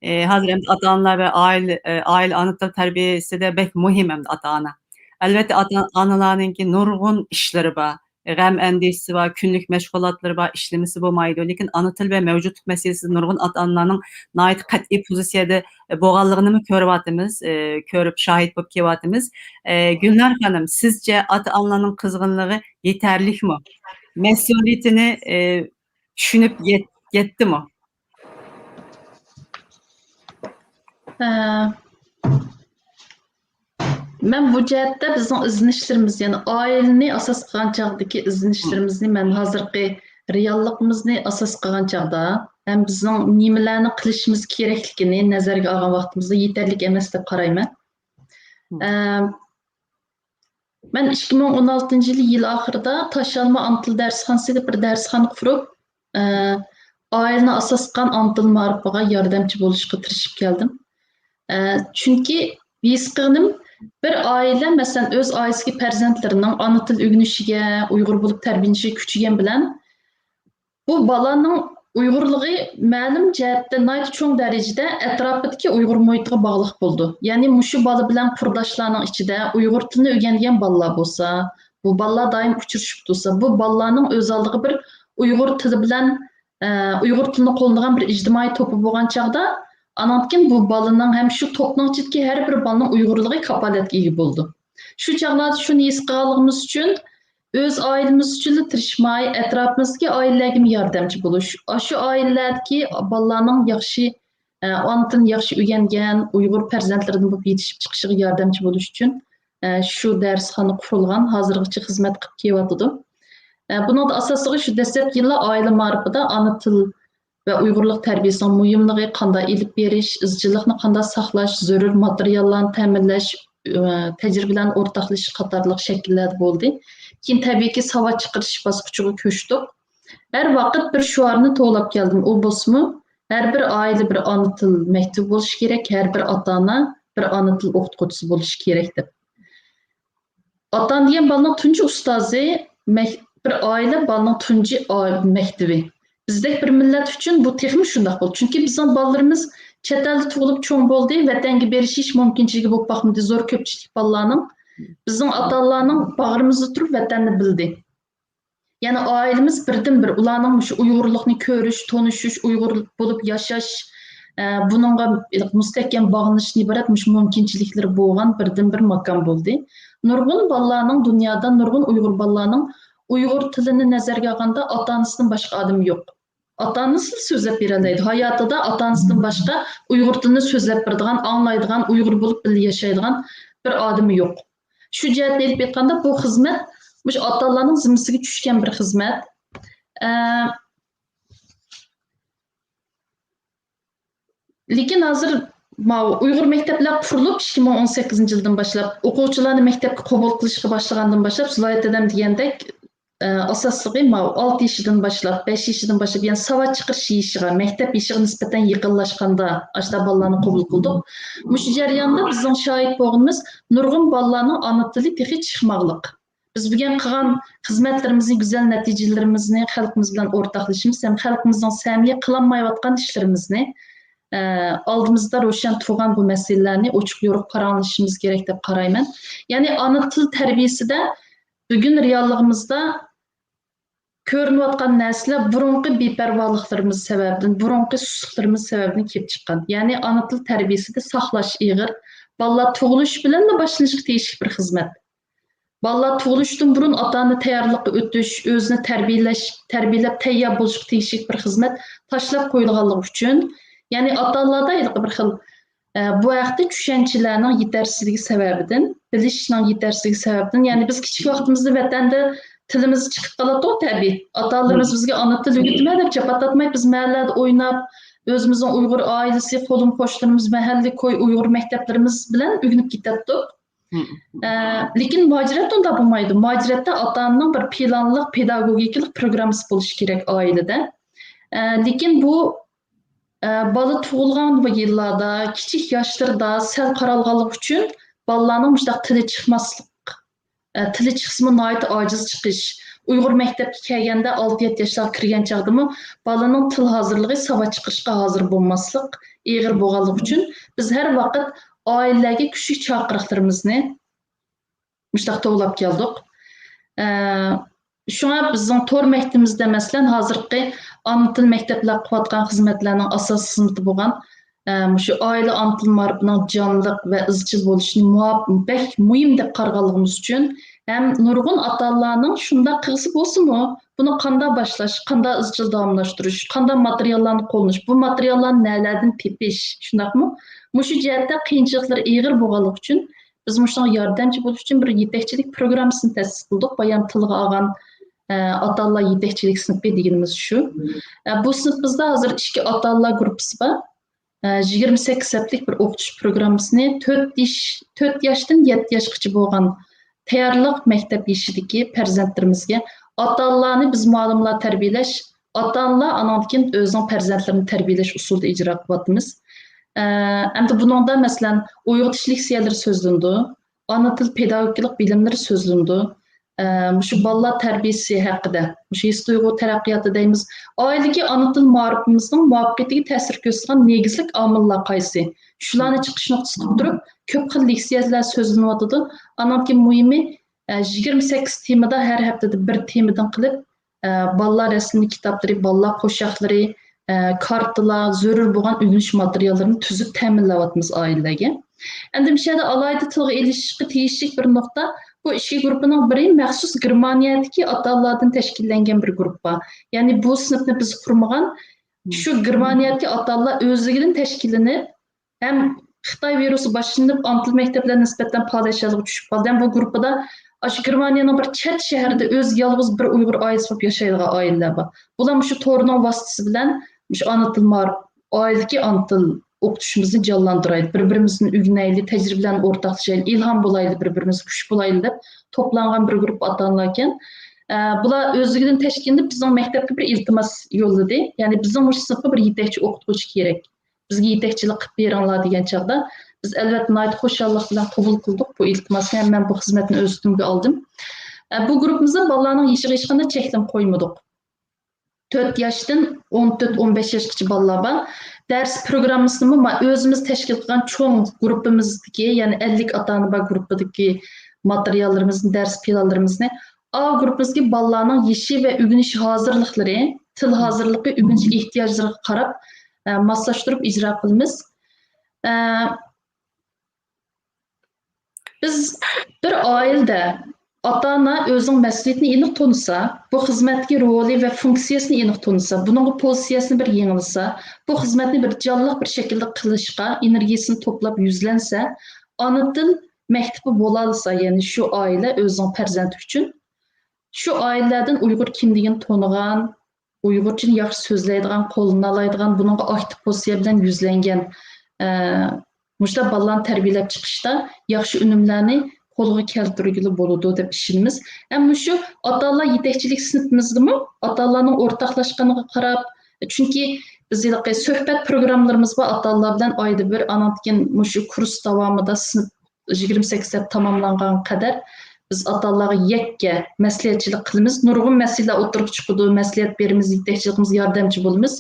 ئە، ھازىر ئەمدى ئاتا-ئانىلار ۋە ئائىلە، ئە، ئائىلە ئانا تىل تەربىيەسىدە بەك مۇھىم ئەمدى ئاتا-ئانا. ئەلۋەتتە، ئاتا-ئانىلارنىڭكى نۇرغۇن ئىشلىرى بار. غەم-ئەندىشىسى بار، كۈنلۈك مەشغۇلاتلىرى بار، ئىشلىمىسە بولمايدۇ. لېكىن ئانا تىل ۋە مەۋجۇتلۇق مەسىلىسىدە نۇرغۇن ئاتا-ئانىلارنىڭ ناھايىتى قەتئىي پوزىتسىيەدە بولغانلىقىنىمۇ كۆرۈۋاتىمىز، ئە، كۆرۈپ شاھىت بولۇپ كېلىۋاتىمىز. ئە، گۈلنار خانىم، سىزچە ئاتا-ئانىلارنىڭ قىزغىنلىقى يېتەرلىكمۇ؟ مەسئۇلىيىتىنى، ئە، چۈشىنىپ يەت-، يەتتىمۇ؟ ئە، مەن بۇ جەھەتتە بىزنىڭ ئىزدىنىشلىرىمىز، يەنى ئائىلىنى ئاساس قىلغان چاغدىكى ئىزدىنىشلىرىمىزنى، مەن ھازىرقى رېئاللىقىمىزنى ئاساس قىلغان چاغدا ھەم بىزنىڭ نېمىلەرنى قىلىشىمىز كېرەكلىكىنى نەزەرگە ئالغان ۋاقتىمىزدا يېتەرلىك ئەمەس دەپ قارايمەن. مم. ئەم، مەن ئىككى مىڭ ئون ئالتىنچى يىلى يىل ئاخىرىدا تاشلانما ئانا تىل دەرسخانىسى دەپ بىر دەرسخانا قۇرۇپ، ئە، ئائىلىنى ئاساس قىلغان ئانا تىل مائارىپىغا ياردەمچى بولۇشقا تىرىشىپ كەلدىم. ئە، چۈنكى ھېس قىلغىنىم، بىر ئائىلە، مەسىلەن، ئۆز ئائىلىسىدىكى پەرزەنتلىرىنىڭ ئانا تىل ئۆگىنىشىگە، ئۇيغۇر بولۇپ تەربىيەلىنىشىگە كۈچىگەن بىلەن، بۇ بالانىڭ ئۇيغۇرلۇقى مەلۇم جەھەتتە ناھايىتى چوڭ دەرىجىدە ئەتراپىدىكى ئۇيغۇر مۇھىتىغا باغلىق بولىدۇ. يەنى مۇشۇ بالا بىلەن قۇرداشلارنىڭ ئىچىدە ئۇيغۇر تىلىنى ئۆگەنگەن بالىلار بولسا، بۇ بالىلار دائىم ئۇچرىشىپ تۇرسا، بۇ بالىلارنىڭ ئۆز ئالدىغا بىر ئۇيغۇر تىلى بىلەن، ئە، ئۇيغۇر تىلىنى قوللىنىدىغان بىر ئىجتىمائىي توپى بولغان چاغدا، ئانىڭدىن كېيىن بۇ بالىنىڭ ھەم شۇ توپنىڭ ئىچىدىكى ھەر بىر بالىنىڭ ئۇيغۇرلۇقى كاپالەتكە ئىگە بولىدۇ. شۇ چاغلاردا شۇنى ھېس قىلغانلىقىمىز ئۈچۈن، ئۆز ئائىلىمىز ئۈچۈنلا تىرىشماي، ئەتراپىمىزدىكى ئائىلىلەرگىمۇ ياردەمچى بولۇش، ئاشۇ ئائىلىلەردىكى بالىلارنىڭ ياخشى، ئە، ئانا تىلىنى ياخشى ئۆگەنگەن ئۇيغۇر پەرزەنتلىرىدىن بولۇپ يېتىشىپ چىقىشىغا ياردەمچى بولۇش ئۈچۈن، ئە، شۇ دەرسخانا قۇرۇلغان، ھازىرغىچە خىزمەت قىلىپ كېلىۋاتىدۇ. ئە، بۇنىڭدا ئاساسلىقى شۇ دەسلەپكى يىللار ئائىلە مائارىپىدا ئانا تىل ۋە ئۇيغۇرلۇق تەربىيەسىنىڭ مۇھىملىقى، قانداق ئېلىپ بېرىش، ئىزچىللىقنى قانداق ساقلاش، زۆرۈر ماتېرىياللارنى تەمىنلەش، ئە، تەجرىبىلەرنى ئورتاقلىشىش قاتارلىق شەكىللەردە بولدى. كېيىن تەبىئىيكى ساۋات چىقىرىش باسقۇچىغا كۆچتۇق. ھەر ۋاقىت بىر شوئارنى توۋلاپ كەلدىم. ئۇ بولسىمۇ، ھەر بىر ئائىلە بىر ئانا تىل مەكتىپى بولۇشى كېرەك، ھەر بىر ئاتا-ئانا بىر ئانا تىل ئوقۇتقۇچىسى بولۇشى كېرەك دەپ. ئاتا-ئانا دېگەن بالىنىڭ تۇنجى ئۇستازى، مەك-، بىر ئائىلە بالىنىڭ تۇنجى ئا-، مەكتىپى. بىزدەك بىر مىللەت ئۈچۈن بۇ تېخىمۇ شۇنداق بولدى. چۈنكى بىزنىڭ بالىلىرىمىز چەت ئەلدە تۇغۇلۇپ چوڭ بولدى، ۋەتەنگە بېرىش ھېچ مۇمكىنچىلىكى بولۇپ باقمىدى زور كۆپچىلىك بالىلارنىڭ. بىزنىڭ ئاتا-ئانىلارنىڭ باغرىمىزدا تۇرۇپ ۋەتەننى بىلدى. يەنى ئائىلىمىز بىردىنبىر ئۇلارنىڭ مۇشۇ ئۇيغۇرلۇقنى كۆرۈش، تونۇشۇش، ئۇيغۇر بولۇپ ياشاش، ئە، بۇنىڭغا مۇستەھكەم باغلىنىشتىن ئىبارەت مۇشۇ مۇمكىنچىلىكلىرى بولغان بىردىنبىر ماكان بولدى. نۇرغۇن بالىلارنىڭ دۇنيادا، نۇرغۇن ئۇيغۇر بالىلارنىڭ ئۇيغۇر تىلىنى نەزەرگە ئالغاندا ئاتا-ئانىسىدىن باشقا ئادىمى يوق. ئاتا-ئانىسىلا سۆزلەپ بېرەلەيدۇ. ھاياتىدا ئاتا-ئانىسىدىن باشقا ئۇيغۇر تىلىنى سۆزلەپ بېرىدىغان، ئاڭلايدىغان، ئۇيغۇر بولۇپ بىللە ياشايدىغان بىر ئادىمى يوق. شۇ جەھەتتىن ئېلىپ ئېيتقاندا، بۇ خىزمەت مۇشۇ ئاتا-ئانىلارنىڭ زىممىسىگە چۈشكەن بىر خىزمەت. ئە، لېكىن ھازىر ماۋۇ ئۇيغۇر مەكتەپلەر قۇرۇلۇپ، ئىككى مىڭ ئون سەككىزىنچى يىلدىن باشلاپ، ئوقۇغۇچىلارنى مەكتەپكە قوبۇل قىلىشقا باشلىغاندىن باشلاپ، زۇلايا دادام دېگەندەك، ئە، ئاساسلىقى ماۋۇ ئالتە يېشىدىن باشلاپ، بەش يېشىدىن باشلاپ، يەنى ساۋات چىقىرىش يېشىغا، مەكتەپ يېشىغا نىسبەتەن يېقىنلاشقاندا، ئاشۇنداق بالىلارنى قوبۇل قىلدۇق. مۇشۇ جەرياندا بىزنىڭ شاھىت بولغىنىمىز نۇرغۇن بالىلارنىڭ ئانا تىلى تېخى چىقماقلىق. بىز بۈگۈن قىلغان خىزمەتلىرىمىزنى، گۈزەل نەتىجىلىرىمىزنى خەلقىمىز بىلەن ئورتاقلىشىمىز ھەم خەلقىمىزنىڭ سەمىيە قىلالمايۋاتقان ئىشلىرىمىزنى، ئە، ئالدىمىزدا روشەن تۇرغان بۇ مەسىلىلەرنى ئوچۇق يورۇق پاراڭلىشىشىمىز كېرەك دەپ قارايمەن. يەنى ئانا تىل تەربىيەسىدە بۈگۈن رېئاللىقىمىزدا كۆرۈنۈۋاتقان نەرسىلەر بۇرۇنقى بىپەرۋالىقلىرىمىز سەۋەبىدىن، بۇرۇنقى سۇسلۇقلىرىمىز سەۋەبىدىن كېلىپ چىققان. يەنى ئانا تىل تەربىيەسىدە ساقلاش ئېغىر. بالىلار تۇغۇلۇش بىلەنلا باشلىنىشقا تېگىشلىك بىر خىزمەت. بالىلار تۇغۇلۇشتىن بۇرۇن ئاتا-ئانا تەييارلىققا ئۆتۈش، ئۆزىنى تەربىيەلەش، تەربىيەلەپ تەييار بولۇشقا تېگىشلىك بىر خىزمەت تاشلاپ قويۇلغانلىقى ئۈچۈن، يەنى ئاتا-ئانىلاردا ھېلىقى بىر خىل، ئە، بۇ ھەقتە چۈشەنچىلەرنىڭ يېتەرسىزلىكى سەۋەبىدىن، بىلىشنىڭ يېتەرسىزلىكى سەۋەبىدىن، يەنى بىز كىچىك ۋاقتىمىزدا ۋەتەندە تىلىمىز چىقىپ قالاتتۇق تەبىئىي. ئاتا-ئانىلىرىمىز بىزگە ئانا تىل ئۆگىتىمە دەپ چاپا تارتماي، بىز مەھەللىدە ئويناپ، ئۆزىمىزنىڭ ئۇيغۇر ئائىلىسى، قولۇم-قوشنىلىرىمىز، مەھەللە كوي ئۇيغۇر مەكتەپلىرىمىز بىلەن ئۆگىنىپ كېتەتتۇق. ئە، لېكىن مۇھاجىرەتتە ئۇنداق بولمايدۇ. مۇھاجىرەتتە ئاتا-ئانىنىڭ بىر پىلانلىق پېداگوگىكىلىق پروگراممىسى بولۇشى كېرەك ئائىلىدە. ئە، لېكىن بۇ، ئە، بالا تۇغۇلغان بۇ يىللاردا، كىچىك ياشلىرىدا سەل قارالغانلىقى ئۈچۈن بالىلارنىڭ مۇشۇنداق تىلى چىقماسلىق، ئە، تىلى چىقسىمۇ ناھايىتى ئاجىز چىقىش، ئۇيغۇر مەكتەپكە كەلگەندە ئالتە يەتتە ياشلارغا كىرگەن چاغدىمۇ بالىنىڭ تىل ھازىرلىقى، ساۋات چىقىرىشقا ھازىر بولماسلىق ئېغىر بولغانلىقى ئۈچۈن بىز ھەر ۋاقىت ئائىلىلەرگە كۈچلۈك چاقىرىقلىرىمىزنى مۇشۇنداق توۋلاپ كەلدۇق. ئە، شۇڭا بىزنىڭ تور مەكتىپىمىزدە، مەسىلەن، ھازىرقى ئانا تىل مەكتەپلەر قىلىۋاتقان خىزمەتلەرنىڭ ئاساس خىزمىتى بولغان، ئە، مۇشۇ ئائىلە ئانا تىل مائارىپىنىڭ جانلىق ۋە ئىزچىل بولۇشىنى مۇھاپ-، بەك مۇھىم دەپ قارىغانلىقىمىز ئۈچۈن ھەم نۇرغۇن ئاتا-ئانىلارنىڭ شۇنداق قىلغۇسى بولسىمۇ، بۇنى قانداق باشلاش، قانداق ئىزچىل داۋاملاشتۇرۇش، قانداق ماتېرىياللارنى قوللىنىش، بۇ ماتېرىياللارنى نەلەردىن تېپىش، شۇنداقمۇ؟ مۇشۇ جەھەتتە قىيىنچىلىقلىرى ئېغىر بولغانلىقى ئۈچۈن، بىز مۇشۇنىڭغا ياردەمچى بولۇش ئۈچۈن بىر يېتەكچىلىك پروگراممىسىنى تەسىس قىلدۇق. بايام تىلغا ئالغان، ئە، ئاتا-ئانىلار يېتەكچىلىك سىنىپى دېگىنىمىز شۇ. ئە، بۇ سىنىپىمىزدا ھازىر ئىككى ئاتا-ئانىلار گۇرۇپپىسى بار. ئە، يىگىرمە سەككىز ھەپتىلىك بىر ئوقۇتۇش پروگراممىسىنى تۆت ياش، تۆت ياشتىن يەتتە ياشقىچە بولغان تەييارلىق مەكتەپ يېشىدىكى پەرزەنتلىرىمىزگە ئاتا-ئانىلارنى بىز مۇئەللىملەر تەربىيەلەش، ئاتا-ئانىلار ئانىڭدىن كېيىن ئۆزىنىڭ پەرزەنتلىرىنى تەربىيەلەش ئۇسۇلىدا ئىجرا قىلىۋاتىمىز. ئە، ئەمدى بۇنىڭدا، مەسىلەن، ئويغىتىش لېكسىيەلىرى سۆزلىنىدۇ، ئانا تىل پېداگوگىكىلىق بىلىملىرى سۆزلىنىدۇ. ئە، مۇشۇ بالىلار تەربىيەسى ھەققىدە، مۇشۇ ھېس تۇيغۇ تەرەققىياتى دەيمىز، ئائىلىدىكى ئانا تىل مائارىپىمىزنىڭ مۇۋەپپەقىيىتىگە تەسىر كۆرسىتىدىغان نېگىزلىك ئامىللار قايسى؟ شۇلارنى چىقىش نۇقتىسى قىلىپ تۇرۇپ، كۆپ خىل لېكسىيەلەر سۆزلىنىۋاتىدۇ. ئانان كېيىن مۇھىمى، ئە، يىگىرمە سەككىز تېمىدا ھەر ھەپتىدە بىر تېمىدىن قىلىپ، ئە، بالىلار رەسىملىك كىتابلىرى، بالىلار قوشاقلىرى، ئە، كارتىلار، زۆرۈر بولغان ئۆگىنىش ماتېرىياللىرىنى تۈزۈپ تەمىنلەۋاتىمىز ئائىلىلەرگە. ئەمدى مۇشۇ يەردە ئالاھىدە تىلغا ئېلىشىشقا تېگىشلىك بىر نۇقتا، بۇ ئىككى گۇرۇپپىنىڭ بىرى مەخسۇس گېرمانىيەدىكى ئاتا-ئانىلاردىن تەشكىللەنگەن بىر گۇرۇپپا. يەنى بۇ سىنىپنى بىز قۇرمىغان، شۇ گېرمانىيەدىكى ئاتا-ئانىلار ئۆزلۈكىدىن تەشكىللىنىپ، ھەم خىتاي ۋىرۇسى باشلىنىپ، ئانا تىل مەكتەپلەرگە نىسبەتەن پالەچلىككە چۈشۈپ قالدى. ھەم بۇ گۇرۇپپىدا ئاشۇ گېرمانىيەنىڭ بىر چەت شەھىرىدە ئۆزى يالغۇز بىر ئۇيغۇر ئائىلىسى بولۇپ ياشايدىغان ئائىلىلەر بار. بۇلار مۇشۇ تورنىڭ ۋاسىتىسى بىلەن مۇشۇ ئانا تىل مائارىپ، ئائىلىدىكى ئانا تىل ئوقۇتۇشىمىزنى جانلاندۇرايلى، بىر-بىرىمىزدىن ئۆگىنەيلى، تەجرىبىلەرنى ئورتاقلىشايلى، ئىلھام بولايلى، بىر-بىرىمىزگە كۈچ بولايلى دەپ توپلانغان بىر گۇرۇپپا ئاتا-ئانىلاركەن. ئە، بۇلار ئۆزلۈكىدىن تەشكىللىنىپ بىزنىڭ مەكتەپكە بىر ئىلتىماس يوللىدى. يەنى بىزنىڭ مۇشۇ سىنىپقا بىر يېتەكچى ئوقۇتقۇچى كېرەك، بىزگە يېتەكچىلىك قىلىپ بېرىڭلار دېگەن چاغدا، بىز ئەلۋەتتە ناھايىتى خۇشاللىق بىلەن قوبۇل قىلدۇق بۇ ئىلتىماسنى ھەم مەن بۇ خىزمەتنى ئۆز ئۈستۈمگە ئالدىم. ئە، بۇ گۇرۇپپىمىزدا بالىلارنىڭ يېشىغا ھېچقانداق چەكلىمە قويمىدۇق. تۆت ياشتىن ئون تۆت، ئون بەش ياشقىچە بالىلار بار. دەرس پروگراممىسىنىمۇ ما-، ئۆزىمىز تەشكىل قىلغان چوڭ گۇرۇپپىمىزدىكى، يەنى ئەللىك ئاتا-ئانا بار گۇرۇپپىدىكى ماتېرىياللىرىمىزنى، دەرس پىلانلىرىمىزنى ئا گۇرۇپپىمىزدىكى بالىلارنىڭ يېشى ۋە ئۆگىنىش ھازىرلىقلىرى، تىل ھازىرلىقى، ئۆگىنىش ئېھتىياجلىرىغا قاراپ، ئە، ماسلاشتۇرۇپ ئىجرا قىلىمىز. ئە، بىز بىر ئائىلىدە ئاتا-ئانا ئۆزىنىڭ مەسئۇلىيىتىنى ئېنىق تونۇسا، بۇ خىزمەتتىكى رولى ۋە فۇنكسىيەسىنى ئېنىق تونۇسا، بۇنىڭغا پوزىتسىيەسىنى بىر يېڭىلىسا، بۇ خىزمەتنى بىر جانلىق بىر شەكىلدە قىلىشقا ئېنېرگىيەسىنى توپلاپ يۈزلەنسە، ئانا تىل مەكتىپى بولالىسا، يەنى شۇ ئائىلە ئۆزىنىڭ پەرزەنتى ئۈچۈن، شۇ ئائىلىلەردىن ئۇيغۇر كىملىكىنى تونۇغان، ئۇيغۇرچىنى ياخشى سۆزلەيدىغان، قوللىنالايدىغان، بۇنىڭغا ئاكتىپ پوزىتسىيە بىلەن يۈزلەنگەن، ئە، مۇشۇنداق بالىلارنى تەربىيەلەپ چىقىشتا ياخشى ئۈنۈملەرنى قولغا كەلتۈرگىلى بولىدۇ دەپ ئىشىنىمىز. ھەم مۇشۇ ئاتا-ئانىلار يېتەكچىلىك سىنىپىمىزدىمۇ ئاتا-ئانىلارنىڭ ئورتاقلاشقىنىغا قاراپ، چۈنكى بىز ھېلىقى سۆھبەت پروگراممىلىرىمىز بار ئاتا-ئانىلار بىلەن ئايدا بىر، ئانىڭدىن كېيىن مۇشۇ كۇرس داۋامىدا سىنىپ يىگىرمە سەككىز ھەپتە تاماملانغانغا قەدەر بىز ئاتا-ئانىلارغا يەككە مەسلىھەتچىلىك قىلىمىز. نۇرغۇن مەسىلىلەر ئوتتۇرىغا چىقىدۇ، مەسلىھەت بېرىمىز، يېتەكچىلىك قىلىمىز، ياردەمچى بولىمىز.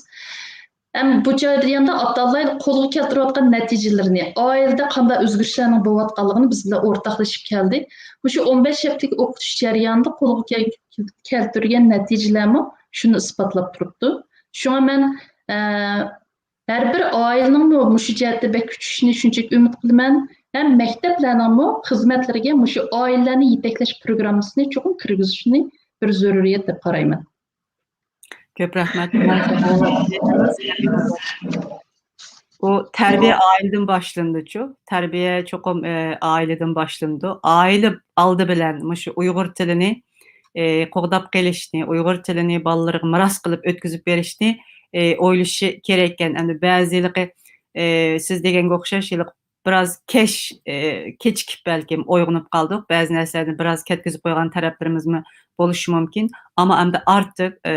ھەم بۇ جەرياندا ئاتا-ئانىلار قولغا كەلتۈرۈۋاتقان نەتىجىلىرىنى، ئائىلىدە قانداق ئۆزگىرىشلەرنىڭ بولۇۋاتقانلىقىنى بىز بىلەن ئورتاقلىشىپ كەلدى. مۇشۇ ئون بەش ھەپتىلىك ئوقۇتۇش جەريانىدا قولغا كەل-، كەلتۈرگەن نەتىجىلەرمۇ شۇنى ئىسپاتلاپ تۇرۇپتۇ. شۇڭا مەن، ئە، ھەر بىر ئائىلىنىڭمۇ مۇشۇ جەھەتتە بەك كۈچىشىنى شۇنچىلىك ئۈمىد قىلىمەن. ھەم مەكتەپلەرنىڭمۇ خىزمەتلىرىگە مۇشۇ ئائىلىلەرنى يېتەكلەش پروگراممىسىنى چوقۇم كىرگۈزۈشىنى بىر زۆرۈرىيەت دەپ قارايمەن. كۆپ رەھمەت. بۇ تەربىيە ئائىلىدىن باشلىنىدۇچۇ. تەربىيە چوقۇم، ئە، ئائىلىدىن باشلىنىدۇ. ئائىلە ئالدى بىلەن مۇشۇ ئۇيغۇر تىلىنى، ئە، قوغداپ قېلىشنى، ئۇيغۇر تىلىنى بالىلىرىغا مىراس قىلىپ ئۆتكۈزۈپ بېرىشنى، ئە، ئويلىشىشى كېرەككەن. ئەمدى بەزى ھېلىقى، ئە، سىز دېگەنگە ئوخشاش ھېلىقى بىراز كەش، ئە، كېچىكىپ بەلكىم ئويغىنىپ قالدۇق. بەزى نەرسىلەرنى بىراز كەتكۈزۈپ قويغان تەرەپلىرىمىزمۇ بولۇشى مۇمكىن. ئەمما ئەمدى ئارتۇق، ئە،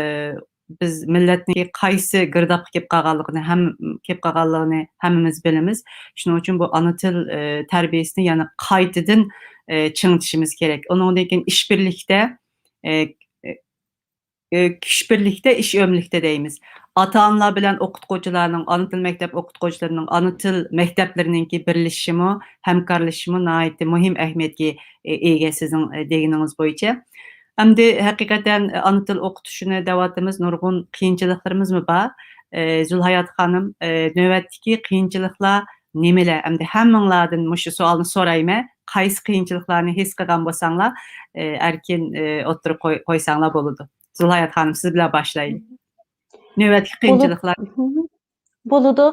بىز مىللەتنىڭ قايسى گىردابقا كېلىپ قالغانلىقىنى ھەم، كېلىپ قالغانلىقىنى ھەممىمىز بىلىمىز. شۇنىڭ ئۈچۈن بۇ ئانا تىل، ئە، تەربىيەسىنى يەنە قايتىدىن، ئە، چىڭىتىشىمىز كېرەك. ئۇنىڭدىن كېيىن ئىشبىرلىكتە، ئە، ئە، كۈچ بىرلىكتە، ئىش ئۆملۈكتە دەيمىز. ئاتا-ئانىلار بىلەن ئوقۇتقۇچىلارنىڭ، ئانا تىل مەكتەپ ئوقۇتقۇچىلىرىنىڭ، ئانا تىل مەكتەپلىرىنىڭكى بىرلىشىشىمۇ، ھەمكارلىشىشىمۇ ناھايىتى مۇھىم ئەھمىيەتكە، ئە، ئىگە سىزنىڭ، ئە، دېگىنىڭىز بويىچە. ئەمدى ھەقىقەتەن، ئانا تىل ئوقۇتۇشنى دەۋاتىمىز، نۇرغۇن قىيىنچىلىقلىرىمىزمۇ بار. ئە، زۇلھايات خانىم، ئە، نۆۋەتتىكى قىيىنچىلىقلار نېمىلەر؟ ئەمدى ھەممىڭلاردىن مۇشۇ سوئالنى سورايمەن. قايسى قىيىنچىلىقلارنى ھېس قىلغان بولساڭلار، ئە، ئەركىن، ئە، ئوتتۇرىغا قوي-، قويساڭلار بولىدۇ. زۇلھايات خانىم، سىز بىلەن باشلايلى. نۆۋەتتىكى قىيىنچىلىقلار. بولىدۇ.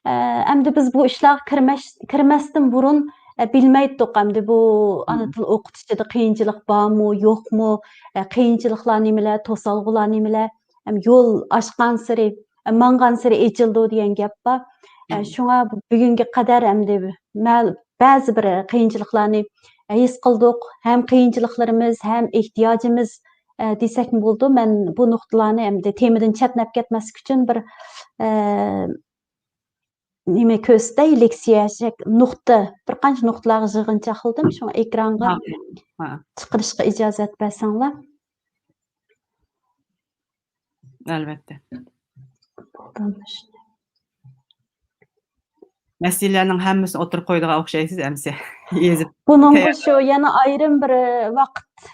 ئە، ئەمدى بىز بۇ ئىشلارغا كىرمەش-، كىرمەستىن بۇرۇن، ئە، بىلمەيتتۇق ئەمدى بۇ ئانا تىل ئوقۇتۇشىدا قىيىنچىلىق بارمۇ، يوقمۇ، ئە، قىيىنچىلىقلار نېمىلەر، توسالغۇلار نېمىلەر، ھەم يول ئاشقانسېرى، ئە، ماڭغانسېرى ئېچىلىدۇ دېگەن گەپ بار. ئە، شۇڭا بۈگۈنگە قەدەر ئەمدى مە-، بەزى بىر قىيىنچىلىقلارنى ھېس قىلدۇق. ھەم قىيىنچىلىقلىرىمىز، ھەم ئېھتىياجىمىز، ئە، دېسەكمۇ بولىدۇ. مەن بۇ نۇقتىلارنى ئەمدى تېمىدىن چەتنەپ كەتمەسلىك ئۈچۈن بىر، ئە، نېمە كۆرسىتەي، لېكسىيە شەك-، نۇقتا، بىر قانچە نۇقتىلارغا يىغىنچاق قىلدىم. شۇڭا ئېكرانغا ھا، ھا. چىقىرىشقا ئىجازەت بەرسەڭلار. ئەلۋەتتە. مەسىلىلەرنىڭ ھەممىسىنى ئوتتۇرىغا قويىدىغان ئوخشايسىز ئەمىسە. يېزىپ بۇنىڭغا تەييار. شۇ يەنە ئايرىم بىر، ئە، ۋاقىت،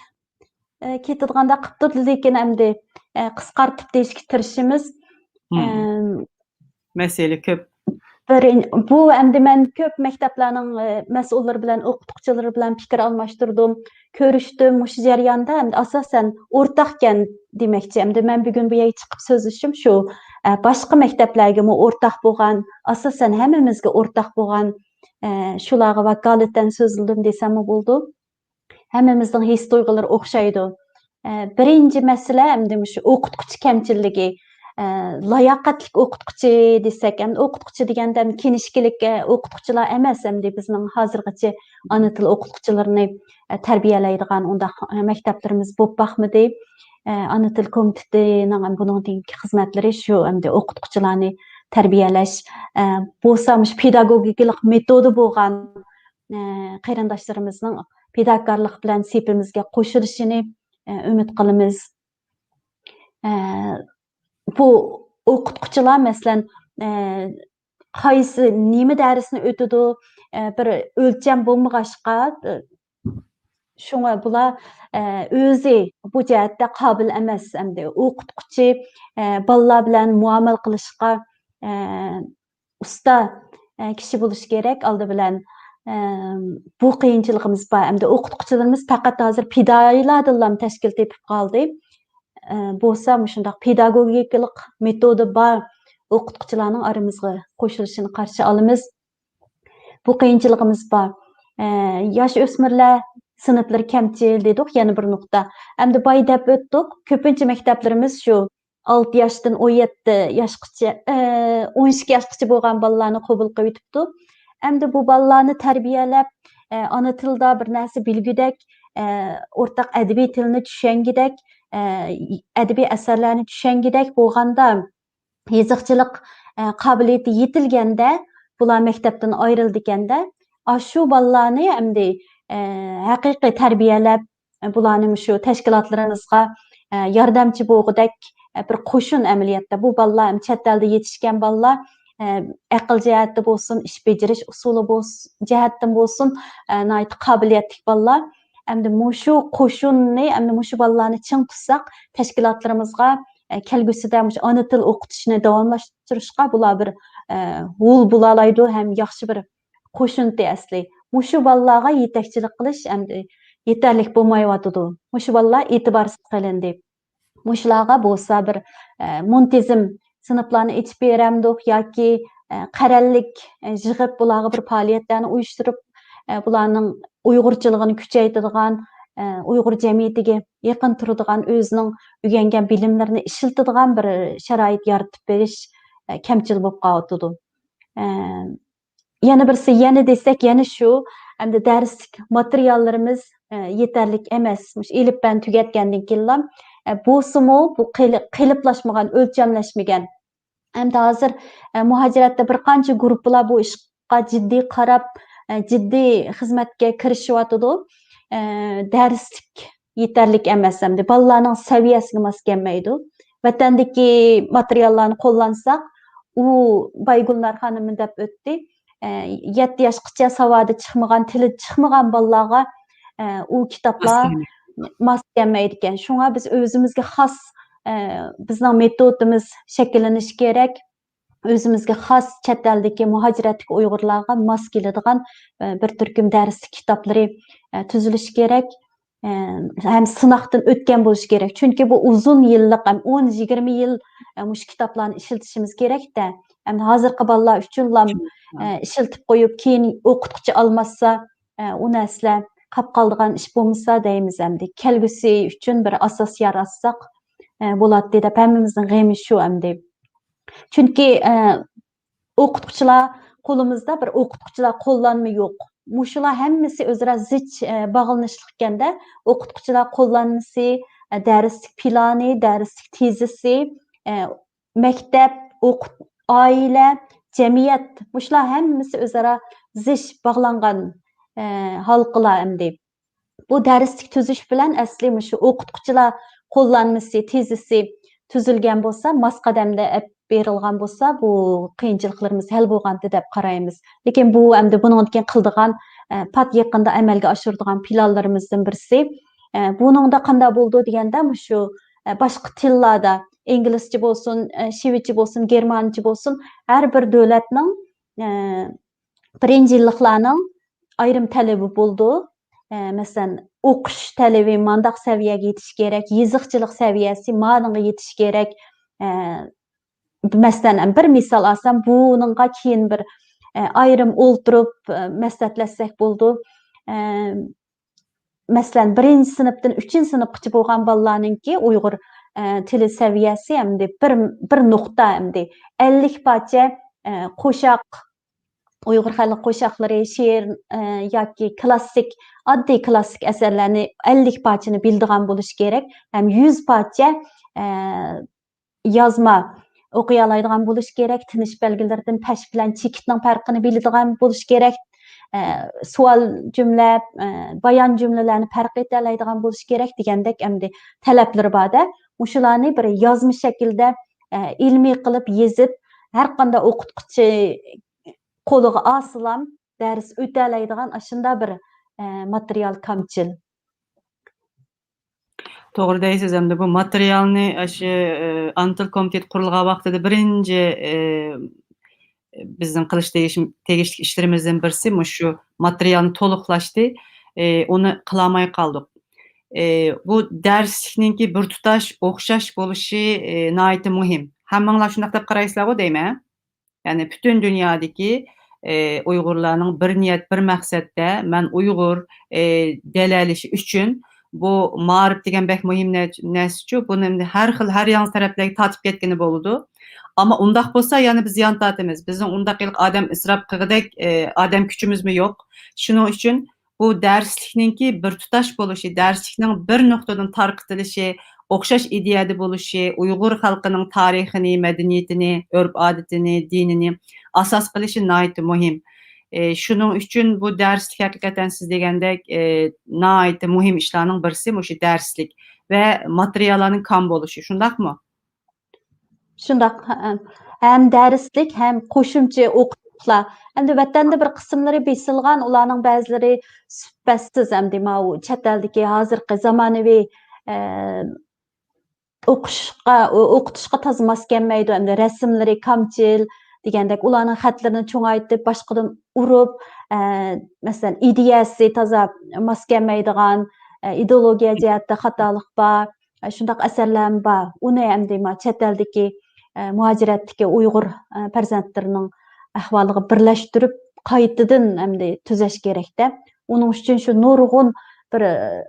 ئە، كېتىدىغاندەك قىلىپ تۇردى، لېكىن ئەمدى، ئە، قىسقارتىپ دېيىشكە تىرىشىمىز. مم. ئەم، مەسىلە كۆپ. بىرىن-، بۇ ئەمدى مەن كۆپ مەكتەپلەرنىڭ، ئە، مەسئۇللىرى بىلەن، ئوقۇتقۇچىلىرى بىلەن پىكىر ئالماشتۇردۇم، كۆرۈشتۈم. مۇشۇ جەرياندا ئەمدى ئاساسەن ئورتاقكەن دېمەكچى. ئەمدى مەن بۈگۈن بۇ يەرگە چىقىپ سۆزلىشىم شۇ، ئە، باشقا مەكتەپلەرگىمۇ ئورتاق بولغان، ئاساسەن ھەممىمىزگە ئورتاق بولغان، ئە، شۇلارغا ۋاكالىتەن سۆزلىدىم دېسەممۇ بولىدۇ. ھەممىمىزنىڭ ھېس تۇيغۇلىرى ئوخشايدۇ. ئە، بىرىنچى مەسىلە ئەمدى مۇشۇ ئوقۇتقۇچى كەمچىللىكى. ئە، لاياقەتلىك ئوقۇتقۇچى دېسەك، ئەمدى ئوقۇتقۇچى دېگەندە ئەمدى كىنىشكىلىك، ئە، ئوقۇتقۇچىلار ئەمەس، ئەمدى بىزنىڭ ھازىرغىچە ئانا تىل ئوقۇتقۇچىلىرىنى، ئە، تەربىيەلەيدىغان ئۇنداق، ئە، مەكتەپلىرىمىز بولۇپ باقمىدى. ئە، ئانا تىل كومىتېتىنىڭ بۇنىڭدىن كېيىنكى خىزمەتلىرى شۇ، ئەمدى ئوقۇتقۇچىلارنى تەربىيەلەش، ئە، بولسا مۇشۇ پېداگوگىكىلىق مېتودى بولغان، ئە، قېرىنداشلىرىمىزنىڭ پىداكارلىق بىلەن سېپىمىزگە قوشۇلۇشىنى، ئە، ئۈمىد قىلىمىز. ئە، بۇ ئوقۇتقۇچىلار، مەسىلەن، ئە، قايسى، نېمە دەرسنى ئۆتىدۇ، ئە، بىر ئۆلچەم بولمىغاچقا، ئە، شۇڭا بۇلار، ئە، ئۆزى بۇ جەھەتتە قابىل ئەمەس. ئەمدى ئوقۇتقۇچى، ئە، بالىلار بىلەن مۇئامىلە قىلىشقا، ئە، ئۇستا، ئە، كىشى بولۇشى كېرەك ئالدى بىلەن. ئە، بۇ قىيىنچىلىقىمىز بار. ئەمدى ئوقۇتقۇچىلىرىمىز پەقەت ھازىر پىدائىيلاردىنلا تەشكىل تېپىپ قالدى. ئە، بولسا مۇشۇنداق پېداگوگىكىلىق مېتودى بار ئوقۇتقۇچىلارنىڭ ئارىمىزغا قوشۇلۇشىنى قارشى ئالىمىز. بۇ قىيىنچىلىقىمىز بار. ئە، ياش ئۆسمۈرلەر سىنىپلىرى كەمچىل دېدۇق، يەنە بىر نۇقتا. ئەمدى بايا دەپ ئۆتتۇق، كۆپىنچە مەكتەپلىرىمىز شۇ ئالتە ياشتىن ئون يەتتە ياشقىچە، ئە، ئون ئىككى ياشقىچە بولغان بالىلارنى قوبۇل قىلىۋېتىپتۇ. ئەمدى بۇ بالىلارنى تەربىيەلەپ، ئە، ئانا تىلدا بىر نەرسە بىلگۈدەك، ئە، ئورتاق ئەدەبىي تىلنى چۈشەنگۈدەك، ئە، ئەدەبىي ئەسەرلەرنى چۈشەنگۈدەك بولغاندا، يېزىقچىلىق، ئە، قابىلىيىتى يېتىلگەندە، بۇلار مەكتەپتىن ئايرىلىدىكەندە، ئاشۇ بالىلارنى ئەمدى، ئە، ھەقىقىي تەربىيەلەپ، ئە، بۇلارنى مۇشۇ تەشكىلاتلىرىمىزغا، ئە، ياردەمچى بولغۇدەك، ئە، بىر قوشۇن ئەمەلىيەتتە. بۇ بالىلار ھەم چەت ئەلدە يېتىشكەن بالىلار، ئە، ئەقىل جەھەتتە بولسۇن، ئىش بېجىرىش ئۇسۇلى بولس-، جەھەتتىن بولسۇن، ئە، ناھايىتى قابىلىيەتلىك بالىلار. ئەمدى مۇشۇ قوشۇننى، ئەمدى مۇشۇ بالىلارنى چىڭ تۇتساق، تەشكىلاتلىرىمىزغا، ئە، كەلگۈسىدە مۇشۇ ئانا تىل ئوقۇتۇشنى داۋاملاشتۇرۇشقا بۇلار بىر، ئە، ھۇل بولالايدۇ ھەم ياخشى بىر قوشۇنتى ئەسلى. مۇشۇ بالىلارغا يېتەكچىلىك قىلىش ئەمدى يېتەرلىك بولمايۋاتىدۇ. مۇشۇ بالىلار ئېتىبارسىز قىلىندى. مۇشۇلارغا بولسا بىر، ئە، مۇنتىزىم سىنىپلارنى ئېچىپ بېرەمدۇق ياكى، ئە، قەرەللىك، ئە، يىغىپ بۇلارغا بىر پائالىيەتلەرنى ئۇيۇشتۇرۇپ، ئە، بۇلارنىڭ ئۇيغۇرچىلىقىنى كۈچەيتىدىغان، ئە، ئۇيغۇر جەمئىيىتىگە يېقىن تۇرىدىغان، ئۆزىنىڭ ئۆگەنگەن بىلىملىرىنى ئىشلىتىدىغان بىر شارائىت يارىتىپ بېرىش، ئە، كەمچىل بولۇپ قالىۋاتىدۇ. ئە، يەنە بىرسى، يەنە دېسەك، يەنە شۇ، ئەمدى دەرسلىك ماتېرىياللىرىمىز، ئە، يېتەرلىك ئەمەس. مۇشۇ ئېلىپبەنى تۈگەتكەندىن كېيىنلا، ئە، بولسىمۇ بۇ قېلى-، قېلىپلاشمىغان، ئۆلچەملەشمىگەن. ئەمدى ھازىر، ئە، مۇھاجىرەتتە بىر قانچە گۇرۇپپىلار بۇ ئىشقا جىددىي قاراپ، ئە، جىددىي خىزمەتكە كىرىشىۋاتىدۇ. ئە، دەرسلىك يېتەرلىك ئەمەس ئەمدى، بالىلارنىڭ سەۋىيەسىگە ماس كەلمەيدۇ. ۋەتەندىكى ماتېرىياللارنى قوللانساق، ئۇ بايگۈلنار خانىم دەپ ئۆتتى. ئە، يەتتە ياشقىچە ساۋادى چىقمىغان، تىلى چىقمىغان بالىلارغا، ئە، ئۇ كىتابلار ماس كەلمەيدىكەن. شۇڭا بىز ئۆزىمىزگە خاس، ئە، بىزنىڭ مېتودىمىز شەكىللىنىشى كېرەك. ئۆزىمىزگە خاس چەت ئەلدىكى مۇھاجىرەتتىكى ئۇيغۇرلارغا ماس كېلىدىغان، ئە، بىر تۈركۈم دەرسلىك كىتابلىرى، ئە، تۈزۈلۈشى كېرەك. ئە، ھەم سىناقتىن ئۆتكەن بولۇشى كېرەك. چۈنكى بۇ ئۇزۇن يىللىق، ھەم ئون، يىگىرمە يىل، ئە، مۇشۇ كىتابلارنى ئىشلىتىشىمىز كېرەكتە. ئەمدى ھازىرقى بالىلار ئۈچۈنلا، ئە، ئىشلىتىپ قويۇپ، كېيىن ئوقۇتقۇچى ئالماشسا، ئە، ئۇ نەرسىلەر قاپ قالىدىغان ئىش بولمىسا دەيمىز ئەمدى. كەلگۈسى ئۈچۈن بىر ئاساس ياراتساق، ئە، بولاتتى دەپ ھەممىمىزنىڭ غېمى شۇ ئەمدى. چۈنكى، ئە، ئوقۇتقۇچىلار قولىمىزدا بىر ئوقۇتقۇچىلار قوللانما يوق. مۇشۇلار ھەممىسى ئۆزئارا زىچ، ئە، باغلىنىشلىق ئىكەندە، ئوقۇتقۇچىلار قوللانمىسى، ئە، دەرسلىك پىلانى، دەرسلىك تېزىسى، ئە، مەكتەپ، ئوقۇت-، ئائىلە، جەمئىيەت، مۇشۇلار ھەممىسى ئۆزئارا زىچ باغلانغان، ئە، ھالقىلار ئەمدى. بۇ دەرسلىك تۈزۈش بىلەن ئەسلى مۇشۇ ئوقۇتقۇچىلار قوللانمىسى، تېزىسى تۈزۈلگەن بولسا، ماس قەدەمدە ئەپ بېرىلغان بولسا، بۇ قىيىنچىلىقلىرىمىز ھەل بولغانتى دەپ قارايمىز. لېكىن بۇ ئەمدى بۇنىڭدىن كېيىن قىلىدىغان، ئە، پات يېقىندا ئەمەلگە ئاشۇرىدىغان پىلانلىرىمىزدىن بىرسى. ئە، بۇنىڭدا قانداق بولىدۇ دېگەندە، مۇشۇ، ئە، باشقا تىللاردا، ئىنگلىزچە بولسۇن، ئە، شىۋېتچە بولسۇن، گېرمانچە بولسۇن، ھەر بىر دۆلەتنىڭ، ئە، بىرىنچى يىللىقلارنىڭ ئايرىم تەلىپى بولىدۇ. ئە، مەسىلەن، ئوقۇش تەلىپى مانداق سەۋىيەگە يېتىش كېرەك، يېزىقچىلىق سەۋىيەسى مانىڭغا يېتىش كېرەك. ئە، مەسىلەن، بىر مىسال ئالسام، بۇنىڭغا كېيىن بىر، ئە، ئايرىم ئولتۇرۇپ، ئە، مەسلىھەتلەشسەك بولىدۇ. ئە، مەسىلەن، بىرىنچى سىنىپتىن ئۈچىنچى سىنىپقىچە بولغان بالىلارنىڭكى ئۇيغۇر، ئە، تىلى سەۋىيەسى ئەمدى بىر، بىر نۇقتا ئەمدى. ئەللىك پارچە، ئە، قوشاق، ئۇيغۇر خەلق قوشاقلىرى، شېئىر، ئە، ياكى كلاسسىك، ئاددىي كلاسسىك ئەسەرلەرنى ئەللىك پارچىنى بىلىدىغان بولۇشى كېرەك. ھەم يۈز پارچە، ئە، يازما ئوقۇيالايدىغان بولۇشى كېرەك، تىنىش بەلگىلىرىدىن پەش بىلەن چېكىتنىڭ پەرقىنى بىلىدىغان بولۇشى كېرەك، ئە، سوئال جۈملە، ئە، بايان جۈملىلەرنى پەرق ئېتەلەيدىغان بولۇشى كېرەك دېگەندەك ئەمدى تەلەپلىرى بار-دە. مۇشۇلارنى بىر يازما شەكىلدە، ئە، ئىلمىي قىلىپ يېزىپ، ھەر قانداق ئوقۇتقۇچى قولىغا ئالسىلام دەرس ئۆتەلەيدىغان ئاشۇنداق بىر، ئە، ماتېرىيال كامچىل. توغرا دەيسىز، ئەمدى بۇ ماتېرىيالنى ئاشۇ، ئى، ئانا تىل كومىتېتى قۇرۇلغان ۋاقتىدا بىرىنچى، ئى، بىزنىڭ قىلىش تېگىش-، تېگىشلىك ئىشلىرىمىزدىن بىرسى مۇشۇ ماتېرىيالنى تولۇقلاشتى. ئى، ئۇنى قىلالماي قالدۇق. ئى، بۇ دەرسلىكنىڭكى بىر تۇتاش، ئوخشاش بولۇشى، ئى، ناھايىتى مۇھىم. ھەممىڭلار شۇنداق دەپ قارايسىلەرغۇ دەيمەن. يەنى پۈتۈن دۇنيادىكى، ئى، ئۇيغۇرلارنىڭ بىر نىيەت، بىر مەقسەتتە، مەن ئۇيغۇر، ئى، دېيەلىشى ئۈچۈن بۇ مائارىپ دېگەن بەك مۇھىم نە-، نەرسىچۇ. بۇنى ئەمدى ھەر خىل، ھەر ياڭزا تەرەپلەرگە تارتىپ كەتكىلى بولىدۇ. ئەمما ئۇنداق بولسا يەنە بىز زىيان تارتىمىز. بىزنىڭ ئۇنداق ھېلىقى ئادەم ئىسراپ قىلغۇدەك، ئى، ئادەم كۈچىمىزمۇ يوق. شۇنىڭ ئۈچۈن بۇ دەرسلىكنىڭكى بىر تۇتاش بولۇشى، دەرسلىكنىڭ بىر نۇقتىدىن تارقىتىلىشى، ئوخشاش ئىدىيەدە بولۇشى، ئۇيغۇر خەلقىنىڭ تارىخىنى، مەدەنىيىتىنى، ئۆرپ-ئادىتىنى، دىنىنى ئاساس قىلىشى ناھايىتى مۇھىم. ئى، شۇنىڭ ئۈچۈن بۇ دەرسلىك ھەقىقەتەن سىز دېگەندەك، ئى، ناھايىتى مۇھىم ئىشلارنىڭ بىرسى مۇشۇ دەرسلىك ۋە ماتېرىياللارنىڭ كام بولۇشى، شۇنداقمۇ؟ شۇنداق، ھە، ھەم دەرسلىك، ھەم قوشۇمچە ئوقۇتۇشلار. ئەمدى ۋەتەندە بىر قىسىملىرى بېسىلغان، ئۇلارنىڭ بەزىلىرى سۈپەتسىز، ئەمدى ماۋۇ چەت ئەلدىكى ھازىرقى زامانىۋى، ئە، ئوقۇشقا، ئو-، ئوقۇتۇشقا تازا ماس كەلمەيدۇ، ئەمدى رەسىملىرى كامچىل دېگەندەك، ئۇلارنىڭ خەتلىرىنى چوڭايتىپ، باشقىدىن ئۇرۇپ، ئە، مەسىلەن، ئىدىيەسى تازا ماس كەلمەيدىغان، ئە، ئىدېئولوگىيە جەھەتتە خاتالىق بار. ئە، شۇنداق ئەسەرلەرمۇ بار. ئۇنى ئەمدى ما چەت ئەلدىكى، ئە، مۇھاجىرەتتىكى ئۇيغۇر، ئە، پەرزەنتلىرىنىڭ ئەھۋالىغا بىرلەشتۈرۈپ، قايتىدىن ئەمدى تۈزەش كېرەكتە. ئۇنىڭ ئۈچۈن شۇ نۇرغۇن بىر، ئە،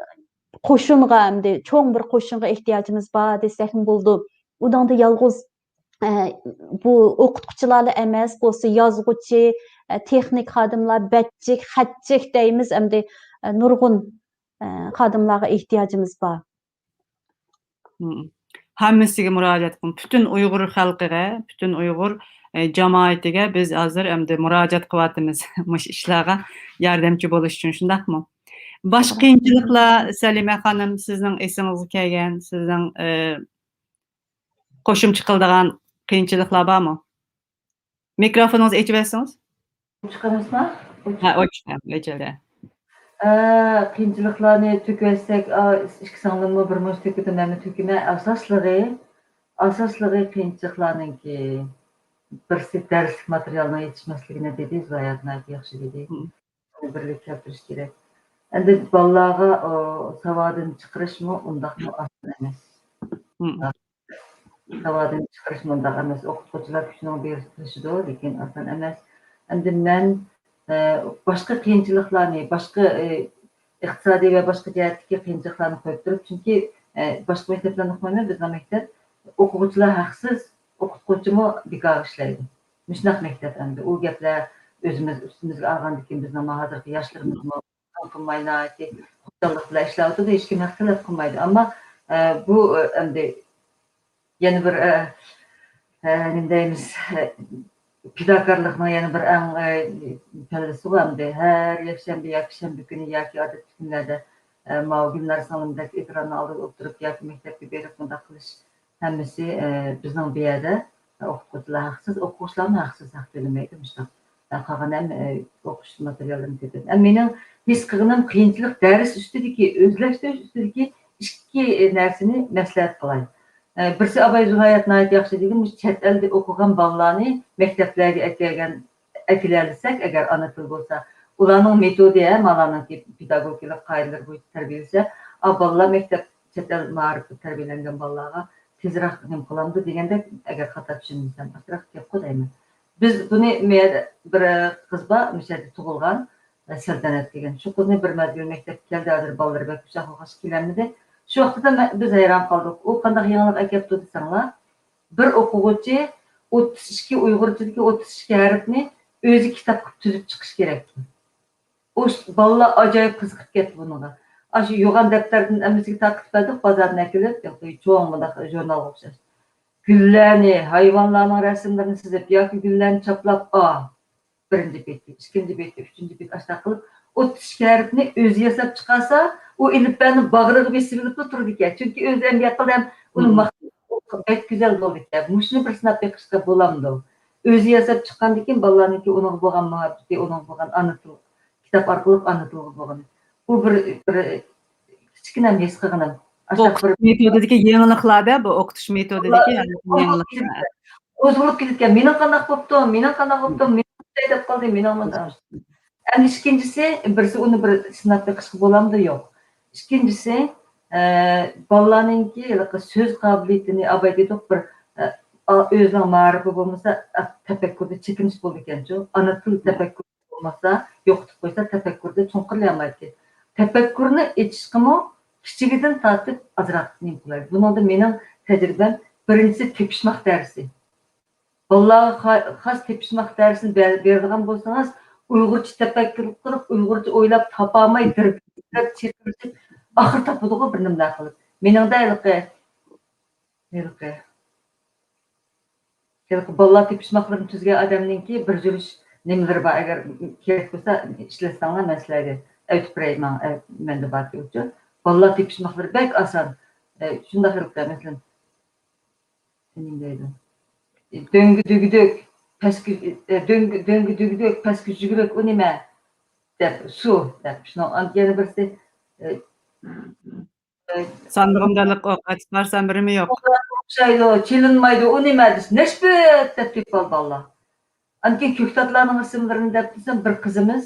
قوشۇنغا، ئەمدى چوڭ بىر قوشۇنغا ئېھتىياجىمىز بار دېسەكمۇ بولىدۇ. ئۇنىڭدا يالغۇز، ئە، بۇ ئوقۇتقۇچىلارلا ئەمەس، بولسا يازغۇچى، ئە، تېخنىك خادىملار، بەتچىك، خەتچىك دەيمىز، ئەمدى، ئە، نۇرغۇن، ئە، خادىملارغا ئېھتىياجىمىز بار. مم. ھەممىسىگە مۇراجىئەت قىلىڭ. پۈتۈن ئۇيغۇر خەلقىگە، پۈتۈن ئۇيغۇر، ئە، جامائىتىگە بىز ھازىر ئەمدى مۇراجىئەت قىلىۋاتىمىز. مۇشۇ ئىشلارغا ياردەمچى بولۇش ئۈچۈن، شۇنداقمۇ؟ باشقا قىيىنچىلىقلار، سەلىمە خانىم، سىزنىڭ ئېسىڭىزگە كەلگەن، سىزنىڭ، ئە، قوشۇمچە قىلىدىغان قىيىنچىلىقلار بارمۇ؟ مىكروفونىڭىزنى ئېچىۋەتسىڭىز. چىقىمىزما؟ ھە، ئوچۇق، ئېچىلدى. ئە، قىيىنچىلىقلارنى تۆكۈۋەتسەك، ئا، ئىككى سىڭلىممۇ بىر مۇنچە تۆكىدۇ، مەنمۇ تۆكىمەن. ئاساسلىقى، ئاساسلىقى قىيىنچىلىقلارنىڭكى بىرسى دەرسلىك ماتېرىيالنىڭ يېتىشمەسلىكىنى دېدى، زۇبەيدە ناھايىتى ياخشى دېدى. مم. بىرلىك كەلتۈرۈش كېرەك. ئەمدى بالىلارغا، ئۇ، ساۋادىنى چىقىرىشمۇ ئۇنداقمۇ ئاسان ئەمەس. مم. ساۋادىنى چىقىرىش مۇنداق ئەمەس، ئوقۇتقۇچىلار كۈچىنىڭ بىرىگە تىرىشىدۇ، لېكىن ئاسان ئەمەس. ئەمدى مەن ئە، باشقا قىيىنچىلىقلارنى، باشقا، ئە، ئىقتىسادىي ۋە باشقا جەھەتتىكى قىيىنچىلىقلارنى قويۇپ تۇرۇپ، چۈنكى، ئە، باشقا مەكتەپلەرنى ئۇقمايمەن، بىزنىڭ مەكتەپ ئوقۇغۇچىلار ھەقسىز، ئوقۇتقۇچىمۇ بىكارغا ئىشلەيدۇ. مۇشۇنداق مەكتەپ ئەمدى. ئۇ گەپلەر ئۆزىمىز ئۈستىمىزگە ئالغاندىكىن بىزنىڭ ھازىرقى ياشلىرىمىزمۇ غەم قىلماي ناھايىتى خۇشاللىق بىلەن ئىشلەۋاتىدۇ، ھېچكىم ھەق تەلەپ قىلمايدۇ. ئەمما، ئە، بۇ، ئە، ئەمدى يەنە بىر، ئە، ئە، نېمە دەيمىز، ئە، پىداكارلىقنىڭ يەنە بىر ئەڭ، ئە، پەللىسىغۇ ئەمدى. ھەر يەكشەنبە ياكى شەنبە كۈنى ياكى ئادەتتىكى كۈنلەردە، ئە، ماۋۇ گۈلنار سىڭلىمدەك ئېكراننىڭ ئالدىدا ئولتۇرۇپ ياكى مەكتەپكە بېرىپ مۇنداق قىلىش ھەممىسى، ئە، بىزنىڭ بۇ يەردە ئوقۇتقۇچىلار ھەقسىز، ئوقۇغۇچىلارمۇ ھەقسىز، ھەق تۆلىمەيدۇ مۇشۇنداق. قالغان ھەممە، ئە، ئوقۇش ماتېرىياللىرىنى كۆتۈرۈپ. ئە، مېنىڭ ھېس قىلغىنىم قىيىنچىلىق دەرس ئۈستىدىكى، ئۆزلەشتۈرۈش ئۈستىدىكى ئىككى، ئە، نەرسىنى مەسلىھەت قىلاي. ئە، بىرسى ئاباي زۇنايەت ناھايىتى ياخشى دېدى، مۇشۇ چەت ئەلدە ئوقۇغان بالىلارنى مەكتەپلەرگە ئەكەلگەن، ئەكېلەلىسەك ئەگەر ئانا تىل بولسا، ئۇلارنىڭ مېتودى، ھە، مالارنىڭكى پېداگوگىكىلىق قائىدىلىرى بويىچە تەربىيەلىسە، ئا، بالىلار مەكتەپ چەت ئەل مائارىپىدا تەربىيەلەنگەن بالىلارغا تېزراق نېمە قىلامدۇ دېگەندەك، ئەگەر خاتا چۈشەنمىسەم، ئازراق گەپ قىلايمەن. بىز بۇنى مەيەردە بىر قىز بار، مۇشۇ يەردە تۇغۇلغان، سەلتەنەت دېگەن. شۇ قىزنى بىر مەزگىل مەكتەپكە كەلدى، ھازىر بالىلىرى بەك خۇشال خۇشال كېلەلمىدى. شۇ ۋاقتىدا مە-، بىز ھەيران قالدۇق. ئۇ قانداق يېڭىلىق ئەكەپتۇ دېسەڭلار، بىر ئوقۇغۇچى ئوتتۇز ئىككى ئۇيغۇرچىدىكى ئوتتۇز ئىككى ھەرپنى ئۆزى كىتاب قىلىپ تۈزۈپ چىقىشى كېرەك. ئۇ ش-، بالىلار ئاجايىپ قىزىقىپ كەتتى بۇنىڭغا. ئاشۇ يوغان دەپتەردىن ھەممىسىگە تارقىتىپ بەردۇق، بازاردىن ئەكېلىپ، چوڭ مۇنداق ژۇرنالغا ئوخشاش. گۈللەرنى، ھايۋانلارنىڭ رەسىملىرىنى سىزىپ ياكى گۈللەرنى چاپلاپ، ئا، بىرىنچى بېتى، ئىككىنچى بېتى، ئۈچىنچى بېتى ئاشۇنداق قىلىپ، ئوتتۇز ئىككى ھەرپنى ئۆزى ياساپ چىقارسا، ئۇ ئېلىپبەنى باغرىغا بېسىۋېلىپلا تۇرىدىكەن. چۈنكى ئۆزى ئەمگەك قىلدى ھەم ئۇنى ماختىدى. بەك گۈزەل بولىدىكەن. مۇشۇنى بىر سىناپ بېقىشقا بولامدۇ؟ ئۆزى ياساپ چىققاندىن كېيىن بالىلارنىڭكى ئۇنىڭغا بولغان مۇھەببىتى، ئۇنىڭغا بولغان ئانا تىل، كىتاب ئارقىلىق ئانا تىلغا بولغىنى. بۇ بىر، بىر كىچىككىنە ھېس قىلغىنىم. ئاشۇنداق ئوقۇتۇش بىر مېتودىدىكى يېڭىلىقلار-دە، بۇ ئوقۇتۇش مېتودىدىكى ھەممىسى يېڭىلىقلار. ئوزۇلۇپ كېتىدىكەن. مېنىڭ قانداق بوپتۇ، مېنىڭ قانداق بوپتۇ، مېنىڭ بۇنداق دەپ قالدى، مېنىڭ مۇنداق. ئەمدى ئىككىنچىسى، بىرسى ئۇنى بىر سىناپ بېقىشقا بولامدۇ؟ يوق. ئىككىنچىسى، ئە، بالىلارنىڭكى ھېلىقى سۆز قابىلىيىتىنى ئاباي دېدۇق بىر، ئە، ئا-، ئۆزىنىڭ مائارىپى بولمىسا، ئە، تەپەككۇردا چېكىنىش بولىدىكەنچۇ. ئانا تىل تەپەككۇر بولمىسا، يوقىتىپ قويسا، تەپەككۇردا چوڭقۇرلىيالمايدىكەن. تەپەككۇرنى ئېچىشقىمۇ كىچىكىدىن تارتىپ ئازراق نېمە قىلايلى. بۇنىڭدا مېنىڭ تەجرىبەم بىرىنچىسى تېپىشماق دەرسى. بالىلارغا خا-، خاس تېپىشماق دەرسىنى بە-، بېرىدىغان بولسىڭىز، ئۇيغۇرچە تەپەككۇر قىلىپ، ئۇيغۇرچە ئويلاپ تاپالماي، دىركىرەپ، چىرقىرىشىپ، ئاخىر تاپىدىغۇ بىر نېمىلەر قىلىپ. مېنىڭدە ھېلىقى، ھېلىقى، ھېلىقى بالىلار تېپىشماقلىرىنى تۈزگەن ئادەمنىڭكى بىر يۈرۈش نېمىلىرى بار. ئەگەر كېرەك بولسا، ئىشلەتسەڭلار، مەن سىلەرگە ئەۋېتىپ بېرەي، ماڭا، ئە، مەندە بار ئۇچۇر. بالىلار تېپىشماقلىرى بەك ئاسان. ئە، شۇنداق ھېلىقى، مەسىلەن، نېمە دەيدۇ؟ دۆڭگە دۈگدۈك، پەسكە، ئە، دۆڭگە، دۆڭگە دۈگدۈك، پەسكە جۈگرۈك، ئۇ نېمە؟ دەپ، سۇ دەپ، شۇنىڭ ئان-، يەنە بىرسى، ئە، ئە، ساندۇقۇمدا لىق ئوق، ئېتىپ بارسام بىرىمۇ يوق. ئوخشايدۇ، چېلىنمايدۇ، ئۇ نېمە دېسە، نەشپۈت دەپ تېپىپ ئالدى بالىلار. ئاندىن كېيىن كۆكتاتلارنىڭ ئىسىملىرىنى دەپ دېسەم، بىر قىزىمىز،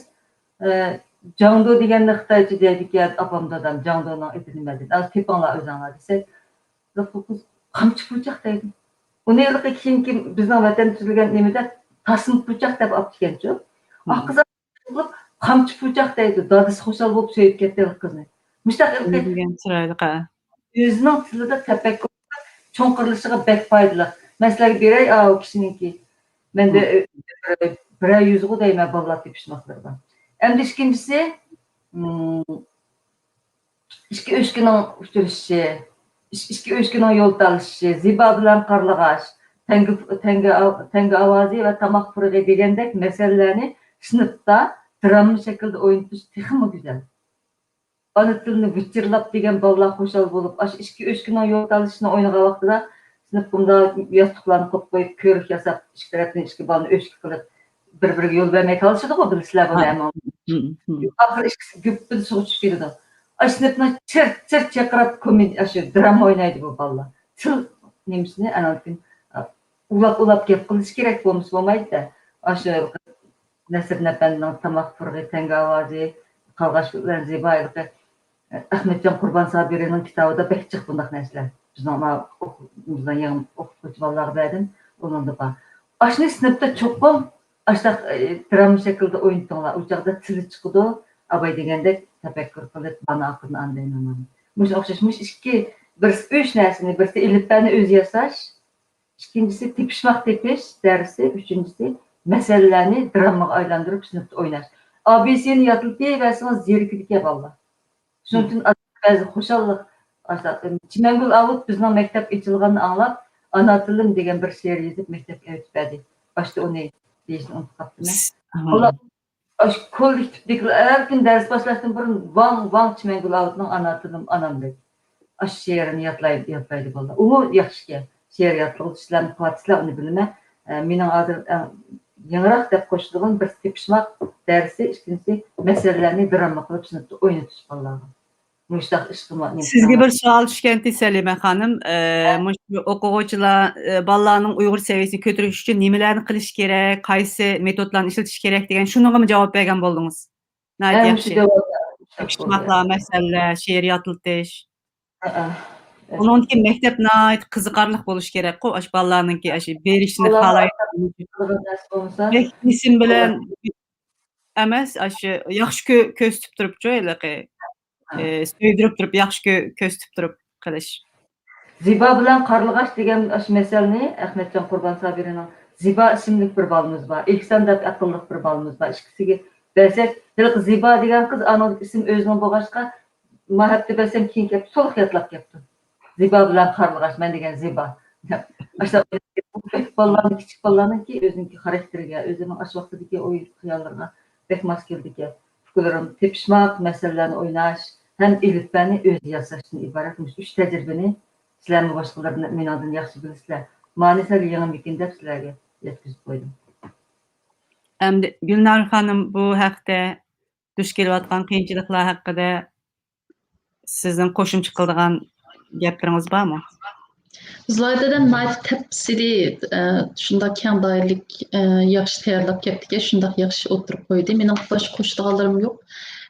ئە، جاڭدۇ دېگەننى خىتايچە دەيدىكەن، ئاپام، دادام، جاڭدۇنىڭ ئېتى نېمە دېدى؟ ھازىر تېپىڭلار ئۆزۈڭلار دېسەك، قىز قامچا پۇچاق دەيدۇ. ئۇنى ھېلىقى كېيىنكى بىزنىڭ ۋەتەندە تۈزۈلگەن نېمىدە تاسما پۇچاق دەپ ئاپتىكەنچۇ. ئاھ، قىز قىلىپ، قامچا پۇچاق دەيدۇ. دادىسى خۇشال بولۇپ سۆيۈپ كەتتى قىزنى. مۇشۇنداق ئېلقى دېگەن چىرايلىق، ھە. ئۆزىنىڭ تىلىدا تەپەككۇر چوڭقۇرلىشىشىغا بەك پايدىلىق. مەن سىلەرگە بېرەي، ئاۋۇ كىشىنىڭكى. مەندە، مم. ئە، بىر، بىرەر يۈزغۇ دەيمەن بالىلار تېپىشماقلىرىدا. ئەمدى ئىككىنچىسى، مم، ئىككى ئۆچكىنىڭ ئۇچرىشىشى، ئىش-، ئىككى ئۆچكىنىڭ يول تالىشىشى، زىبا بىلەن قارلىغاچ، تەڭگە، تەڭگە ئاۋ-، تەڭگە ئاۋازى ۋە تاماق پۇرىقى دېگەندەك مەسىلىلەرنى سىنىپتا دىراما شەكلىدە ئوينىتىش تېخىمۇ گۈزەل. ئانا تىلنى ۋىچىرلاپ دېگەن بالىلار خۇشال بولۇپ، ئاشۇ ئىككى ئۆچكىنىڭ يول تالىشىشىنى ئوينىغان ۋاقتىدا سىنىپ قۇمدا ياستۇقلارنى قويۇپ قويۇپ، كۆۋرۈك ياساپ، ئىككى تەرەپتىن ئىككى بالىنى ئۆچكە قىلىپ، بىر-بىرىگە يول بەرمەي تالىشىدىغۇ، بىلىسىلەر بۇنى ھە. ھەممىڭلار. ھم، ھم. ئاخىرى ئىككىسى گۈپپىدە سۇغا چۈشۈپ كېتىدۇ. ئاشۇ سىنىپنىڭ چىرت، چىرت چىرقىراپ كومېدىيە، ئاشۇ دىراما ئوينايدۇ بۇ بالىلار. تىل نېمىسىنى ئاناندىن كېيىن، ئۇلاپ-ئۇلاپ گەپ قىلىش كېرەك، بولمىسا بولمايدۇ-دە. ئاشۇ نەسىردىن ئەپەندىنىڭ تاماق پۇرىقى، تەڭگە ئاۋازى، قارلىغاچ بىلەن زىبا ھېلىقى ئەخمەتجان قۇربان سابىرىنىڭ كىتابىدا بەك جىق بۇنداق نەرسىلەر. بىزنىڭ مانا ئوقۇ-، بىزنىڭ يېڭى ئوقۇتقۇچى بالىلارغا بەردىم، ئۇنىڭدا بار. ئاشۇنى سىنىپتا چوقۇم ئاشۇنداق، ئى، دراما شەكلىدە ئوينىتىڭلار. ئۇ چاغدا تىلى چىقىدۇ. ئاباي دېگەندەك تەپەككۇر قىلىپ، مانا ئاقىدىن ئاندىن ئامان. مۇشۇ ئوخشاش، مۇشۇ ئىككى، بىرسى ئۈچ نەرسىنى، بىرسى ئېلىپبەنى ئۆزى ياساش، ئىككىنچىسى تېپىشماق تېپىش دەرسى، ئۈچىنچىسى مەسەللەرنى درامىغا ئايلاندۇرۇپ سىنىپتا ئويناش. ئابىسىنى يادلىتىۋەرسىڭىز زېرىكىدىكەن بالىلار. شۇنىڭ ئۈچۈن بەزى خۇشاللىق، ئاشۇنداق، چىمەنگۈل ئاۋۇت بىزنىڭ مەكتەپ ئېچىلغاننى ئاڭلاپ، ئانا تىلىم دېگەن بىر شېئىر يېزىپ مەكتەپكە ئەۋېتىپ بەردى. باشتا ئۇنى دېيىشنى ئۇنتۇپ قاپتىمەن. ئاشۇ كوللېكتىپتىكىلەر ھەر كۈنى دەرس باشلاشتىن بۇرۇن ۋاڭ، ۋاڭ چىمەنگۈل ئاۋۇتنىڭ ئانا تىلىم ئانامدەك. ئاشۇ شېئىرىنى يادلايدۇ، يادلايدۇ بالىلار. ئۇمۇ ياخشىكەن. شېئىر يادلىغۇچىلارنى قىلىۋاتىسىلەر، ئۇنى بىلىمەن. ئە، مېنىڭ ھازىر ئەڭ يېڭىراق دەپ قوشىدىغىنىم بىرسى تېپىشماق دەرسى، ئىككىنچىسى مەسەلىلەرنى دراما قىلىپ سىنىپتا ئوينىتىش بالىلارغا. مۇشۇنداق ئىشقا ما-، نېمە سىزگە قىلىڭلار. بىر سوئال چۈشكەنتى، سەلىمە خانىم. ئە، ھە. مۇشۇ ئوقۇغۇچىلار، ئە، بالىلارنىڭ ئۇيغۇر سەۋىيەسىنى كۆتۈرۈش ئۈچۈن نېمىلەرنى قىلىش كېرەك؟ قايسى مېتودلارنى ئىشلىتىش كېرەك دېگەن شۇنىڭغىمۇ جاۋاب بەرگەن بولدىڭىز؟ ناھايىتى ھە، مۇشۇ ياخشى. جاۋابلار. تېپىشماقلار، مەسەللەر، شېئىر يادلىتىش. ھە، ھە. ئۇنىڭدىن كېيىن مەكتەپ ناھايىتى قىزىقارلىق بولۇشى كېرەكقۇ، ئاشۇ بالىلارنىڭكى ئاشۇ بېرىشىنى بالىلار خالايدۇ. قىلىدىغان نەرسە بولمىسا، بەك بېسىم بىلەن توغرا. ئەمەس، ئاشۇ ياخشى كۆ-، كۆرسىتىپ تۇرۇپچۇ ھېلىقى، ھە. ئى، سۆيدۈرۈپ تۇرۇپ، ياخشى كۆ-، كۆرسىتىپ تۇرۇپ قىلىش. زىبا بىلەن قارلىغاچ دېگەن ئاشۇ مەسەلنى ئەخمەتجان قۇربان سابىرىنىڭ، زىبا ئىسىملىك بىر بالىمىز بار، ئېھسان دەپ ئەقىللىق بىر بالىمىز بار. ئىككىسىگە بەرسەك، ھېلىقى زىبا دېگەن قىز ئانىڭ ئىسمى ئۆزىنىڭ بولغاچقا، ما ھەپتە بەرسەم كېيىن كەپ، تولۇق يادلاپ كەپتۇ. زىبا بىلەن قارلىغاچ، مەن دېگەن زىبا. ئاشۇنداق بالىلارنىڭ، كىچىك بالىلارنىڭكى ئۆزىنىڭكى خاراكتېرىگە، ئۆزىنىڭ ئاشۇ ۋاقتىدىكى ئوي خىياللىرىغا بەك ماس كېلىدىكەن. ئۇكىلىرىم تېپىشماق، مەسىلىلەرنى ئويناش ھەم ئېلىپبەنى ئۆزى ياساشتىن ئىبارەت مۇشۇ ئۈچ تەجرىبىنى سىلەرمۇ باشقىلىردىن مېنىڭدىن ياخشى بىلىسىلەر. مانى سەل يېڭىمىكىن دەپ سىلەرگە يەتكۈزۈپ قويدۇم. ئەمدى گۈلنار خانىم، بۇ ھەقتە دۇچ كېلىۋاتقان قىيىنچىلىقلار ھەققىدە سىزنىڭ قوشۇمچە قىلىدىغان گەپلىرىڭىز بارمۇ؟ زۇلايدەدە ناھايىتى تەپسىلىي، ئە، شۇنداق كەڭ دائىرىلىك، ئە، ياخشى تەييارلاپ كەپتىكەن، شۇنداق ياخشى ئوتتۇرىغا قويدى. مېنىڭ باشقا قوشىدىغانلىرىم يوق.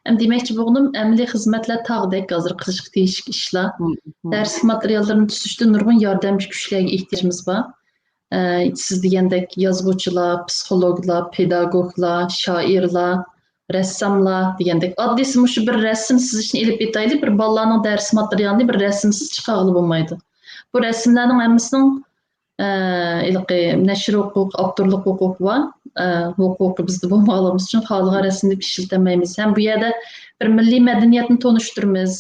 ئەمدى دېمەكچى بولغىنىم، ئەمەلىي خىزمەتلەر تاغدەك ھازىر قىلىشقا تېگىشلىك ئىشلار. مم، مم. دەرسلىك ماتېرىياللىرىنى تۈزۈشتە نۇرغۇن ياردەمچى كۈچلەرگە ئېھتىياجىمىز بار. ئە، سىز دېگەندەك يازغۇچىلار، پسىخولوگلار، پېداگوگلار، شائىرلار، رەسساملار دېگەندەك. ئاددىيسى مۇشۇ بىر رەسىم سىزىشنى ئېلىپ ئېيتايلى، بىر بالىلارنىڭ دەرس ماتېرىيالىنى بىر رەسىمسىز چىقارغىلى بولمايدۇ. بۇ رەسىملەرنىڭ ھەممىسىنىڭ، ئە، ھېلىقى نەشر ھوقۇقى، ئاپتورلۇق ھوقۇقى بار. ئە، ھوقۇقى بىزدە بولمىغانلىقىمىز ئۈچۈن خالىغان رەسىمنى ئىشلىتەلمەيمىز. ھەم بۇ يەردە بىر مىللىي مەدەنىيەتنى تونۇشتۇرىمىز،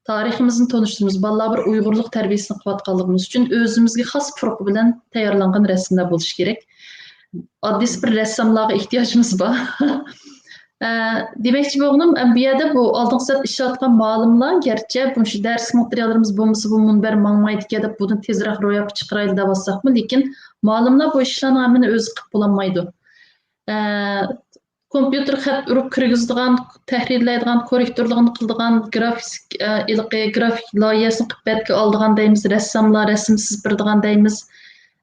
تارىخىمىزنى تونۇشتۇرىمىز. بالىلار بىر ئۇيغۇرلۇق تەربىيەسىنى قىلىۋاتقانلىقىمىز ئۈچۈن ئۆزىمىزگە خاس پۇرىقى بىلەن تەييارلانغان رەسىملەر بولۇشى كېرەك. ئاددىيسى بىر رەسساملارغا ئېھتىياجىمىز بار. ئە، دېمەكچى بولغىنىم، ئە، بۇ يەردە بۇ ئالدىنقى سەپتە ئىشلەۋاتقان مۇئەللىملەر، گەرچە بۇ شۇ دەرس ماتېرىياللىرىمىز بولمىسا، بۇ مۇنبەر ماڭمايدىكەن دەپ، بۇدىن تېزرەك روياپقا چىقىرايلى دەۋاتساقمۇ، لېكىن مۇئەللىملەر بۇ ئىشلارنىڭ ھەممىنى ئۆزى قىلىپ بولالمايدۇ. ئە، كومپيۇتېر خەت ئۇرۇپ كىرگۈزىدىغان، تەھرىرلەيدىغان، كوررېكتورلۇقىنى قىلىدىغان، گرافىك، ئە، ھېلىقى گرافىك لايىھەسىنى قىلىپ بەتكە ئالىدىغان دەيمىز، رەسساملار رەسىم سىزدۇرىدىغان دەيمىز.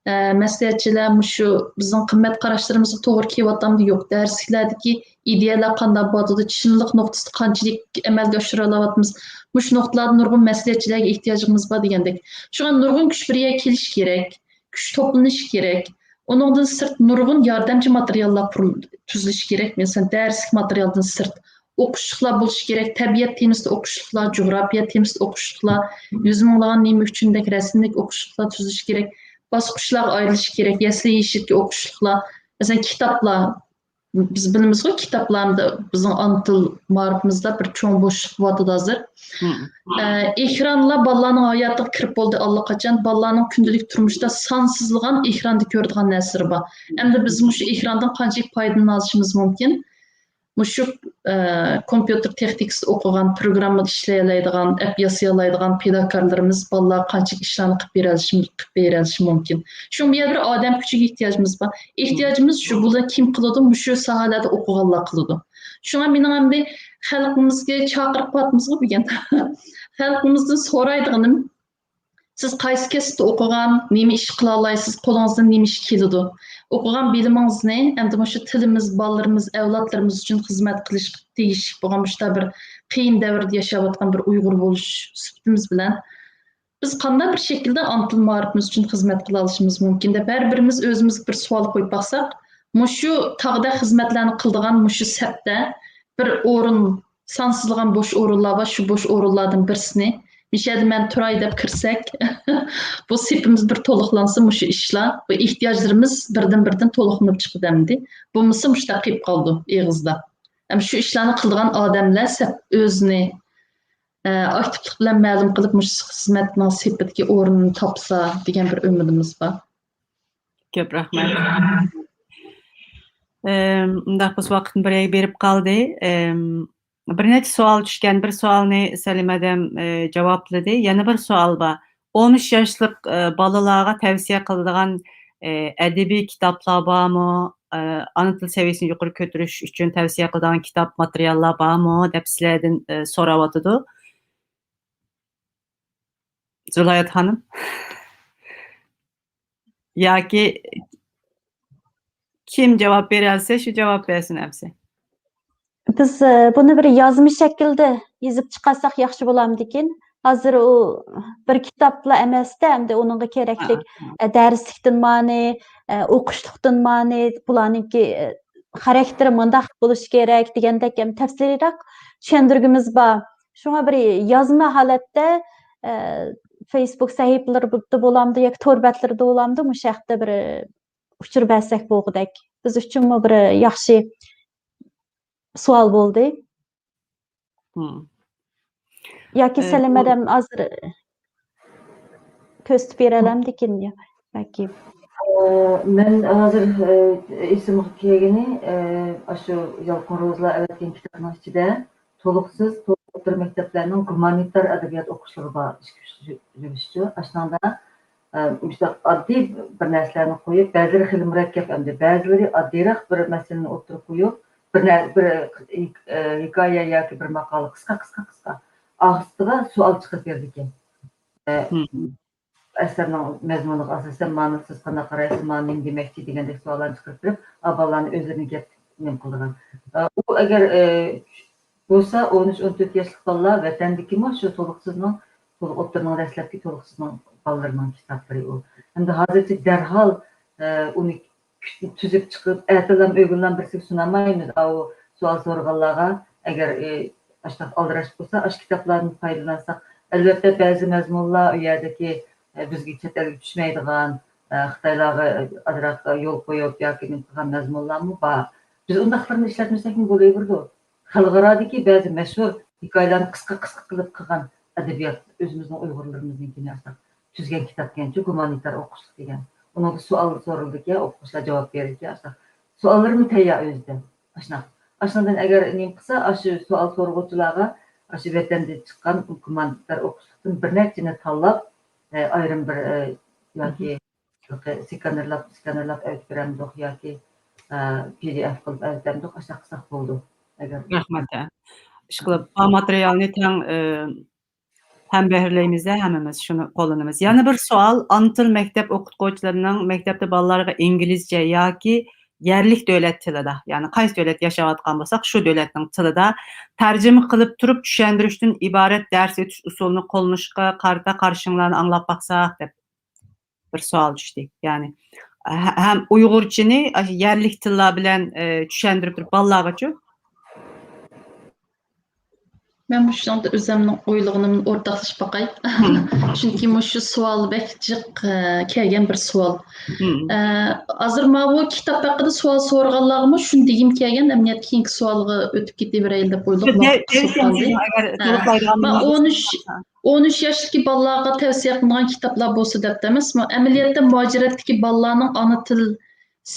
ئە، مەسلىھەتچىلەر مۇشۇ بىزنىڭ قىممەت قاراشلىرىمىزغا توغرا كېلىۋاتامدۇ؟ يوق. دەرسلىكلەردىكى ئىدىيەلەر قانداق بولۇۋاتىدۇ؟ چىنلىق نۇقتىسىدا قانچىلىك ئەمەلگە ئاشۇرالاۋاتىمىز؟ مۇشۇ نۇقتىلاردا نۇرغۇن مەسلىھەتچىلەرگە ئېھتىياجىمىز بار دېگەندەك. شۇڭا نۇرغۇن كۈچ بىر يەرگە كېلىشى كېرەك. كۈچ توپلىنىشى كېرەك. ئۇنىڭدىن سىرت نۇرغۇن ياردەمچى ماتېرىياللار قۇرۇل-، تۈزۈلۈشى كېرەك. مەسىلەن، دەرسلىك ماتېرىيالدىن سىرت ئوقۇشلۇقلار بولۇشى كېرەك. تەبىئەت تېمىسىدا ئوقۇشلۇقلار، جۇغراپىيە تېمىسىدا ئوقۇشلۇقلار، يۈز مىڭلىغان نېمە ئۈچۈندەك رەسىملىك ئوقۇشلۇقلار تۈزۈلۈشى كېرەك. باسقۇچلارغا ئايرىلىشى كېرەك. يەسلى يېشىدىكى ئوقۇشلۇقلار، مەسىلەن، كىتابلار. بىز بىلىمىزغۇ، كىتابلاردا بىزنىڭ ئانا تىل مائارىپىمىزدا بىر چوڭ بوشلۇق بولۇۋاتىدۇ ھازىر. مم. ئە، ئېكرانلار بالىلارنىڭ ھاياتىغا كىرىپ بولدى ئاللىقاچان. بالىلارنىڭ كۈندىلىك تۇرمۇشتا سانسىزلىغان ئېكراندا كۆرىدىغان نەرسىلىرى بار. ئەمدى بىز مۇشۇ ئېكراندىن قانچىلىك پايدىلىنالىشىمىز مۇمكىن؟ مۇشۇ، ئە، كومپيۇتېر تېخنىكىسىدا ئوقۇغان، پروگراممىدا ئىشلىيەلەيدىغان، ئەپ ياسىيالايدىغان پىداكارلىرىمىز بالىلارغا قانچىلىك ئىشلارنى قىلىپ بېرەلىشى، قىلىپ بېرەلىشى مۇمكىن؟ شۇڭا بۇ يەردە بىر ئادەم كۈچىگە ئېھتىياجىمىز بار. ئېھتىياجىمىز شۇ، بۇلار كىم قىلىدۇ؟ مۇشۇ ساھەلەردە ئوقۇغانلار قىلىدۇ. شۇڭا مېنىڭ ئەمدى خەلقىمىزگە چاقىرىق قىلىۋاتىمىزغۇ بۈگۈن. خەلقىمىزدىن سورايدىغىنىم، سىز قايسى كەسىپتە ئوقۇغان، نېمە ئىش قىلالايسىز، قولىڭىزدىن نېمە ئىش كېلىدۇ؟ ئوقۇغان بىلىمىڭىزنى ئەمدى مۇشۇ تىلىمىز، بالىلىرىمىز، ئەۋلادلىرىمىز ئۈچۈن خىزمەت قىلىشقا تېگىشلىك بولغان مۇشۇنداق بىر قىيىن دەۋردە ياشاۋاتقان بىر ئۇيغۇر بولۇش سۈپىتىمىز بىلەن، بىز قانداق بىر شەكىلدە ئانا تىل مائارىپىمىز ئۈچۈن خىزمەت قىلالىشىمىز مۇمكىن دەپ، ھەر بىرىمىز ئۆزىمىزگە بىر سوئال قويۇپ باقساق، مۇشۇ تاغدەك خىزمەتلەرنى قىلىدىغان مۇشۇ سەپتە بىر ئورۇن، سانسىزلىغان بوش ئورۇنلار بار، شۇ بوش ئورۇنلاردىن بىرسىنى مىشەدە مەن تۇراي دەپ كىرسەك، بۇ سېپىمىز بىر تولۇقلانسا، مۇشۇ ئىشلار، بۇ ئېھتىياجلىرىمىز بىردىن-بىردىن تولۇقلىنىپ چىقىدۇ ئەمدى. بولمىسا مۇشۇنداق قېلىپ قالىدۇ ئېغىزدا. ئەمما شۇ ئىشلارنى قىلىدىغان ئادەملەر سەپ ئۆزىنى، ئە، ئاكتىپلىق بىلەن مەلۇم قىلىپ، مۇشۇ خىزمەتنىڭ سېپىدىكى ئورنىنى تاپسا دېگەن بىر ئۈمىدىمىز بار. كۆپ رەھمەت. ئەم، ئۇنداق بولسا ۋاقىتمۇ بىر يەرگە بېرىپ قالدى. ئەم، بىر نەچچە سوئال چۈشكەن. بىر سوئالنى سەلىمە ھەدەم، ئە، جاۋابلىدى. يەنە بىر سوئال بار. ئون ئۈچ ياشلىق، ئە، بالىلارغا تەۋسىيە قىلىدىغان، ئە، ئەدەبىي كىتابلار بارمۇ؟ ئە، ئانا تىل سەۋىيەسىنى يۇقىرى كۆتۈرۈش ئۈچۈن تەۋسىيە قىلىدىغان كىتاب، ماتېرىياللار بارمۇ دەپ سىلەردىن، ئە، سوراۋاتىدۇ. زۇلايات خانىم. ياكى كىم جاۋاب بېرەلىسە، شۇ جاۋاب بەرسۇن ئەمسە. بىز، ئە، بۇنى بىر يازما شەكىلدە يېزىپ چىقارساق ياخشى بولامدىكىن؟ ھازىر ئۇ بىر كىتابلا ئەمەستە، ئەمدى ئۇنىڭغا كېرەكلىك، ھە، ھە. ئە، دەرسلىكتىن مانى، ئە، ئوقۇشلۇقتىن مانى، بۇلارنىڭكى، ئە، خاراكتېرى مۇنداق بولۇشى كېرەك دېگەندەك، ئەم، تەپسىلىيراق چۈشەندۈرگۈمىز بار. شۇڭا بىر يازما ھالەتتە، ئە، فېيسبۇك سەھىپىلىرىدە بولامدۇ ياكى تور بەتلىرىدە بولامدۇ، مۇشۇ ھەقتە بىر ئۇچۇر بەرسەك بولغۇدەك. بىز ئۈچۈنمۇ بىر ياخشى سوئال بولدى. مم. ياكى ئە، سەلىمە ئۇ ھەدەم ھازىر كۆرسىتىپ بېرەلەمدىكىن ياكى؟ ئە، مەن ھازىر، ئە، ئېسىمگە كەلگىنى، ئە، ئاشۇ يالقۇن روزىلار ئەۋەتكەن كىتابنىڭ ئىچىدە تولۇقسىز، تولۇق ئوتتۇرا مەكتەپلەرنىڭ گۇمانىتار ئەدەبىيات ئوقۇشلىرى بار، ئىككى، ئۈچ يۈرۈشچۇ. ئاشۇنىڭدا، ئە، مۇشۇنداق ئاددىي بىر نەرسىلەرنى قويۇپ، بەزىلىرى خېلى مۇرەككەپ ئەمدى، بەزىلىرى ئاددىيراق بىر مەسىلىنى ئوتتۇرىغا قويۇپ، بىر نە-، بىر ھېك-، ئە، ھېكايە ياكى بىر ماقالە قىسقا، قىسقا، قىسقا، ئاستىغا سوئال چىقىرىپ بېرىدىكەن. ئە، مم. ئەسەرنىڭ مەزمۇنىغا ئاساسەن، مانا سىز قانداق قارايسىز، مانا نېمە دېمەكچى دېگەندەك سوئاللارنى چىقىرىپ بېرىپ، ئا، بالىلارنى ئۆزلىرىنى گەپ نېمە قىلىدىغان. ئە، ئۇ ئەگەر، ئە، بولسا ئون ئۈچ، ئون تۆت ياشلىق بالىلار ۋەتەندىكىمۇ شۇ تولۇقسىزنىڭ، تولۇق ئوتتۇرىنىڭ دەسلەپكى تولۇقسىزنىڭ بالىلىرىنىڭ كىتابلىرى ئۇ. ھەمدە ھازىرچە دەرھال، ئە، ئۇنى تۈزۈپ چىقىپ، ئەتىلام ئۆگۈنلام بىرسىگە سۇنالمايمىز. ئاۋۇ سوئال سورىغانلارغا ئەگەر، ئە، ئاشۇنداق ئالدىراش بولسا، ئاشۇ كىتابلاردىن پايدىلانساق، ئەلۋەتتە بەزى مەزمۇنلار ئۇ يەردىكى، ئە، بىزگە چەت ئەلگە چۈشمەيدىغان، ئە، خىتايلارغا ئازراق يول قويۇپ ياكى نېمە قىلغان مەزمۇنلارمۇ بار. بىز ئۇنداقلىرىنى ئىشلەتمىسەكمۇ بولۇۋېرىدۇ. خەلقئارادىكى بەزى مەشھۇر ھېكايىلەرنى قىسقا، قىسقا قىلىپ قىلغان ئەدەبىيات، ئۆزىمىزنىڭ ئۇيغۇرلىرىمىزنىڭكىنى ئاشۇنداق تۈزگەن كىتابكەنچۇ، گۇمانىتار ئوقۇشلۇق دېگەن. ئۇنىڭدا سوئال سورىلىدىكەن، ئوقۇغۇچىلار جاۋاب بېرىدىكەن، ئاشۇنداق. سوئاللىرىمۇ تەييار ئۆزىدىن. ئاشۇنداق. ئاشۇنىڭدىن ئەگەر نېمە قىلسا، ئاشۇ سوئال سورىغۇچىلارغا ئاشۇ ۋەتەندىن چىققان گۇمانىتار ئوقۇشلۇقتىن بىر نەچچىنى تاللاپ، ئە، ئايرىم بىر، ئە، ياكى سكانېرلاپ، سكانېرلاپ ئەۋېتىپ بېرەمدۇق ياكى، ئە، پى دى ئېف قىلىپ ئەۋېتەمدۇق، ئاشۇنداق قىلساق بولىدۇ. ئەگەر رەھمەت، ھە. ئىشقىلىپ، بار ماتېرىيالنى تەڭ، ئە، ھەمبەھىرلەيمىز-دە ھەممىمىز، شۇنى قوللىنىمىز. يەنە بىر سوئال، ئانا تىل مەكتەپ ئوقۇتقۇچىلىرىنىڭ مەكتەپتە بالىلارغا ئىنگلىزچە ياكى يەرلىك دۆلەت تىلىدا، يەنى قايسى دۆلەتتە ياشاۋاتقان بولساق، شۇ دۆلەتنىڭ تىلىدا تەرجىمە قىلىپ تۇرۇپ چۈشەندۈرۈشتىن ئىبارەت دەرس ئۆتۈش ئۇسۇلىنى قوللىنىشقا قارىتا قارىشىڭلارنى ئاڭلاپ باقساق، دەپ بىر سوئال چۈشتى. يەنى، ھە-، ھەم ئۇيغۇرچىنى ئاشۇ يەرلىك تىللار بىلەن، ئە، چۈشەندۈرۈپ تۇرۇپ بالىلارغىچۇ؟ مەن مۇشۇنىڭدا ئۆزۈمنىڭ ئويلىغىنىمنى ئورتاقلىشىپ باقاي. مم. چۈنكى مۇشۇ سوئال بەك جىق، ئە، كەلگەن بىر سوئال. مم. ئە، ھازىر ماۋۇ كىتاب ھەققىدە سوئال سورىغانلارغىمۇ شۇنى دېگۈم كەلگەن، ئەمدى كېيىنكى سوئالغا ئۆتۈپ كېتىۋېرەيلى دەپ ئويلاپ شۇ ۋاقىت تەۋسىيە قىلسىڭىز، ئەگەر ھە. تولۇقلايدىغان مانا بولسا. ئون ئۈچ، ھە. ئون ئۈچ ياشتىكى بالىلارغا تەۋسىيە قىلىنغان كىتابلار بولسا دەپتۇ ئەمەسمۇ؟ ئەمەلىيەتتە مۇھاجىرەتتىكى بالىلارنىڭ ئانا تىل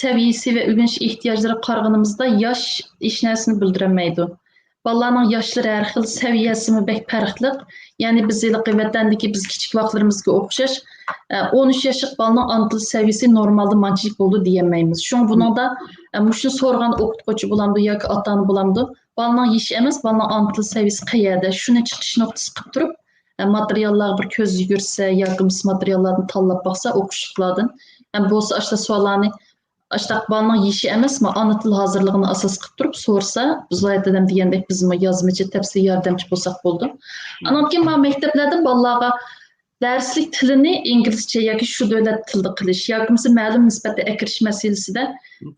سەۋىيەسى ۋە ئۆگىنىش ئېھتىياجلىرىغا قارىغىنىمىزدا ياش ھېچ نەرسىنى بىلدۈرەلمەيدۇ. بالىلارنىڭ ياشلىرى ھەر خىل، سەۋىيەسىمۇ بەك پەرقلىق. يەنى بىز ھېلىقى ۋەتەندىكى بىز كىچىك ۋاقىتلىرىمىزغا ئوخشاش، ئە، ئون ئۈچ ياشلىق بالىنىڭ ئانا تىل سەۋىيەسى نورمالدا مانچىلىك بولىدۇ دېيەلمەيمىز. شۇڭا بۇنىڭدا، ئە، مۇشۇنى سورىغان ئوقۇتقۇچى بولامدۇ ياكى ئاتا-ئانا بولامدۇ؟ بالىنىڭ يېشى ئەمەس، بالىنىڭ ئانا تىل سەۋىيەسى قەيەردە؟ شۇنى چىقىش نۇقتىسى قىلىپ تۇرۇپ، ئە، ماتېرىياللارغا بىر كۆز يۈگۈرسە ياكى مۇشۇ ماتېرىياللاردىن تاللاپ باقسا ئوقۇشلۇقلاردىن. ھەم بولسا ئاشۇنداق سوئاللارنى ئاشتاق بالىنىڭ يېشى ئەمەسمۇ، ئانا تىل ھازىرلىقىنى ئاساس قىلىپ تۇرۇپ سورىسا، زۇلايات ھەدەم دېگەندەك بىزمۇ يازمىچە تەپسىلىي ياردەمچى بولساق بولىدۇ. ئانان كېيىن مانا مەكتەپلەردىن بالىلارغا دەرسلىك تىلىنى ئىنگلىزچە ياكى شۇ دۆلەت تىلىدا قىلىش ياكى بولمىسا مەلۇم نىسبەتتە ئەكىرىش مەسىلىسىدە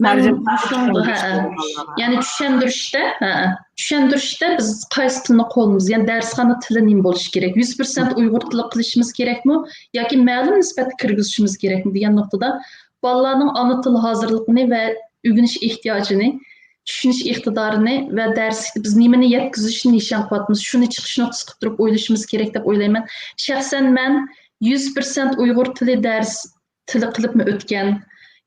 مەن شۇنىڭغا، ھە، يەنى چۈشەندۈرۈشتە، ھە، چۈشەندۈرۈشتە بىز قايسى تىلنى قوللىنىمىز؟ يەنى دەرسخانا تىلى نېمە بولۇشى كېرەك؟ يۈز پىرسەنت ئۇيغۇر تىلى قىلىشىمىز كېرەكمۇ ياكى مەلۇم نىسبەتتە كىرگۈزۈشىمىز كېرەكمۇ دېگەن نۇقتىدا بالىلارنىڭ ئانا تىل ھازىرلىقىنى ۋە ئۆگىنىش ئېھتىياجىنى، چۈشىنىش ئىقتىدارىنى ۋە دەرسلىكتە بىز نېمىنى يەتكۈزۈشنى نىشان قىلىۋاتىمىز، شۇنى چىقىش نۇقتىسى قىلىپ تۇرۇپ ئويلىشىمىز كېرەك دەپ ئويلايمەن. شەخسەن مەن يۈز پىرسەنت ئۇيغۇر تىلى دەرس تىلى قىلىپمۇ ئۆتكەن،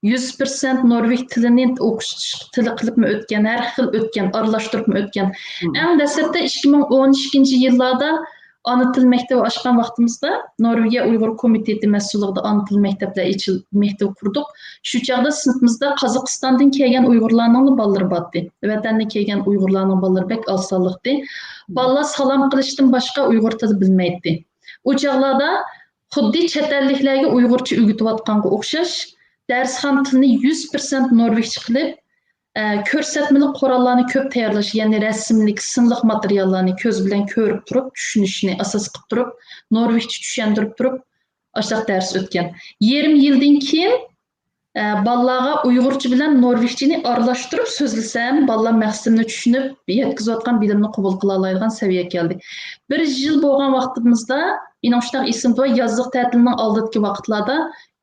يۈز پىرسەنت نورۋېگ تىلىنى ئوقۇش تىلى قىلىپمۇ ئۆتكەن، ھەر خىل ئۆتكەن، ئارىلاشتۇرۇپمۇ ئۆتكەن. مم. ئەڭ دەسلەپتە ئىككى مىڭ ئون ئىككىنچى يىللاردا ئانا تىل مەكتىۋى ئاچقان ۋاقتىمىزدا نورۋېگىيە ئۇيغۇر كومىتېتى مەسئۇللۇقىدا ئانا تىل مەكتەپلەر ئېچىل-، مەكتىۋى قۇردۇق. شۇ چاغدا سىنىپىمىزدا قازاقىستاندىن كەلگەن ئۇيغۇرلارنىڭلا بالىلىرى بارتتى. ۋەتەندىن كەلگەن ئۇيغۇرلارنىڭ بالىلىرى بەك ئاز سانلىقتى. بالىلار سالام قىلىشتىن باشقا ئۇيغۇر تىلى بىلمەيتتى. ئۇ چاغلاردا خۇددى چەت ئەللىكلەرگە ئۇيغۇرچە ئۆگىتىۋاتقانغا ئوخشاش، دەرسخانا تىلىنى يۈز پىرسەنت نورۋېگچە قىلىپ، ئە، كۆرسەتمىلىك قوراللارنى كۆپ تەييارلاش، يەنى رەسىملىك، سىنلىق ماتېرىياللارنى كۆز بىلەن كۆرۈپ تۇرۇپ، چۈشىنىشنى ئاساس قىلىپ تۇرۇپ، نورۋېگچە چۈشەندۈرۈپ تۇرۇپ، ئاشۇنداق دەرس ئۆتكەن. يېرىم يىلدىن كېيىن، ئە، بالىلارغا ئۇيغۇرچە بىلەن نورۋېگچىنى ئارىلاشتۇرۇپ سۆزلىسەم، بالىلار مەقسىتىمنى چۈشىنىپ، يەتكۈزۈۋاتقان بىلىمنى قوبۇل قىلالايدىغان سەۋىيەگە كەلدى. بىر يىل بولغان ۋاقتىمىزدا، مېنىڭ شۇنداق ئېسىمدە بار، يازلىق تەتىلنىڭ ئالدىدىكى ۋاقىتلاردا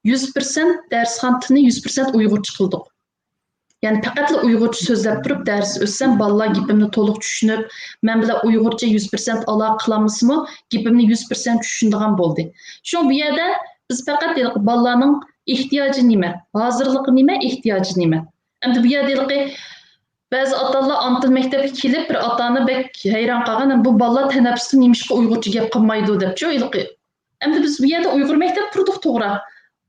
يۈز پىرسەنت دەرسخانا تىلىنى يۈز پىرسەنت ئۇيغۇرچە قىلدۇق. يەنى پەقەتلا ئۇيغۇرچە سۆزلەپ تۇرۇپ دەرس ئۆتسەم، بالىلار گېپىمنى تولۇق چۈشىنىپ، مەن بىلەن ئۇيغۇرچە يۈز پىرسەنت ئالاقە قىلالمىسىمۇ، گېپىمنى يۈز پىرسەنت چۈشىنىدىغان بولدى. شۇڭا بۇ يەردە بىز پەقەت ھېلىقى بالىلارنىڭ ئېھتىياجى نېمە، ھازىرلىقى نېمە، ئېھتىياجى نېمە؟ ئەمدى بۇ يەردە ھېلىقى بەزى ئاتا-ئانىلار ئانا تىل مەكتەپكە كېلىپ، بىر ئاتا-ئانا بەك ھەيران قالغان، بۇ بالىلار تەنەپپۇستا نېمىشقا ئۇيغۇرچە گەپ قىلمايدۇ دەپچۇ ھېلىقى. ئەمدى بىز بۇ يەردە ئۇيغۇر مەكتەپ قۇردۇق، توغرا.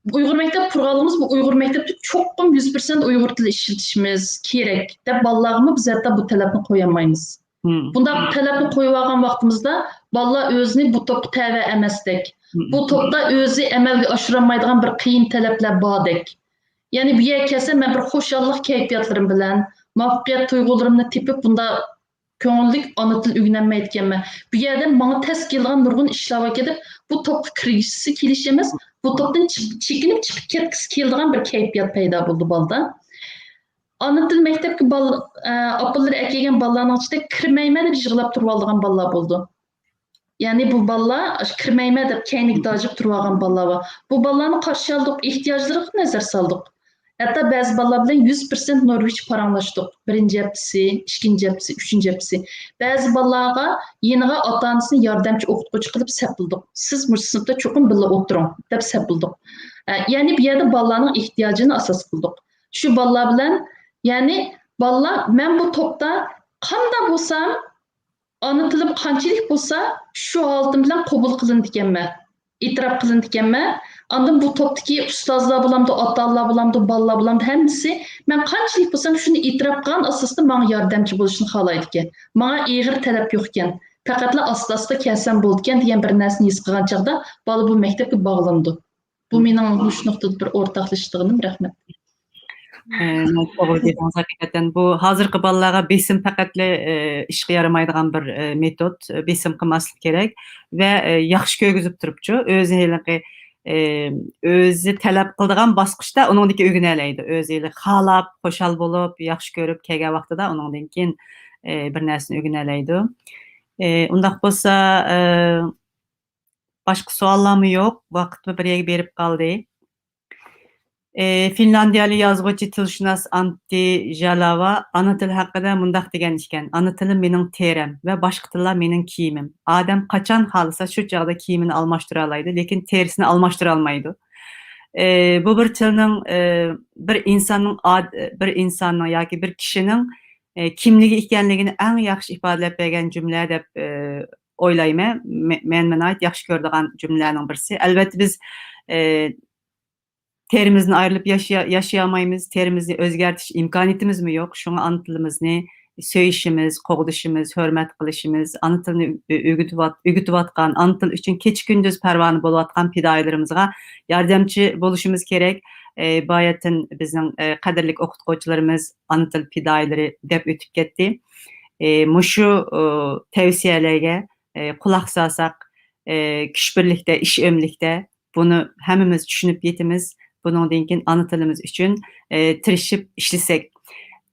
ئۇيغۇر مەكتەپ قۇرغانلىقىمىز، بۇ ئۇيغۇر مەكتەپتە چوقۇم يۈز پىرسەنت ئۇيغۇر تىلى ئىشلىتىشىمىز كېرەك دەپ بالىلارغىمۇ بىز ھەتتا بۇ تەلەپنى قويالمايمىز. مم. بۇنداق تەلەپنى قويۇۋالغان ۋاقتىمىزدا بالىلار ئۆزىنى بۇ توپقا تەۋە ئەمەستەك، مم. بۇ توپتا ئۆزى ئەمەلگە ئاشۇرالمايدىغان بىر قىيىن تەلەپلەر باردەك. يەنى بۇ يەرگە كەلسەم مەن بىر خۇشاللىق كەيپىياتلىرىم بىلەن، مۇۋەپپەقىيەت تۇيغۇلىرىمنى تېپىپ بۇنداق كۆڭۈللۈك ئانا تىل ئۆگىنەلمەيدىكەنمەن. بۇ يەردە ماڭا تەس كېلىدىغان نۇرغۇن ئىشلار باركەن دەپ، بۇ توپقا كىرگۈسى كېلىشى ئەمەس، بۇ توپتىن چىق-، چېكىنىپ چىقىپ كەتكۈسى كېلىدىغان بىر كەيپىيات پەيدا بولدى بالىدا. ئانا تىل مەكتەپكە بال-، ئە، ئاپىلىرى ئەكەلگەن بالىلارنىڭ ئىچىدە كىرمەيمەن دەپ يىغلاپ تۇرۇۋالىدىغان بالىلار بولىدۇ. يەنى بۇ بالىلار ئاشۇ كىرمەيمەن دەپ كەينىگە داجىپ تۇرۇۋالغان بالىلار بار. بۇ بالىلارنى قارشى ئالدۇق، ئېھتىياجلىرىغا نەزەر سالدۇق. ھەتتا بەزى بالىلار بىلەن يۈز پىرسەنت نورۋېگچە پاراڭلاشتۇق. بىرىنچى ھەپتىسى، ئىككىنچى ھەپتىسى، ئۈچىنچى ھەپتىسى. بەزى بالىلارغا يېنىغا ئاتا-ئانىسىنى ياردەمچى ئوقۇتقۇچى قىلىپ سەپلىدۇق. سىز مۇشۇ سىنىپتا چوقۇم بىللە ئولتۇرۇڭ دەپ سەپلىدۇق. ئە، يەنى بۇ يەردە بالىلارنىڭ ئېھتىياجىنى ئاساس قىلدۇق. شۇ بالىلار بىلەن، يەنى بالىلار مەن بۇ توپتا قانداق بولسام، ئانا تىلىم قانچىلىك بولسا، شۇ ھالىتىم بىلەن قوبۇل قىلىنىدىكەنمەن، ئېتىراپ قىلىنىدىكەنمەن. ئاندىن بۇ توپتىكى ئۇستازلار بولامدۇ، ئاتا-ئانىلار بولامدۇ، بالىلار بولامدۇ، ھەممىسى مەن قانچىلىك بولسام، شۇنى ئېتىراپ قىلغان ئاساستا ماڭا ياردەمچى بولۇشنى خالايدىكەن. ماڭا ئېغىر تەلەپ يوقكەن. پەقەتلا ئاستا-ئاستا كەلسەم بولىدىكەن دېگەن بىر نەرسىنى ھېس قىلغان چاغدا بالا بۇ مەكتەپكە باغلىنىدۇ. بۇ مېنىڭ مۇشۇ نۇقتىدا بىر ئورتاقلىشىدىغىنىم. رەھمەت. ئە، توغرا دېدىڭىز، ھەقىقەتەن. بۇ ھازىرقى بالىلارغا بېسىم پەقەتلا، ئە، ئىشقا يارىمايدىغان بىر، ئە، مېتود. بېسىم قىلماسلىق كېرەك ۋە، ئە، ياخشى كۆرگۈزۈپ تۇرۇپچۇ، ئۆزى ھېلىقى، ئە، ئۆزى تەلەپ قىلىدىغان باسقۇچتا ئۇنىڭدىكى ئۆگىنەلەيدۇ. ئۆزى ھېلىقى خالاپ، خۇشال بولۇپ، ياخشى كۆرۈپ كەلگەن ۋاقتىدا ئۇنىڭدىن كېيىن، ئە، بىر نەرسىنى ئۆگىنەلەيدۇ. ئە، ئۇنداق بولسا، ئە، باشقا سوئاللارمۇ يوق. ۋاقىتمۇ بىر يەرگە بېرىپ قالدى. ئى، فىنلاندىيەلىك يازغۇچى، تىلشۇناس ئانتى ژالاۋا ئانا تىل ھەققىدە مۇنداق دېگەن ئىكەن: «ئانا تىلىم مېنىڭ تېرەم ۋە باشقا تىللار مېنىڭ كىيىمىم. ئادەم قاچان خالىسا شۇ چاغدا كىيىمىنى ئالماشتۇرالايدۇ، لېكىن تېرىسىنى ئالماشتۇرالمايدۇ.» ئى، بۇ بىر تىلنىڭ، ئى، بىر ئىنساننىڭ ئاد-، بىر ئىنساننىڭ ياكى بىر كىشىنىڭ، ئى، كىملىكى ئىكەنلىكىنى ئەڭ ياخشى ئىپادىلەپ بەرگەن جۈملە دەپ، ئى، ئويلايمەن. مە-، مەن، مەن ناھايىتى ياخشى كۆرىدىغان جۈملىلەرنىڭ بىرسى. ئەلۋەتتە، بىز، ئى، تېرىمىزدىن ئايرىلىپ ياشىيا-، ياشىيالمايمىز، تېرىمىزنى ئۆزگەرتىش ئىمكانىيىتىمىزمۇ يوق. شۇڭا ئانا تىلىمىزنى سۆيۈشىمىز، قوغدىشىمىز، ھۆرمەت قىلىشىمىز، ئانا تىلنى ئۆ-، ئۆگىتىۋات-، ئۆگىتىۋاتقان، ئانا تىل ئۈچۈن كېچە-كۈندۈز پەرۋانە بولۇۋاتقان پىدائىيلىرىمىزغا ياردەمچى بولۇشىمىز كېرەك. ئى، باياتىن بىزنىڭ، ئى، قەدىرلىك ئوقۇتقۇچىلىرىمىز ئانا تىل پىدائىيلىرى دەپ ئۆتۈپ كەتتى. ئى، مۇشۇ، ئى، تەۋسىيەلەرگە، ئى، قۇلاق سالساق، ئە، كۈچ بىرلىكتە، ئىش ئۆملۈكتە. بۇنى ھەممىمىز چۈشىنىپ يېتىمىز. بۇنىڭدىن كېيىن ئانا تىلىمىز ئۈچۈن، ئە، تىرىشىپ ئىشلىسەك.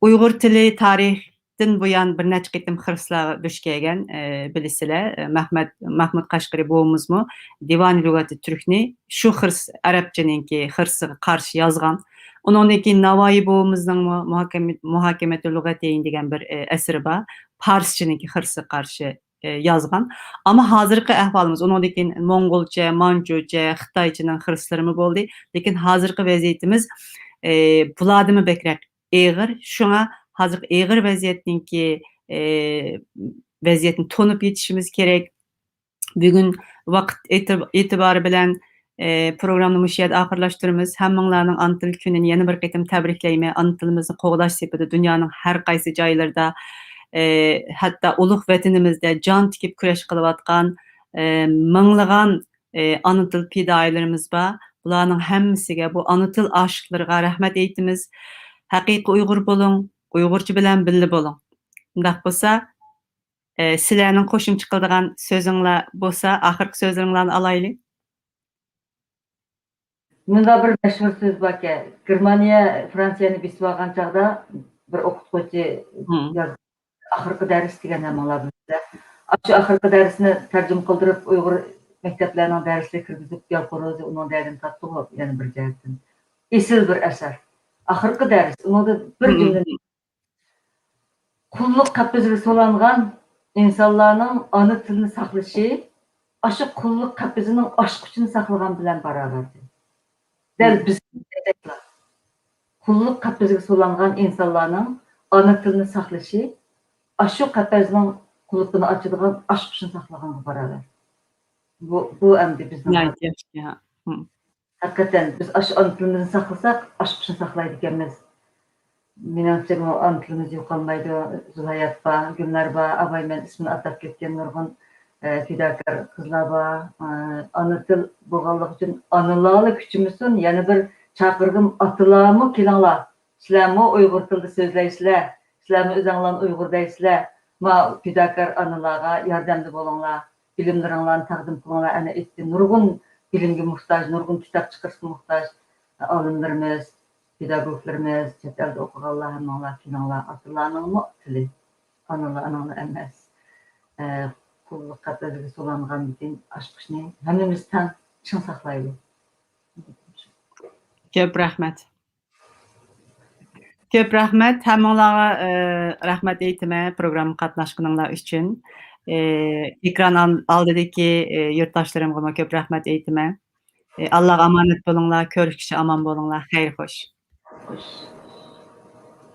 ئۇيغۇر تىلى تارىختىن بۇيان بىر نەچچە قېتىم خىرىسلارغا دۇچ كەلگەن، ئە، بىلىسىلەر. ئە، مەھمەت، مەھمۇد قەشقىرى بوۋىمىزمۇ دىۋانى لۇغەتى تۈركنى شۇ خىرىس ئەرەبچىنىڭكى خىرىسىغا قارشى يازغان. ئۇنىڭدىن كېيىن ناۋايى بوۋىمىزنىڭمۇ مۇھاكىمە-، مۇھاكىمەتۇ لۇغەتەين دېگەن بىر، ئە، ئەسىرى بار. پارسچىنىڭكى خىرىسىغا قارشى ئە، يازغان. ئەمما ھازىرقى ئەھۋالىمىز، ئۇنىڭدىن كېيىن موڭغۇلچە، مانجۇچە، خىتايچىنىڭ خىرىسلىرىمۇ بولدى. لېكىن ھازىرقى ۋەزىيىتىمىز، ئە، بۇلاردىنمۇ بەكرەك ئېغىر. شۇڭا ھازىرقى ئېغىر ۋەزىيەتنىڭكى، ئە، ۋەزىيەتنى تونۇپ يېتىشىمىز كېرەك. بۈگۈن ۋاقىت ئېتىب-، ئېتىبارى بىلەن، ئە، پروگراممىنى مۇشۇ يەردە ئاخىرلاشتۇرىمىز. ھەممىڭلارنىڭ ئانا تىل كۈنىنى يەنە بىر قېتىم تەبرىكلەيمەن. ئانا تىلىمىزنى قوغداش سېپىدە دۇنيانىڭ ھەر قايسى جايلىرىدا، ئە، ھەتتا ئۇلۇغ ۋەتىنىمىزدە جان تىكىپ كۈرەش قىلىۋاتقان، ئە، مىڭلىغان، ئە، ئانا تىل پىدائىيلىرىمىز بار. بۇلارنىڭ ھەممىسىگە، بۇ ئانا تىل ئاشىقلىرىغا رەھمەت ئېيتىمىز. ھەقىقىي ئۇيغۇر بولۇڭ، ئۇيغۇرچە بىلەن بىللە بولۇڭ. ئۇنداق بولسا، ئە، سىلەرنىڭ قوشۇمچە قىلىدىغان سۆزۈڭلار بولسا، ئاخىرقى سۆزلىرىڭلارنى ئالايلى. مۇنداق بىر مەشھۇر سۆز باركەن، گېرمانىيە فرانسىيەنى بېسىۋالغان چاغدا بىر ئوقۇتقۇچى مم. يازغان، «ئاخىرقى دەرس» دېگەن، ھەممىڭلار بىلىسىلەر. ئاشۇ ئاخىرقى دەرسنى تەرجىمە قىلدۇرۇپ، ئۇيغۇر مەكتەپلەرنىڭ دەرسلىرىگە كىرگۈزۈپ، يالقۇن روزى ئۇنىڭ دەردىنى تارتتىغۇ، يەنە بىر جەھەتتىن. ئېسىل بىر ئەسەر. ئاخىرقى دەرس، ئۇنىڭدا بىر مم. جۈملە قۇللۇق قەپىسىگە سولانغان ئىنسانلارنىڭ ئانا تىلىنى ساقلىشى ئاشۇ قۇللۇق قەپىسىنىڭ ئاچقۇچىنى ساقلىغان بىلەن باراۋەردۇر. دەل مم. بىز قۇللۇق قەپىسىگە سولانغان ئىنسانلارنىڭ ئانا تىلىنى ساقلىشى ئاشۇ قەپەسنىڭ قۇلۇپىنى ئاچىدىغان ئاچقۇچىنى ساقلىغانغا باراۋەر. بۇ، بۇ ئەمدى بىزنىڭ ناھايىتى ياخشى، ھە. مم. ھەقىقەتەن بىز ئاشۇ ئانا تىلىمىزنى ساقلىساق، ئاشقۇچىنى ساقلايدىكەنمىز. مېنىڭچە، بۇ ئانا تىلىمىز يوقالمايدۇ. زۇلھايات بار، گۈلنار بار، ئاباي مەن ئىسمىنى ئاتاپ كەتكەن نۇرغۇن، ئە، پىداكار قىزلار بار. ئە، ئانا تىل بولغانلىقى ئۈچۈن ئانىلارلا كۈچىمىسۇن، يەنە بىر چاقىرغىم، ئاتىلارمۇ كېلىڭلار. سىلەرمۇ ئۇيغۇر تىلىدا سۆزلەيسىلەر. سىلەرمۇ ئۆزەڭلارنى ئۇيغۇر دەيسىلەر. ما پىداكار ئانىلارغا ياردەمدە بولۇڭلار. بىلىملىرىڭلارنى تەقدىم قىلىڭلار. ئەنە ئېيتتىم، نۇرغۇن بىلىمگە موھتاج، نۇرغۇن كىتاب چىقىرىشقا موھتاج ئالىملىرىمىز، پېداگوگلىرىمىز، چەت ئەلدە ئوقۇغانلار، ھەممىڭلار كېلىڭلار. ئاتىلارنىڭمۇ تىلى، ئانىلارنىڭلا ئەمەس. ئە، قۇللۇق قەپەسىگە سولانغاندىكىن ئاچقۇچنى ھەممىمىز تەڭ چىڭ ساقلايلى. كۆپ رەھمەت. كۆپ رەھمەت. ھەممىڭلارغا، ئە، رەھمەت ئېيتىمەن پروگراممىغا قاتناشقىنىڭلار ئۈچۈن. ئە، ئېكران ئال-، ئالدىدىكى، ئە، يۇرتداشلىرىمغىمۇ كۆپ رەھمەت ئېيتىمەن. ئە، ئاللاغا ئامانەت بولۇڭلار، كۆرۈشكىچە ئامان بولۇڭلار. خەير خوش. خوش.